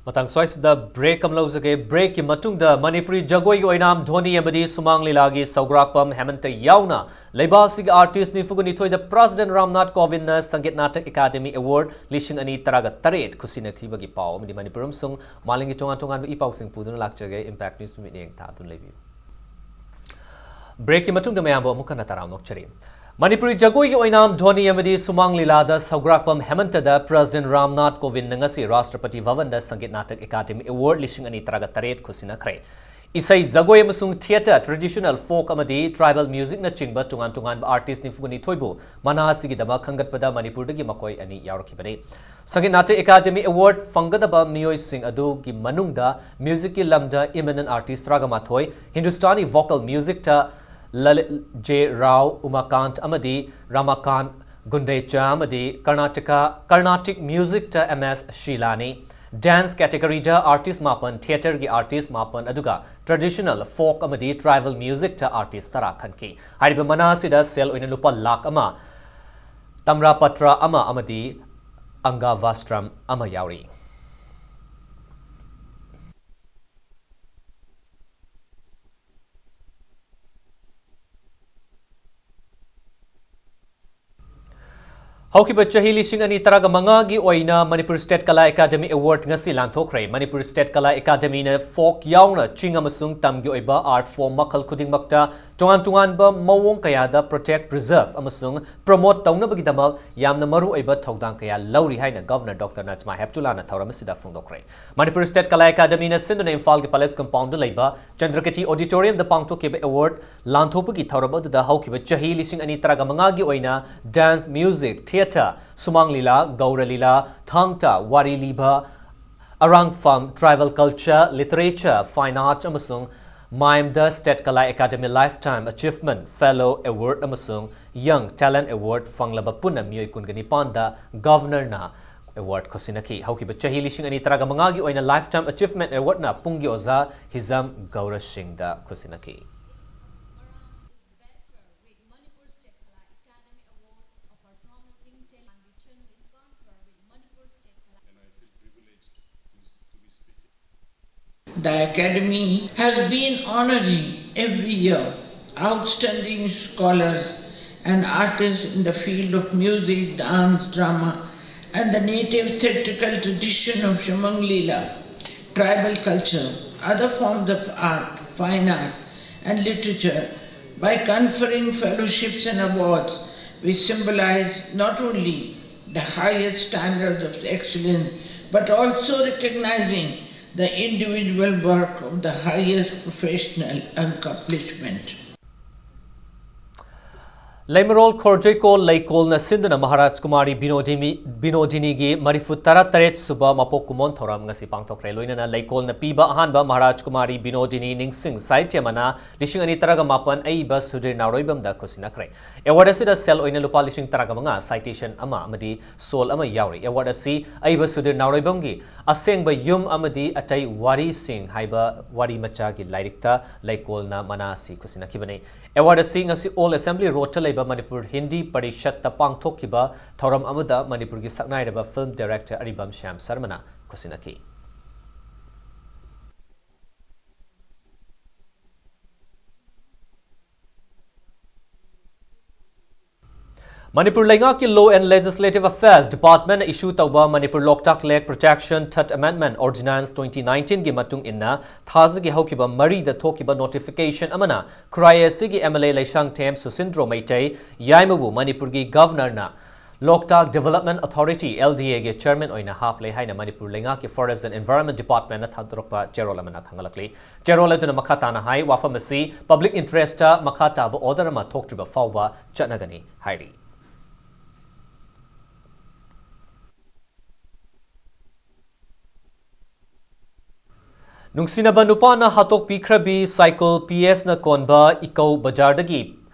ꯃꯇꯥꯡ ꯁ꯭ꯋꯥꯏꯁꯤꯗ ꯕ꯭ꯔꯦꯛ ꯑꯃ ꯂꯧꯖꯒꯦ꯫ ꯕ꯭ꯔꯦꯛꯀꯤ ꯃꯇꯨꯡꯗ ꯃꯅꯤꯄꯨꯔꯤ ꯖꯒꯣꯏꯒꯤ ꯑꯣꯏꯅ ꯙꯣꯅꯤ ꯑꯃꯗꯤ ꯁꯨꯃꯥꯡ ꯂꯤꯂꯥꯒꯤ ꯁꯧꯒ꯭ꯔꯥꯛꯄꯝ ꯍꯦꯃꯟꯇ ꯌꯥꯎꯅ ꯂꯩꯕꯥꯛ ꯑꯁꯤꯒꯤ artist ꯅꯤꯐꯨꯒ ꯅꯤꯊꯣꯏꯗ president Ramnath ꯀꯣꯕꯤꯟꯗꯅ Sangeet Natak academy award ꯂꯤꯁꯤꯡ ꯑꯅꯤ ꯇꯔꯥꯒ ꯇꯔꯦꯠ ꯈꯨꯁꯤꯟꯅꯈꯤꯕꯒꯤ ꯄꯥꯎ ꯑꯃꯗꯤ ꯃꯅꯤꯄꯨꯔ ꯑꯃꯁꯨꯡ ꯃꯥꯂꯦꯝꯒꯤ ꯇꯣꯉꯥꯟ ꯇꯣꯉꯥꯟꯕ ꯏ ꯄꯥꯎꯁꯤꯡ ꯄꯨꯗꯨꯅ ꯂꯥꯛꯆꯒꯦ꯫ ꯏꯝꯄꯦꯛ ꯅ꯭ꯌꯨꯁ ꯃꯤꯠꯌꯦꯡ ꯊꯥꯗꯨꯅ ꯂꯩꯕꯤꯌꯨ꯫ ꯕ꯭ꯔꯦꯛꯀꯤ ꯃꯇꯨꯡꯗ ꯃꯌꯥꯝꯕꯨ ꯑꯃꯨꯛ ꯍꯟꯅ ꯇꯔꯥꯝꯅ ꯑꯣꯛꯆꯔꯤ꯫ ꯃꯅꯤꯄꯨꯔꯤ ꯖꯒꯣꯏꯒꯤ ꯑꯣꯏꯅ ꯙꯣꯅꯤ ꯑꯃꯗꯤ ꯁꯨꯃꯥꯡ ꯂꯤꯂꯥꯗ ꯁꯧꯒ꯭ꯔꯥꯛꯄꯝ ꯍꯦꯃꯟꯇꯗ ꯄ꯭ꯔꯁꯤꯗꯦꯟ ꯔꯥꯝꯅꯥꯊ ꯀꯣꯕꯤꯟꯗꯅ ꯉꯁꯤ ꯔꯥꯁꯇ꯭ꯔꯄꯇꯤ ꯚꯕꯟꯗ ꯁꯪꯒꯤꯠ ꯅꯥꯇꯛ ꯑꯦꯀꯥꯗꯃꯤ ꯑꯦꯋꯥꯔꯗ ꯂꯤꯁꯤꯡ ꯑꯅꯤ ꯇꯔꯥꯒ ꯇꯔꯦꯠ ꯈꯨꯁꯤꯟꯅꯈ꯭ꯔꯦ꯫ ꯏꯁꯩ, ꯖꯒꯣꯏ ꯑꯃꯁꯨꯡ ꯊꯤꯌꯦꯇꯔ, ꯇ꯭ꯔꯦꯗꯤꯁꯅꯦꯜ, ꯐꯣꯛ ꯑꯃꯗꯤ ꯇ꯭ꯔꯥꯏꯕꯦꯜ ꯃ꯭ꯌꯨꯖꯤꯛꯅꯆꯤꯡꯕ ꯇꯣꯉꯥꯟ ꯇꯣꯉꯥꯟꯕ ꯑꯥꯔꯇꯤꯁ ꯅꯤꯐꯨꯒ ꯅꯤꯊꯣꯏꯕꯨ ꯃꯅꯥ ꯑꯁꯤꯒꯤꯗꯃꯛ ꯈꯟꯒꯠꯄꯗ ꯃꯅꯤꯄꯨꯔꯗꯒꯤ ꯃꯈꯣꯏ ꯑꯅꯤ ꯌꯥꯎꯔꯛꯈꯤꯕꯅꯤ꯫ ꯁꯪꯒꯤꯠ ꯅꯥꯇꯛ ꯑꯦꯀꯥꯗꯃꯤ ꯑꯦꯋꯥꯔꯗ ꯐꯪꯒꯗꯕ ꯃꯤꯑꯣꯏꯁꯤꯡ ꯑꯗꯨꯒꯤ ꯃꯅꯨꯡꯗ ꯃ꯭ꯌꯨꯖꯤꯛꯀꯤ ꯂꯝꯗ ꯏꯃꯤꯅꯦꯟ ꯑꯥꯔꯇꯤꯁ ꯇꯔꯥꯒ ꯃꯥꯊꯣꯏ, ꯍꯤꯟꯗꯨꯁꯇꯥꯅꯤ ꯚꯣꯀꯦꯜ ꯃ꯭ꯌꯨꯖꯤꯛꯇ ꯂꯂꯤꯠ ꯖꯦ ꯔꯥꯎ, ꯎꯃꯥꯀꯥꯟꯇ ꯑꯃꯗꯤ ꯔꯥꯃꯥꯀꯥꯟꯇ ꯒꯨꯟꯗꯦꯆꯥ ꯑꯃꯗꯤ ꯀꯔꯅꯥꯇꯀꯥ, ꯀꯔꯅꯥꯇꯤꯛ ꯃ꯭ꯌꯨꯖꯤꯛꯇ ꯑꯦꯝ ꯑꯦꯁ ꯁꯤꯂꯥꯅꯤ꯫ ꯗꯥꯟꯁ ꯀꯦꯇꯦꯒꯣꯔꯤꯗ ꯑꯥꯔꯇꯤꯁ ꯃꯥꯄꯟ, ꯊꯤꯌꯦꯇꯔꯒꯤ ꯑꯥꯔꯇꯤꯁ ꯃꯥꯄꯟ, ꯑꯗꯨꯒ ꯇ꯭ꯔꯦꯗꯤꯁꯅꯦꯜ, ꯐꯣꯛ ꯑꯃꯗꯤ ꯇ꯭ꯔꯥꯏꯕꯦꯜ ꯃ꯭ꯌꯨꯖꯤꯛꯇ ꯑꯥꯔꯇꯤꯁ ꯇꯔꯥ ꯈꯟꯈꯤ꯫ ꯍꯥꯏꯔꯤꯕ ꯃꯅꯥ ꯑꯁꯤꯗ ꯁꯦꯜ ꯑꯣꯏꯅ ꯂꯨꯄꯥ ꯂꯥꯈ ꯑꯃ, ꯇꯝꯔꯥꯄꯇ꯭ꯔ ꯑꯃ ꯑꯃꯗꯤ ꯑꯪꯒꯥ ꯚꯥꯁ꯭ꯇ꯭ꯔꯝ ꯑꯃ ꯌꯥꯎꯔꯤ꯫ ꯍꯧꯈꯤꯕ ꯆꯍꯤ ꯂꯤꯁꯤꯡ ꯑꯅꯤ ꯇꯔꯥꯒ ꯃꯉꯥꯒꯤ ꯑꯣꯏꯅ ꯃꯅꯤꯄꯨꯔ ꯁ꯭ꯇꯦꯠ ꯀꯂꯥ ꯑꯦꯀꯥꯗꯃꯤ ꯑꯦꯋꯥꯔꯗ ꯉꯁꯤ ꯂꯥꯟꯊꯣꯛꯈ꯭ꯔꯦ꯫ ꯃꯅꯤꯄꯨꯔ ꯁ꯭ꯇꯦꯠ ꯀꯂꯥ ꯑꯦꯀꯥꯗꯃꯤꯅ ꯐꯣꯛ ꯌꯥꯎꯅ ꯆꯤꯡ ꯑꯃꯁꯨꯡ ꯇꯝꯒꯤ ꯑꯣꯏꯕ ꯑꯥꯔꯠ ꯐꯣꯔꯝ ꯃꯈꯜ ꯈꯨꯗꯤꯡꯃꯛꯇ ꯇꯣꯉꯥꯟ ꯇꯣꯉꯥꯟꯕ ꯃꯑꯣꯡ ꯀꯌꯥꯗ protect, preserve ꯑꯃꯁꯨꯡ promote ꯇꯧꯅꯕꯒꯤꯗꯃꯛ ꯌꯥꯝꯅ ꯃꯔꯨꯑꯣꯏꯕ ꯊꯧꯗꯥꯡ ꯀꯌꯥ ꯂꯧꯔꯤ ꯍꯥꯏꯅ Governor Doctor Najma Heptullahꯅ ꯊꯧꯔꯝ ꯑꯁꯤꯗ ꯐꯣꯡꯗꯣꯛꯈ꯭ꯔꯦ꯫ ꯃꯅꯤꯄꯨꯔ State Kala Academyꯅ ꯁꯤꯟꯗꯨꯅ ꯏꯝꯐꯥꯜꯒꯤ Palace Compoundꯗ ꯂꯩꯕ Chandrakirti Auditoriumꯗ ꯄꯥꯡꯊꯣꯛꯈꯤꯕ award ꯂꯥꯟꯊꯣꯛꯄꯒꯤ ꯊꯧꯔꯝ ꯑꯗꯨꯗ ꯍꯧꯈꯤꯕ ꯆꯍꯤ ꯂꯤꯁꯤꯡ ꯑꯅꯤ ꯇꯔꯥꯃꯉꯥꯒꯤ ꯑꯣꯏꯅ dance, music, theatre, ꯁꯨꯃꯥꯡ ꯂꯤꯂꯥ, ꯒꯧꯔ ꯂꯤꯂꯥ, ꯊꯥꯡ ꯇꯥ, ꯋꯥꯔꯤ ꯂꯤꯕ, ꯑꯔꯥꯡꯐꯝ, tribal culture, literature, fine art ꯑꯃꯁꯨꯡ ꯃꯥꯏꯝꯗ State Kala Academy Lifetime Achievement Fellow Award ꯑꯃꯁꯨꯡ Young Talent Award ꯐꯪꯂꯕ ꯄꯨꯟꯅ ꯃꯤꯑꯣꯏ ꯀꯨꯟꯒ ꯅꯤꯄꯥꯟꯗ Governorꯅ award ꯈꯨꯠꯁꯤꯟꯅꯈꯤ꯫ ꯍꯧꯈꯤꯕ ꯆꯍꯤ ꯂꯤꯁꯤꯡ ꯑꯅꯤ ꯇꯔꯥꯃꯉꯥꯒꯤ ꯑꯣꯏꯅ Lifetime Achievement Awardꯅ ꯄꯨꯡꯒꯤ ꯑꯣꯖꯥ ꯍꯤꯖꯝ ꯒꯧꯔ ꯁꯤꯡꯗ ꯈꯨꯠꯁꯤꯟꯅꯈꯤ꯫ Bachelor with Manipur State Kala Academy Award of our promising talent, Bichan is conferred with Manipur State Kala. And I feel privileged to, to be speaking. The Academy has been honoring every year outstanding scholars and artists in the field of music, dance, drama, and the native theatrical tradition of Sumang Leela, tribal culture, other forms of art, fine arts, and literature by conferring fellowships and awards which symbolize not only the highest standards of excellence but also recognizing the individual work of the highest professional accomplishment. ꯂꯩꯃꯔꯣꯜ ꯈꯣꯔꯖꯣꯏꯀꯣꯜ ꯂꯩꯀꯣꯜꯅ ꯁꯤꯟꯗꯨꯅ ꯃꯍꯥꯔꯥꯖ ꯀꯨꯃꯥꯔꯤ ꯕꯤꯅꯣꯗꯤꯅꯤ, ꯕꯤꯅꯣꯗꯤꯅꯤꯒꯤ ꯃꯔꯤꯐꯨ ꯇꯔꯥ ꯇꯔꯦꯠ ꯁꯨꯕ ꯃꯄꯣꯛ ꯀꯨꯝꯑꯣꯟ ꯊꯧꯔꯝ ꯉꯁꯤ ꯄꯥꯡꯊꯣꯛꯈ꯭ꯔꯦ꯫ ꯂꯣꯏꯅꯅ ꯂꯩꯀꯣꯜꯅ ꯄꯤꯕ ꯑꯍꯥꯟꯕ ꯃꯍꯥꯔꯥꯖ ꯀꯨꯃꯥꯔꯤ ꯕꯤꯅꯣꯗꯤꯅꯤ ꯅꯤꯡꯁꯤꯡ ꯁꯥꯍꯤꯇ꯭ꯌ ꯃꯅꯥ ꯂꯤꯁꯤꯡ ꯑꯅꯤ ꯇꯔꯥꯒ ꯃꯥꯄꯟ ꯑꯏꯕ ꯁꯨꯙꯤꯔ ꯅꯥꯎꯔꯣꯏꯕꯝꯗ ꯈꯨꯠꯁꯤꯟꯅꯈ꯭ꯔꯦ꯫ Award ꯑꯁꯤꯗ ꯁꯦꯜ ꯑꯣꯏꯅ ꯂꯨꯄꯥ ꯂꯤꯁꯤꯡ ꯇꯔꯥꯒ ꯃꯉꯥ, citation ꯑꯃ ꯑꯃꯗꯤ ꯁꯣꯜ ꯑꯃ ꯌꯥꯎꯔꯤ꯫ Award ꯑꯁꯤ ꯑꯏꯕ ꯁꯨꯙꯤꯔ ꯅꯥꯎꯔꯣꯏꯕꯝꯒꯤ ꯑꯁꯦꯡꯕ ꯌꯨꯝ ꯑꯃꯗꯤ ꯑꯇꯩ ꯋꯥꯔꯤꯁꯤꯡ ꯍꯥꯏꯕ ꯋꯥꯔꯤ ꯃꯆꯥꯒꯤ ꯂꯥꯏꯔꯤꯛꯇ ꯂꯩꯀꯣꯜꯅ ꯃꯅꯥ ꯑꯁꯤ ꯈꯨꯠꯁꯤꯟꯅꯈꯤꯕꯅꯤ꯫ Award ꯑꯁꯤ ꯉꯁꯤ Old Assembly Roadꯇ ꯂꯩꯕ ꯃꯅꯤꯄꯨꯔ ꯍꯤꯟꯗꯤ ꯄꯔꯤꯁꯠꯇ ꯄꯥꯡꯊꯣꯛꯈꯤꯕ ꯊꯧꯔꯝ ꯑꯃꯗ ꯃꯅꯤꯄꯨꯔꯒꯤ ꯁꯛꯅꯥꯏꯔꯕ film director ꯑꯔꯤꯕꯝ ꯁ꯭ꯌꯥꯝ ꯁꯔꯃꯅ ꯈꯨꯠꯁꯤꯟꯅꯈꯤ꯫ ꯃꯅꯤꯄꯨꯔ ꯂꯩꯉꯥꯛꯀꯤ Law and Legislative Affairs Department issue ꯇꯧꯕ Manipur Loktak Lake Protection Third Amendment Ordinance twenty nineteen ꯒꯤ ꯃꯇꯨꯡ ꯏꯟꯅ ꯊꯥꯖꯒꯤ ꯍꯧꯈꯤꯕ ꯃꯔꯤꯗ ꯊꯣꯛꯈꯤꯕ notification ꯑꯃꯅ ꯈꯨꯔꯥꯏ ꯑꯁꯤꯒꯤ M L A Leishangthem ꯁꯨꯁꯤꯟꯗ꯭ꯔꯣ Meitei ꯌꯥꯏꯃꯕꯨ ꯃꯅꯤꯄꯨꯔꯒꯤ Governorꯅ Loktak Development Authority, L D A ꯒꯤ chairman ꯑꯣꯏꯅ ꯍꯥꯞꯂꯦ ꯍꯥꯏꯅ ꯃꯅꯤꯄꯨꯔ ꯂꯩꯉꯥꯛꯀꯤ Forest and Environment Departmentꯅ ꯊꯥꯗꯣꯔꯛꯄ ꯆꯦꯔꯣꯜ ꯑꯃꯅ ꯈꯪꯍꯜꯂꯛꯂꯤ꯫ ꯆꯦꯔꯣꯜ ꯑꯗꯨꯅ ꯃꯈꯥ ꯇꯥꯅ ꯍꯥꯏ, ꯋꯥꯐꯝ ꯑꯁꯤ public interestꯇ ꯃꯈꯥ ꯇꯥꯕ order ꯑꯃ ꯊꯣꯛꯇ꯭ꯔꯤꯕ ꯐꯥꯎꯕ ꯆꯠꯅꯒꯅꯤ ꯍꯥꯏꯔꯤ꯫ ꯅꯨꯡꯁꯤꯅꯕ ꯅꯨꯄꯥꯅ ꯍꯥꯠꯇꯣꯛꯄꯤꯈ꯭ꯔꯕꯤ ꯁꯥꯏꯀꯣꯜ P S ꯅ ꯀꯣꯟꯕ ꯏꯀꯧ ꯕꯖꯥꯔꯗꯒꯤ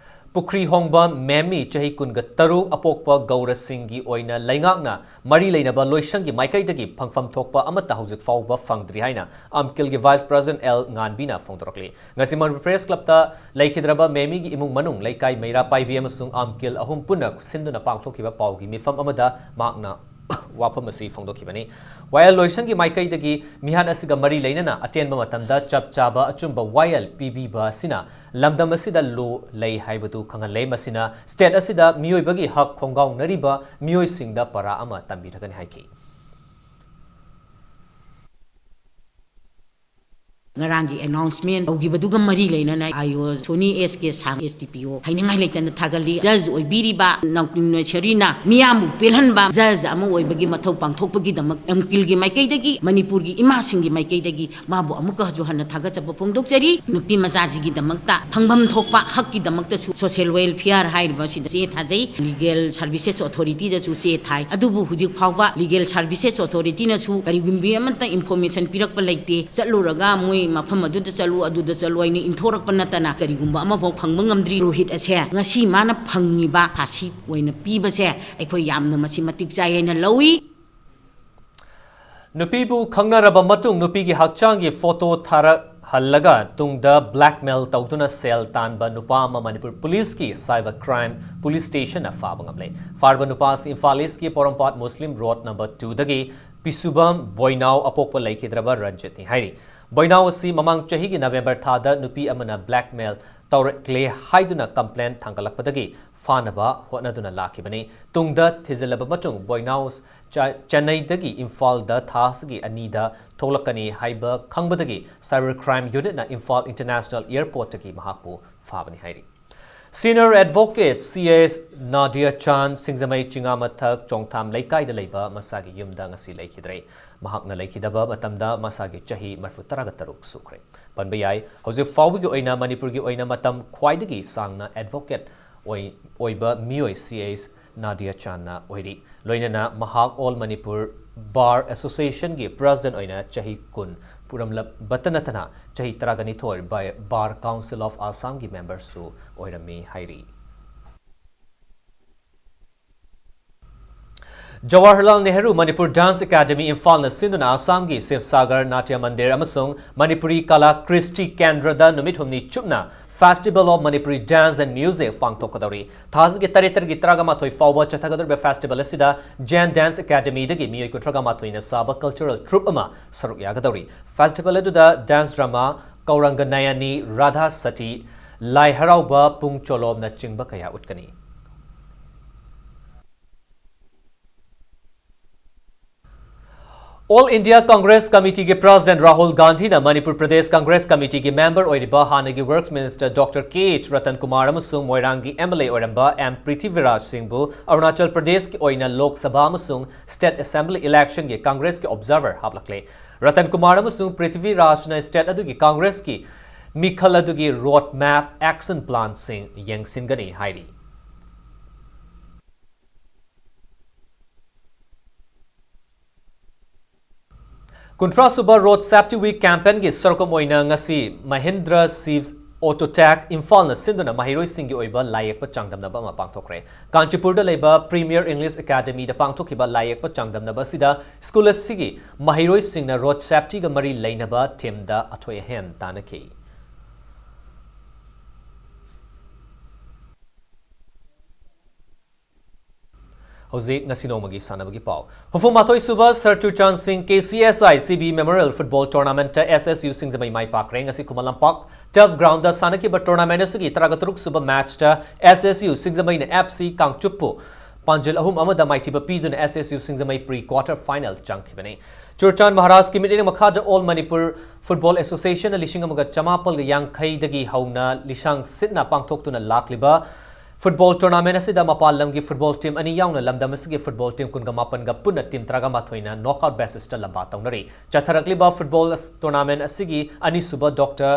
ꯄꯨꯈ꯭ꯔꯤ ꯍꯣꯡꯕ ꯃꯦꯝꯃꯤ, ꯆꯍꯤ ꯀꯨꯟꯒ ꯇꯔꯨꯛ, ꯑꯄꯣꯛꯄ ꯒꯧꯔꯁꯤꯡꯒꯤ ꯑꯣꯏꯅ ꯂꯩꯉꯥꯛꯅ ꯃꯔꯤ ꯂꯩꯅꯕ ꯂꯣꯏꯁꯪꯒꯤ ꯃꯥꯏꯀꯩꯗꯒꯤ ꯐꯪꯐꯝ ꯊꯣꯛꯄ ꯑꯃꯠꯇ ꯍꯧꯖꯤꯛ ꯐꯥꯎꯕ ꯐꯪꯗ꯭ꯔꯤ ꯍꯥꯏꯅ ꯑꯝꯀꯤꯜꯒꯤ Vice President L ꯉꯥꯟꯕꯤꯅ ꯐꯣꯡꯗꯣꯔꯛꯂꯤ꯫ ꯉꯁꯤ ꯃꯅꯤꯄꯨꯔ Press Clubꯇ ꯂꯩꯈꯤꯗ꯭ꯔꯕ ꯃꯦꯃꯤꯒꯤ ꯏꯃꯨꯡ ꯃꯅꯨꯡ, ꯂꯩꯀꯥꯏ ꯃꯩꯔꯥ ꯄꯥꯏꯕꯤ ꯑꯃꯁꯨꯡ ꯑꯝꯀꯤꯜ ꯑꯍꯨꯝ ꯄꯨꯟꯅ ꯁꯤꯟꯗꯨꯅ ꯄꯥꯡꯊꯣꯛꯈꯤꯕ ꯄꯥꯎꯒꯤ ꯃꯤꯐꯝ ꯑꯃꯗ ꯃꯍꯥꯛꯅ ꯋꯥꯐꯝ ꯑꯁꯤ ꯐꯣꯡꯗꯣꯛꯈꯤꯕꯅꯤ꯫ ꯋꯥꯌꯦꯜ ꯂꯣꯏꯁꯪꯒꯤ ꯃꯥꯏꯀꯩꯗꯒꯤ ꯃꯤꯍꯥꯠ ꯑꯁꯤꯒ ꯃꯔꯤ ꯂꯩꯅꯅ ꯑꯇꯦꯟꯕ ꯃꯇꯝꯗ ꯆꯞ ꯆꯥꯕ ꯑꯆꯨꯝꯕ ꯋꯥꯌꯦꯜ ꯄꯤꯕꯤꯕ ꯑꯁꯤꯅ ꯂꯝꯗꯝ ꯑꯁꯤꯗ law ꯂꯩ ꯍꯥꯏꯕꯗꯨ ꯈꯪꯍꯜꯂꯦ꯫ ꯃꯁꯤꯅ state ꯑꯁꯤꯗ ꯃꯤꯑꯣꯏꯕꯒꯤ ꯍꯛ ꯈꯣꯡꯒꯥꯎꯅꯔꯤꯕ ꯃꯤꯑꯣꯏꯁꯤꯡꯗ ꯄꯔꯥ ꯑꯃ ꯇꯝꯕꯤꯔꯒꯅꯤ ꯍꯥꯏꯈꯤ꯫ ꯉꯔꯥꯡꯒꯤ announcement ꯇꯧꯈꯤꯕꯗꯨꯒ ꯃꯔꯤ ꯂꯩꯅꯅ ꯑꯥꯏ ꯑꯣ ꯁꯣꯅꯤ ꯑꯦꯁ ꯀꯦ ꯁꯥꯡ, S D P O, ꯍꯥꯏꯅꯤꯡꯉꯥꯏ ꯂꯩꯇꯅ ꯊꯥꯒꯠꯂꯤ꯫ Judge ꯑꯣꯏꯕꯤꯔꯤꯕ ꯅꯥꯎꯇꯤꯡ ꯅꯣꯏꯁꯔꯤꯅ ꯃꯤꯌꯥꯝꯕꯨ ꯄꯦꯜꯍꯟꯕ judge ꯑꯃ ꯑꯣꯏꯕꯒꯤ ꯃꯊꯧ ꯄꯥꯡꯊꯣꯛꯄꯒꯤꯗꯃꯛ ꯑꯝꯀꯤꯜꯒꯤ ꯃꯥꯏꯀꯩꯗꯒꯤ, ꯃꯅꯤꯄꯨꯔꯒꯤ ꯏꯃꯥꯁꯤꯡꯒꯤ ꯃꯥꯏꯀꯩꯗꯒꯤ ꯃꯥꯕꯨ ꯑꯃꯨꯛꯀ ꯍꯟꯅ ꯊꯥꯒꯠꯆꯕ ꯐꯣꯡꯗꯣꯛꯆꯔꯤ꯫ ꯅꯨꯄꯤ ꯃꯆꯥꯁꯤꯒꯤꯗꯃꯛꯇ ꯐꯪꯐꯝ ꯊꯣꯛꯄ ꯍꯛꯀꯤꯗꯃꯛꯇꯁꯨ Social Welfare ꯍꯥꯏꯔꯤꯕ ꯑꯁꯤꯗ ꯆꯦ ꯊꯥꯖꯩ꯫ Legal Services Authorityꯗꯁꯨ ꯆꯦ ꯊꯥꯏ꯫ ꯑꯗꯨꯕꯨ ꯍꯧꯖꯤꯛ ꯐꯥꯎꯕ Legal Services Authorityꯅꯁꯨ ꯀꯔꯤꯒꯨꯝꯕ ꯑꯃꯠꯇ information ꯄꯤꯔꯛꯄ ꯂꯩꯇꯦ꯫ ꯆꯠꯂꯨꯔꯒ ꯃꯣꯏ ꯃꯐꯝ ꯑꯗꯨꯗ ꯆꯠꯂꯨ, ꯑꯗꯨꯗ ꯆꯠꯂꯨ ꯍꯥꯏꯅ ꯏꯟꯊꯣꯔꯛꯄ ꯅꯠꯇꯅ ꯀꯔꯤꯒꯨꯝꯕ ꯑꯃꯐꯥꯎ ꯐꯪꯕ ꯉꯝꯗ꯭ꯔꯤ꯫ ꯄꯨꯔꯣꯍꯤꯠ ꯑꯁꯦ ꯉꯁꯤ ꯃꯥꯅ ꯐꯪꯉꯤꯕ ꯐꯥꯁꯤ ꯑꯣꯏꯅ ꯄꯤꯕꯁꯦ ꯑꯩꯈꯣꯏ ꯌꯥꯝꯅ ꯃꯁꯤ ꯃꯇꯤꯛ ꯆꯥꯏ ꯍꯥꯏꯅ ꯂꯧꯏ꯫ ꯅꯨꯄꯤꯕꯨ ꯈꯪꯅꯔꯕ ꯃꯇꯨꯡ ꯅꯨꯄꯤꯒꯤ ꯍꯛꯆꯥꯡꯒꯤ photo ꯊꯥꯔꯛꯍꯜꯂꯒ ꯇꯨꯡꯗ blackmail ꯇꯧꯗꯨꯅ ꯁꯦꯜ ꯇꯥꯟꯕ ꯅꯨꯄꯥ ꯑꯃ ꯃꯅꯤꯄꯨꯔ ꯄꯨꯂꯤꯁꯀꯤ Cyber Crime Police Stationꯅ ꯐꯥꯕ ꯉꯝꯂꯦ꯫ ꯐꯥꯔꯕ ꯅꯨꯄꯥ ꯑꯁꯤ ꯏꯝꯐꯥꯜ ꯏꯁꯀꯤ ꯄꯣꯔꯣꯝꯄꯥꯠ ꯃꯨꯁꯂꯤꯝ ꯔꯣꯗ ꯅꯝꯕꯔ ꯇꯨꯗꯒꯤ ꯄꯤꯁꯨꯕꯝ ꯕꯣꯏꯅꯥꯎ ꯑꯄꯣꯛꯄ ꯂꯩꯈꯤꯗ꯭ꯔꯕ ꯔꯟꯖꯤꯠꯅꯤ ꯍꯥꯏꯔꯤ꯫ ꯕꯣꯏꯅꯥꯎ ꯑꯁꯤ ꯃꯃꯥꯡ ꯆꯍꯤꯒꯤ ꯅꯕꯦꯝꯕꯔ ꯊꯥꯗ ꯅꯨꯄꯤ ꯑꯃꯅ blackmail ꯇꯧꯔꯛꯂꯦ ꯍꯥꯏꯗꯨꯅ complaint ꯊꯥꯡꯒꯠꯂꯛꯄꯗꯒꯤ ꯐꯥꯅꯕ ꯍꯣꯠꯅꯗꯨꯅ ꯂꯥꯛꯈꯤꯕꯅꯤ꯫ ꯇꯨꯡꯗ ꯊꯤꯖꯤꯜꯂꯕ ꯃꯇꯨꯡ ꯕꯣꯏꯅꯥꯎ ꯆ-, ꯆꯦꯟꯅꯩꯗꯒꯤ ꯏꯝꯐꯥꯜꯗ ꯊꯥ ꯑꯁꯤꯒꯤ ꯑꯅꯤꯗ ꯊꯣꯛꯂꯛꯀꯅꯤ ꯍꯥꯏꯕ ꯈꯪꯕꯗꯒꯤ Cyber Crime Unitꯅ ꯏꯝꯐꯥꯜ International Airportꯇꯒꯤ ꯃꯍꯥꯛꯄꯨ ꯐꯥꯕꯅꯤ ꯍꯥꯏꯔꯤ꯫ Senior Advocate C A Nadiya Chan Singjamei ꯆꯤꯉꯥꯃꯊꯛ ꯆꯣꯡꯊꯥꯝ ꯂꯩꯀꯥꯏꯗ ꯂꯩꯕ ꯃꯁꯥꯒꯤ ꯌꯨꯝꯗ ꯉꯁꯤ ꯂꯩꯈꯤꯗ꯭ꯔꯦ꯫ ꯃꯍꯥꯛꯅ ꯂꯩꯈꯤꯗꯕ ꯃꯇꯝꯗ ꯃꯁꯥꯒꯤ ꯆꯍꯤ ꯃꯔꯤꯐꯨ ꯇꯔꯥꯒ ꯇꯔꯨꯛ ꯁꯨꯈ꯭ꯔꯦ꯫ ꯄꯟꯕ ꯌꯥꯏ, ꯍꯧꯖꯤꯛ ꯐꯥꯎꯕꯒꯤ ꯑꯣꯏꯅ ꯃꯅꯤꯄꯨꯔꯒꯤ ꯑꯣꯏꯅ ꯃꯇꯝ ꯈ꯭ꯋꯥꯏꯗꯒꯤ ꯁꯥꯡꯅ advocate ꯑꯣꯏ-, ꯑꯣꯏꯕ ꯃꯤꯑꯣꯏ C A ꯅꯥꯗꯤꯌꯥ ꯆꯥꯟꯅ ꯑꯣꯏꯔꯤ꯫ ꯂꯣꯏꯅꯅ ꯃꯍꯥꯛ All Manipur Bar Associationꯒꯤ president ꯑꯣꯏꯅ ꯆꯍꯤ ꯀꯨꯟ ꯄꯨꯔꯝꯂꯕꯇ ꯅꯠꯇꯅ ꯆꯍꯤ ꯇꯔꯥꯒ ꯅꯤꯊꯣꯏ ꯕꯥꯏ-, Bar Council of Assamꯒꯤ memberꯁꯨ ꯑꯣꯏꯔꯝꯃꯤ ꯍꯥꯏꯔꯤ꯫ ꯖꯋꯥꯍꯔꯂꯥꯜ ꯅꯦꯍꯔꯨ ꯃꯅꯤꯄꯨꯔ Dance Academy ꯏꯝꯐꯥꯜꯅ ꯁꯤꯟꯗꯨꯅ ꯑꯁꯥꯝꯒꯤ ꯁꯤꯕꯁꯥꯒꯔ ꯅꯥꯇ꯭ꯌ ꯃꯟꯗꯤꯔ ꯑꯃꯁꯨꯡ ꯃꯅꯤꯄꯨꯔꯤ ꯀꯂꯥ ꯀ꯭ꯔꯤꯁꯇꯤ ꯀꯦꯟꯗ꯭ꯔꯗ ꯅꯨꯃꯤꯠ ꯍꯨꯝꯅꯤ ꯆꯨꯞꯅ Festival of Manipuri Dance and Music ꯄꯥꯡꯊꯣꯛꯀꯗꯧꯔꯤ꯫ ꯊꯥ ꯑꯁꯤꯒꯤ ꯇꯔꯦꯠ ꯇꯔꯤꯛꯀꯤ ꯇꯔꯥꯒ ꯃꯥꯊꯣꯏ ꯐꯥꯎꯕ ꯆꯠꯊꯒꯗꯧꯔꯤꯕ festival ꯑꯁꯤꯗ Jain Dance Academyꯗꯒꯤ ꯃꯤꯑꯣꯏ ꯀꯨꯟꯊ꯭ꯔꯥꯒ ꯃꯥꯊꯣꯏꯅ ꯁꯥꯕ cultural troupe ꯑꯃ ꯁꯔꯨꯛ ꯌꯥꯒꯗꯧꯔꯤ꯫ Festival ꯑꯗꯨꯗ dance drama, ꯀꯧꯔꯪꯒ ꯅꯌꯅꯤ, ꯔꯥꯙꯥ ꯁꯇꯤ, ꯂꯥꯏ ꯍꯔꯥꯎꯕ, ꯄꯨꯡ ꯆꯣꯂꯣꯝꯅꯆꯤꯡꯕ ꯀꯌꯥ ꯎꯠꯀꯅꯤ꯫ All India Congress Committeeꯒꯤ president Rahul ꯒꯥꯟꯙꯤꯅ ꯃꯅꯤꯄꯨꯔ ꯄ꯭ꯔꯗꯦꯁ Congress Committeeꯒꯤ member ꯑꯣꯏꯔꯤꯕ ꯍꯥꯟꯅꯒꯤ Works Minister Doctor K H Ratan Kumar ꯑꯃꯁꯨꯡ ꯃꯣꯏꯔꯥꯡꯒꯤ M L A ꯑꯣꯏꯔꯝꯕ M ꯄ꯭ꯔꯤꯊꯤꯕꯤꯔꯥꯖ ꯁꯤꯡꯕꯨ ꯑꯔꯨꯅꯥꯆꯜ ꯄ꯭ꯔꯗꯦꯁꯀꯤ ꯑꯣꯏꯅ ꯂꯣꯛ ꯁꯚꯥ ꯑꯃꯁꯨꯡ state assembly electionꯒꯤ Congressꯀꯤ observer ꯍꯥꯞꯂꯛꯂꯦ꯫ Ratan Kumar ꯑꯃꯁꯨꯡ ꯄ꯭ꯔꯤꯊꯤꯕꯤꯔꯥꯖꯅ state ꯑꯗꯨꯒꯤ Congressꯀꯤ ꯃꯤꯈꯜ ꯑꯗꯨꯒꯤ road map, action planꯁꯤꯡ ꯌꯦꯡꯁꯤꯟꯒꯅꯤ ꯍꯥꯏꯔꯤ꯫ ꯀꯨꯟꯊ꯭ꯔꯥ ꯁꯨꯕ Road Safety Week campaignꯒꯤ ꯁꯔꯨꯛ ꯑꯃ ꯑꯣꯏꯅ ꯉꯁꯤ Mahindra Swift Autotech ꯏꯝꯐꯥꯜꯅ ꯁꯤꯟꯗꯨꯅ ꯃꯍꯩꯔꯣꯏꯁꯤꯡꯒꯤ ꯑꯣꯏꯕ ꯂꯥꯏꯌꯦꯛꯄ ꯆꯥꯡꯗꯝꯅꯕ ꯑꯃ ꯄꯥꯡꯊꯣꯛꯈ꯭ꯔꯦ꯫ ꯀꯥꯟꯆꯤꯄꯨꯔꯗ ꯂꯩꯕ Premier English Academyꯗ ꯄꯥꯡꯊꯣꯛꯈꯤꯕ ꯂꯥꯏꯌꯦꯛꯄ ꯆꯥꯡꯗꯝꯅꯕ ꯑꯁꯤꯗ school ꯑꯁꯤꯒꯤ ꯃꯍꯩꯔꯣꯏꯁꯤꯡꯅ road safetyꯒ ꯃꯔꯤ ꯂꯩꯅꯕ themeꯗ ꯑꯊꯣꯏ ꯑꯍꯦꯟ ꯇꯥꯟꯅꯈꯤ꯫ ꯍꯧꯖꯤꯛ ꯉꯁꯤ ꯅꯣꯡꯃꯒꯤ ꯁꯥꯟꯅꯕꯒꯤ ꯄꯥꯎ꯫ ꯍꯨꯝꯐꯨ ꯃꯥꯊꯣꯏ ꯁꯨꯕ Sir Churchand's Singh K C S I C B Memorial Football Tournament ꯇ S S U ꯁꯤꯡꯖꯃꯩ ꯃꯥꯏ ꯄꯥꯛꯈ꯭ꯔꯦ꯫ ꯉꯁꯤ ꯈꯨꯃꯟ ꯂꯝꯄꯥꯛ Turf Ground ꯗ ꯁꯥꯟꯅꯈꯤꯕ tournament ꯑꯁꯤꯒꯤ ꯇꯔꯥꯇꯔꯨꯛ ꯁꯨꯕ match ꯇ S S U ꯁꯤꯡꯖꯃꯩꯅ F C ꯀꯥꯡꯆꯨꯞꯄꯨ ꯄꯥꯟꯖꯤꯜ ꯑꯍꯨꯝ ꯑꯃꯗ ꯃꯥꯏꯊꯤꯕ ꯄꯤꯗꯨꯅ S S U ꯁꯤꯡꯖꯃꯩ pre quarter final ꯆꯪꯈꯤꯕꯅꯤ꯫ ꯆꯨꯔꯆꯥꯟ ꯃꯍꯥꯔꯥꯖꯀꯤ ꯃꯤꯠꯌꯦꯡ ꯃꯈꯥꯗ All Manipur Football Association ꯅ ꯂꯤꯁꯤꯡ ꯑꯃꯒ ꯆꯃꯥꯄꯜꯒ ꯌꯥꯡꯈꯩꯗꯒꯤ ꯍꯧꯅ ꯂꯤꯁꯥꯡ ꯁꯤꯠꯅ ꯄꯥꯡꯊꯣꯛꯇꯨꯅ ꯂꯥꯛꯂꯤꯕ football tournament ꯑꯁꯤꯗ ꯃꯄꯥꯟ ꯂꯝꯒꯤ football team ꯑꯅꯤ ꯌꯥꯎꯅ ꯂꯝꯗꯝ ꯑꯁꯤꯒꯤ football team ꯀꯨꯟꯒ ꯃꯥꯄꯟꯒ ꯄꯨꯟꯅ team ꯇꯔꯥꯒ ꯃꯥꯊꯣꯏꯅ knockout basis ꯇ ꯂꯝꯕꯥ ꯇꯧꯅꯔꯤ꯫ ꯆꯠꯊꯔꯛꯂꯤꯕ football ꯑꯁ-, tournament ꯑꯁꯤꯒꯤ ꯑꯅꯤꯁꯨꯕ Doctor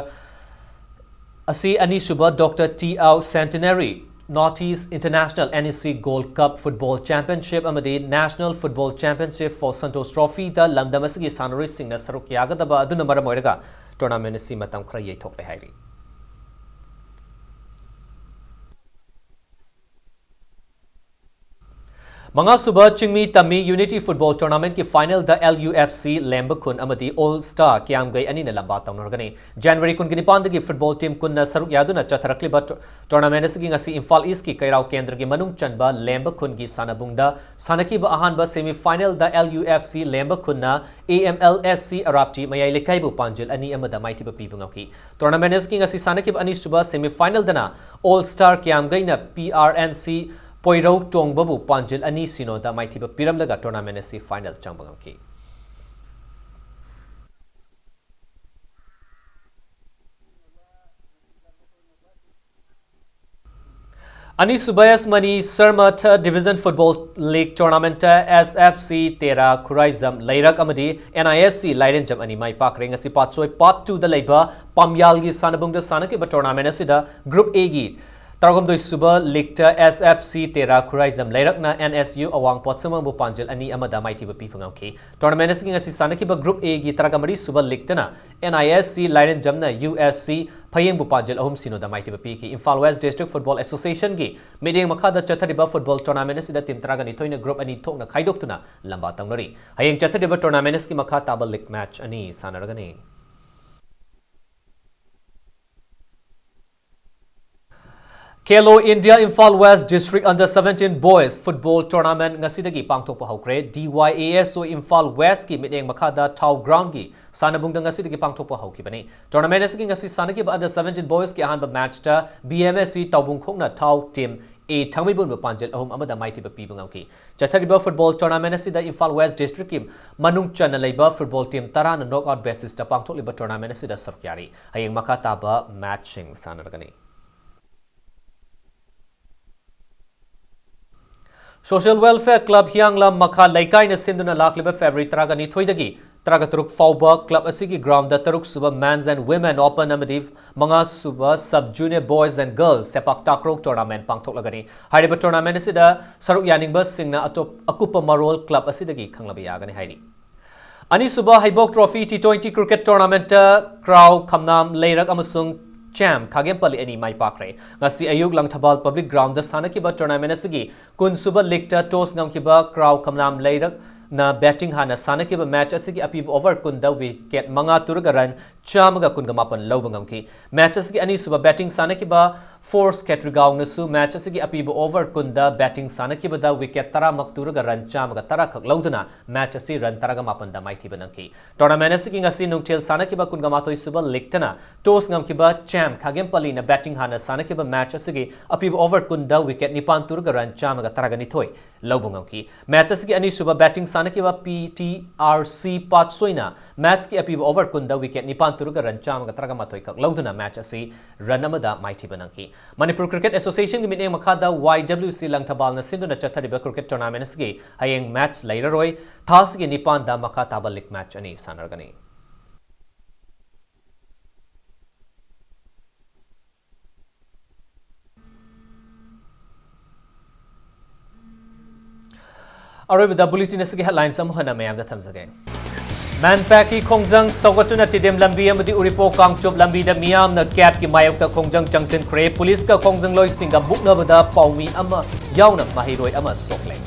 ꯑꯁꯤ ꯑꯅꯤꯁꯨꯕ Doctor T Ao Centenary North East International N E C Gold Cup Football Championship ꯑꯃꯗꯤ National Football Championship for Santosh Trophy ꯗ ꯂꯝꯗꯝ ꯑꯁꯤꯒꯤ ꯁꯥꯟꯅꯔꯣꯏꯁꯤꯡꯅ ꯁꯔꯨꯛ ꯌꯥꯒꯗꯕ ꯑꯗꯨꯅ ꯃꯔꯝ ꯑꯣꯏꯔꯒ tournament ꯑꯁꯤ ꯃꯇꯝ ꯈꯔ ꯌꯩꯊꯣꯛꯂꯦ ꯍꯥꯏꯔꯤ꯫ ꯃꯉꯥꯁꯨꯕ ꯆꯤꯡꯃꯤ ꯇꯝꯃꯤ Unity Football Tournament ꯀꯤ final ꯗ L U F C ꯂꯦꯝꯕ ꯈꯨꯟ ꯑꯃꯗꯤ All Star ꯀꯤꯌꯥꯝꯒꯩ ꯑꯅꯤꯅ ꯂꯝꯕꯥ ꯇꯧꯅꯔꯒꯅꯤ꯫ January ꯀꯨꯟꯒ ꯅꯤꯄꯥꯟꯗꯒꯤ football team ꯀꯨꯟꯅ ꯁꯔꯨꯛ ꯌꯥꯗꯨꯅ ꯆꯠꯊꯔꯛꯂꯤꯕ ꯇꯣ-, tournament ꯑꯁꯤꯒꯤ ꯉꯁꯤ ꯏꯝꯐꯥꯜ East ꯀꯤ ꯀꯩꯔꯥꯎ ꯀꯦꯟꯗ꯭ꯔꯒꯤ ꯃꯅꯨꯡ ꯆꯟꯕ ꯂꯦꯝꯕ ꯈꯨꯟꯒꯤ ꯁꯥꯟꯅꯕꯨꯡꯗ ꯁꯥꯟꯅꯈꯤꯕ ꯑꯍꯥꯟꯕ semi final ꯗ L U F C ꯂꯦꯝꯕ ꯈꯨꯟꯅ A M L S C ꯑꯔꯥꯞꯇꯤ ꯃꯌꯥꯏ ꯂꯩꯀꯥꯏꯕꯨ ꯄꯥꯟꯖꯤꯜ ꯑꯅꯤ ꯑꯃꯗ ꯃꯥꯏꯊꯤꯕ ꯄꯤꯕ ꯉꯝꯈꯤ꯫ Tournament ꯑꯁꯤꯒꯤ ꯉꯁꯤ ꯁꯥꯟꯅꯈꯤꯕ ꯑꯅꯤꯁꯨꯕ semi final ꯗꯅ All Star ꯀꯤꯌꯥꯝꯒꯩꯅ P R N C ꯄꯣꯏꯔꯧ ꯇꯣꯡꯕꯕꯨ ꯄꯥꯟꯖꯤꯜ ꯑꯅꯤ ꯁꯤꯅꯣꯗ ꯃꯥꯏꯊꯤꯕ ꯄꯤꯔꯝꯂꯒ tournament ꯑꯁꯤ final ꯆꯪꯕ ꯉꯝꯈꯤ꯫ ꯑꯅꯤꯁꯨꯕ S Mani Sharma Third Division Football League Tournament ꯇ S F C ꯇꯦꯔꯥ ꯈꯨꯔꯥꯏꯖꯝ ꯂꯩꯔꯛ ꯑꯃꯗꯤ N I S C ꯂꯥꯏꯔꯦꯟꯖꯝ ꯑꯅꯤ ꯃꯥꯏ ꯄꯥꯛꯈ꯭ꯔꯦ꯫ ꯉꯁꯤ ꯄꯥꯠꯁꯣꯏ part two ꯗ ꯂꯩꯕ ꯄꯥꯝꯌꯥꯜꯒꯤ ꯁꯥꯟꯅꯕꯨꯡꯗ ꯁꯥꯟꯅꯈꯤꯕ tournament ꯑꯁꯤꯗ Group A ꯒꯤ ꯇꯔꯥꯍꯨꯝꯗꯣꯏ ꯁꯨꯕ league ꯇ S F C ꯇꯦꯔꯥ ꯈꯨꯔꯥꯏꯖꯝ ꯂꯩꯔꯛꯅ N S U ꯑꯋꯥꯡ ꯄꯣꯠꯁꯪꯕꯝꯕꯨ ꯄꯥꯟꯖꯤꯜ ꯑꯅꯤ ꯑꯃꯗ ꯃꯥꯏꯊꯤꯕ ꯄꯤꯕ ꯉꯝꯈꯤ꯫ Tournament ꯑꯁꯤꯒꯤ ꯉꯁꯤ ꯁꯥꯟꯅꯈꯤꯕ Group A ꯒꯤ ꯇꯔꯥꯒ ꯃꯔꯤ ꯁꯨꯕ league ꯇꯅ N I S C ꯂꯥꯏꯔꯦꯟꯖꯝꯅ U F C ꯐꯌꯦꯡꯕꯨ ꯄꯥꯟꯖꯤꯜ ꯑꯍꯨꯝ ꯁꯤꯅꯣꯗ ꯃꯥꯏꯊꯤꯕ ꯄꯤꯈꯤ꯫ Imphal West District Football Association ꯒꯤ ꯃꯤꯠꯌꯦꯡ ꯃꯈꯥꯗ ꯆꯠꯊꯔꯤꯕ football tournament ꯑꯁꯤꯗ team ꯇꯔꯥꯒ ꯅꯤꯊꯣꯏꯅ group ꯑꯅꯤ ꯊꯣꯛꯅ ꯈꯥꯏꯗꯣꯛꯇꯨꯅ ꯂꯝꯕꯥ ꯇꯧꯅꯔꯤ꯫ ꯍꯌꯦꯡ ꯆꯠꯊꯔꯤꯕ tournament ꯑꯁꯤꯒꯤ ꯃꯈꯥ ꯇꯥꯕ league match ꯑꯅꯤ ꯁꯥꯟꯅꯔꯒꯅꯤ꯫ Khelo India Imphal West District Under seventeen Boys Football Tournament ꯉꯁꯤꯗꯒꯤ ꯄꯥꯡꯊꯣꯛꯄ ꯍꯧꯈ꯭ꯔꯦ꯫ D Y A S O Imphal West ꯀꯤ ꯃꯤꯠꯌꯦꯡ ꯃꯈꯥꯗ ꯊꯥꯎ ground ꯒꯤ ꯁꯥꯟꯅꯕꯨꯡꯗ ꯉꯁꯤꯗꯒꯤ ꯄꯥꯡꯊꯣꯛꯄ ꯍꯧꯈꯤꯕꯅꯤ꯫ Tournament ꯑꯁꯤꯒꯤ ꯉꯁꯤ ꯁꯥꯟꯅꯈꯤꯕ Under seventeen Boys ꯀꯤ ꯑꯍꯥꯟꯕ match ꯇ B M S C ꯇꯥꯎꯕꯨꯡꯈꯣꯛꯅ ꯊꯥꯎ team A ꯊꯥꯡꯃꯩꯕꯟꯕꯨ ꯄꯥꯟꯖꯤꯜ ꯑꯍꯨꯝ ꯑꯃꯗ ꯃꯥꯏꯊꯤꯕ ꯄꯤꯕ ꯉꯝꯈꯤ꯫ ꯆꯠꯊꯔꯤꯕ football tournament ꯑꯁꯤꯗ Imphal West District ꯀꯤ ꯃꯅꯨꯡ ꯆꯟꯅ ꯂꯩꯕ football team ꯇꯔꯥꯅ knock out basis ꯇ ꯄꯥꯡꯊꯣꯛꯂꯤꯕ tournament ꯑꯁꯤꯗ ꯁꯔꯨꯛ ꯌꯥꯔꯤ꯫ ꯍꯌꯦꯡ ꯃꯈꯥ ꯇꯥꯕ match ꯁꯤꯡ ꯁꯥꯟꯅꯔꯒꯅꯤ꯫ Social Welfare Club ꯍꯤꯌꯥꯡꯂꯝ ꯃꯈꯥ ꯂꯩꯀꯥꯏꯅ ꯁꯤꯟꯗꯨꯅ ꯂꯥꯛꯂꯤꯕ February ꯇꯔꯥꯒ ꯅꯤꯊꯣꯏꯗꯒꯤ ꯇꯔꯥꯒ ꯇꯔꯨꯛ ꯐꯥꯎꯕ club ꯑꯁꯤꯒꯤ ground ꯇꯔꯨꯛ ꯁꯨꯕ Men's and Women Open ꯑꯃꯗꯤ ꯃꯉꯥ ꯁꯨꯕ Sub Junior Boys and Girls ꯁꯦꯄꯥꯛ takraw tournament ꯄꯥꯡꯊꯣꯛꯂꯒꯅꯤ꯫ ꯍꯥꯏꯔꯤꯕ tournament ꯑꯁꯤꯗ ꯁꯔꯨꯛ ꯌꯥꯅꯤꯡꯕꯁꯤꯡꯅ ꯑꯇꯣꯞ-, ꯑꯀꯨꯞꯄ ꯃꯔꯣꯜ club ꯑꯁꯤꯗꯒꯤ ꯈꯪꯂꯕ ꯌꯥꯒꯅꯤ ꯍꯥꯏꯔꯤ꯫ ꯑꯅꯤꯁꯨꯕ ꯍꯩꯕꯣꯛ Trophy T twenty Cricket Tournament ꯇ ꯀ꯭ꯔꯥꯎ ꯈꯝꯅꯥꯝ ꯂꯩꯔꯛ ꯑꯃꯁꯨꯡ ꯆꯦꯝ ꯈꯥꯒꯦꯝꯄꯜꯂꯤ ꯑꯅꯤ ꯃꯥꯏ ꯄꯥꯛꯈ꯭ꯔꯦ꯫ ꯉꯁꯤ ꯑꯌꯨꯛ ꯂꯪꯊꯕꯥꯜ Public Ground ꯗ ꯁꯥꯟꯅꯈꯤꯕ tournament ꯑꯁꯤꯒꯤ ꯀꯨꯟ ꯁꯨꯕ league ꯇ toss ꯉꯝꯈꯤꯕ ꯀ꯭ꯔꯥꯎ ꯈꯝꯅꯥꯝ ꯂꯩꯔꯛꯅ batting ꯍꯥꯟꯅ ꯁꯥꯟꯅꯈꯤꯕ match ꯑꯁꯤꯒꯤ ꯑꯄꯤꯕ over ꯀꯨꯟꯗ wicket ꯃꯉꯥ ꯇꯨꯔꯒ run ꯆꯥꯝꯃꯒ ꯀꯨꯟꯒ ꯃꯥꯄꯟ ꯂꯧꯕ ꯉꯝꯈꯤ꯫ Match ꯑꯁꯤꯒꯤ ꯑꯅꯤꯁꯨꯕ batting ꯁꯥꯟꯅꯈꯤꯕ Force ꯈꯦꯇ꯭ꯔꯤꯒꯥꯎꯅꯁꯨ match ꯑꯁꯤꯒꯤ ꯑꯄꯤꯕ over ꯀꯨꯟꯗ batting ꯁꯥꯟꯅꯈꯤꯕꯗ wicket ꯇꯔꯥꯃꯛ ꯇꯨꯔꯒ run ꯆꯥꯝꯃꯒ ꯇꯔꯥ ꯈꯛ ꯂꯧꯗꯨꯅ match ꯑꯁꯤ run ꯇꯔꯥꯒ ꯃꯥꯄꯟꯗ ꯃꯥꯏꯊꯤꯕ ꯅꯪꯈꯤ꯫ Tournament ꯑꯁꯤꯒꯤ ꯉꯁꯤ ꯅꯨꯡꯊꯤꯜ ꯁꯥꯟꯅꯈꯤꯕ ꯀꯨꯟꯒ ꯃꯥꯊꯣꯏ ꯁꯨꯕ league ꯇꯅ toss ꯉꯝꯈꯤꯕ ꯆꯦꯝ ꯈꯥꯒꯦꯝꯄꯜꯂꯤꯅ batting ꯍꯥꯟꯅ ꯁꯥꯟꯅꯈꯤꯕ match ꯑꯁꯤꯒꯤ ꯑꯄꯤꯕ over ꯀꯨꯟꯗ wicket ꯅꯤꯄꯥꯟ ꯇꯨꯔꯒ run ꯆꯥꯝꯃꯒ ꯇꯔꯥꯒ ꯅꯤꯊꯣꯏ ꯂꯧꯕ ꯉꯝꯈꯤ꯫ Match ꯑꯁꯤꯒꯤ ꯑꯅꯤꯁꯨꯕ batting ꯁꯥꯟꯅꯈꯤꯕ P T R C ꯄꯥꯠꯁꯣꯏꯅ match ꯀꯤ ꯑꯄꯤꯕ over ꯀꯨꯟꯗ wicket ꯅꯤꯄꯥꯟ ꯇꯨꯔꯒ run ꯆꯥꯝꯃꯒ ꯇꯔꯥꯒ ꯃꯥꯊꯣꯏ ꯈꯛ ꯂꯧꯗꯨꯅ match ꯑꯁꯤ run ꯑꯃꯗ ꯃꯥꯏꯊꯤꯕ ꯅꯪꯈꯤ꯫ Manipur Cricket Association ꯒꯤ ꯃꯤꯠꯌꯦꯡ ꯃꯈꯥꯗ Y W C ꯂꯪꯊꯕꯥꯜꯅ ꯁꯤꯟꯗꯨꯅ ꯆꯠꯊꯔꯤꯕ cricket tournament ꯑꯁꯤꯒꯤ ꯍꯌꯦꯡ match ꯂꯩꯔꯔꯣꯏ꯫ ꯊꯥ ꯑꯁꯤꯒꯤ ꯅꯤꯄꯥꯟꯗ ꯃꯈꯥ ꯇꯥꯕ league match ꯑꯅꯤ ꯁꯥꯟꯅꯔꯒꯅꯤ꯫ ꯑꯔꯣꯏꯕꯗ bulletin ꯑꯁꯤꯒꯤ headlines ꯑꯃꯨꯛ ꯍꯟꯅ ꯃꯌꯥꯝꯗ ꯊꯝꯖꯒꯦ꯫ ꯃꯥꯟꯄꯥꯛꯀꯤ ꯈꯣꯡꯖꯪ ꯁꯧꯒꯠꯇꯨꯅ ꯇꯤꯗꯤꯝ ꯂꯝꯕꯤ ꯑꯃꯗꯤ ꯎꯔꯤꯄꯣꯛ ꯀꯥꯡꯆꯨꯞ ꯂꯝꯕꯤꯗ ꯃꯤꯌꯥꯝꯅ cab ꯀꯤ ꯃꯥꯌꯣꯛꯇ ꯈꯣꯡꯖꯪ ꯆꯪꯁꯤꯟꯈ꯭ꯔꯦ꯫ Police ꯀ ꯈꯣꯡꯖꯪꯂꯣꯏꯁꯤꯡꯒ ꯃꯨꯛꯅꯕꯗ ꯄꯥꯎꯃꯤ ꯑꯃ ꯌꯥꯎꯅ ꯃꯍꯩꯔꯣꯏ ꯑꯃ ꯁꯣꯛꯂꯦ꯫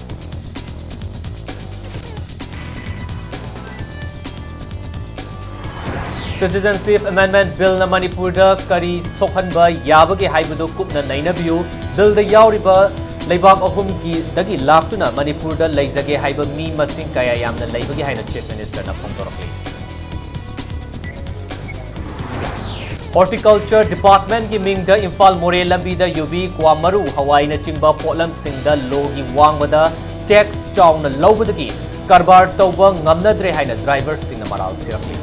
Citizenship Amendment Billꯅ ꯃꯅꯤꯄꯨꯔꯗ ꯀꯔꯤ ꯁꯣꯛꯍꯟꯕ ꯌꯥꯕꯒꯦ ꯍꯥꯏꯕꯗꯨ ꯀꯨꯞꯅ ꯅꯩꯅꯕꯤꯌꯨ꯫ Billꯗ ꯌꯥꯎꯔꯤꯕ ꯂꯩꯕꯥꯛ ꯑꯍꯨꯝꯒꯤꯗꯒꯤ ꯂꯥꯛꯇꯨꯅ ꯃꯅꯤꯄꯨꯔꯗ ꯂꯩꯖꯒꯦ ꯍꯥꯏꯕ ꯃꯤ ꯃꯁꯤꯡ ꯀꯌꯥ ꯌꯥꯝꯅ ꯂꯩꯕꯒꯦ ꯍꯥꯏꯅ Chief Ministerꯅ ꯐꯣꯡꯗꯣꯔꯛꯂꯤ꯫ Horticulture Departmentꯀꯤ ꯃꯤꯡꯗ ꯏꯝꯐꯥꯜ ꯃꯣꯔꯦ ꯂꯝꯕꯤꯗ ꯌꯨꯕꯤ, ꯀ꯭ꯋꯥ ꯃꯔꯨ, ꯍꯋꯥꯏꯅꯆꯤꯡꯕ ꯄꯣꯠꯂꯝꯁꯤꯡꯗ ꯂꯣꯒꯤ ꯋꯥꯡꯃꯗ tax ꯆꯥꯎꯅ ꯂꯧꯕꯗꯒꯤ ꯀꯔꯕꯥꯔ ꯇꯧꯕ ꯉꯝꯅꯗ꯭ꯔꯦ ꯍꯥꯏꯅ driverꯁꯤꯡꯅ ꯃꯔꯥꯜ ꯁꯤꯔꯛꯂꯤ꯫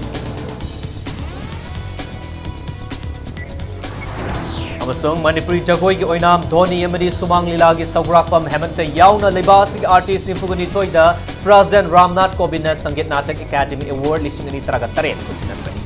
ꯑꯃꯁꯨꯡ ꯃꯅꯤꯄꯨꯔꯤ ꯖꯒꯣꯏꯒꯤ ꯑꯣꯏꯅꯥꯝ ꯙꯣꯅꯤ ꯑꯃꯗꯤ ꯁꯨꯃꯥꯡ ꯂꯤꯂꯥꯒꯤ ꯁꯧꯒ꯭ꯔꯥꯛꯄꯝ ꯍꯦꯃꯟꯇ ꯌꯥꯎꯅ ꯂꯩꯕꯥꯛ ꯑꯁꯤꯒꯤ artist ꯅꯤꯐꯨꯒ ꯅꯤꯊꯣꯏꯗ President Ramnath ꯀꯣꯕꯤꯟꯗꯅ Sangeet Natak academy award ꯂꯤꯁꯤꯡ ꯑꯅꯤ ꯇꯔꯥꯒ ꯇꯔꯦꯠ ꯈꯨꯠꯁꯤꯟꯅꯈꯤꯕꯅꯤ꯫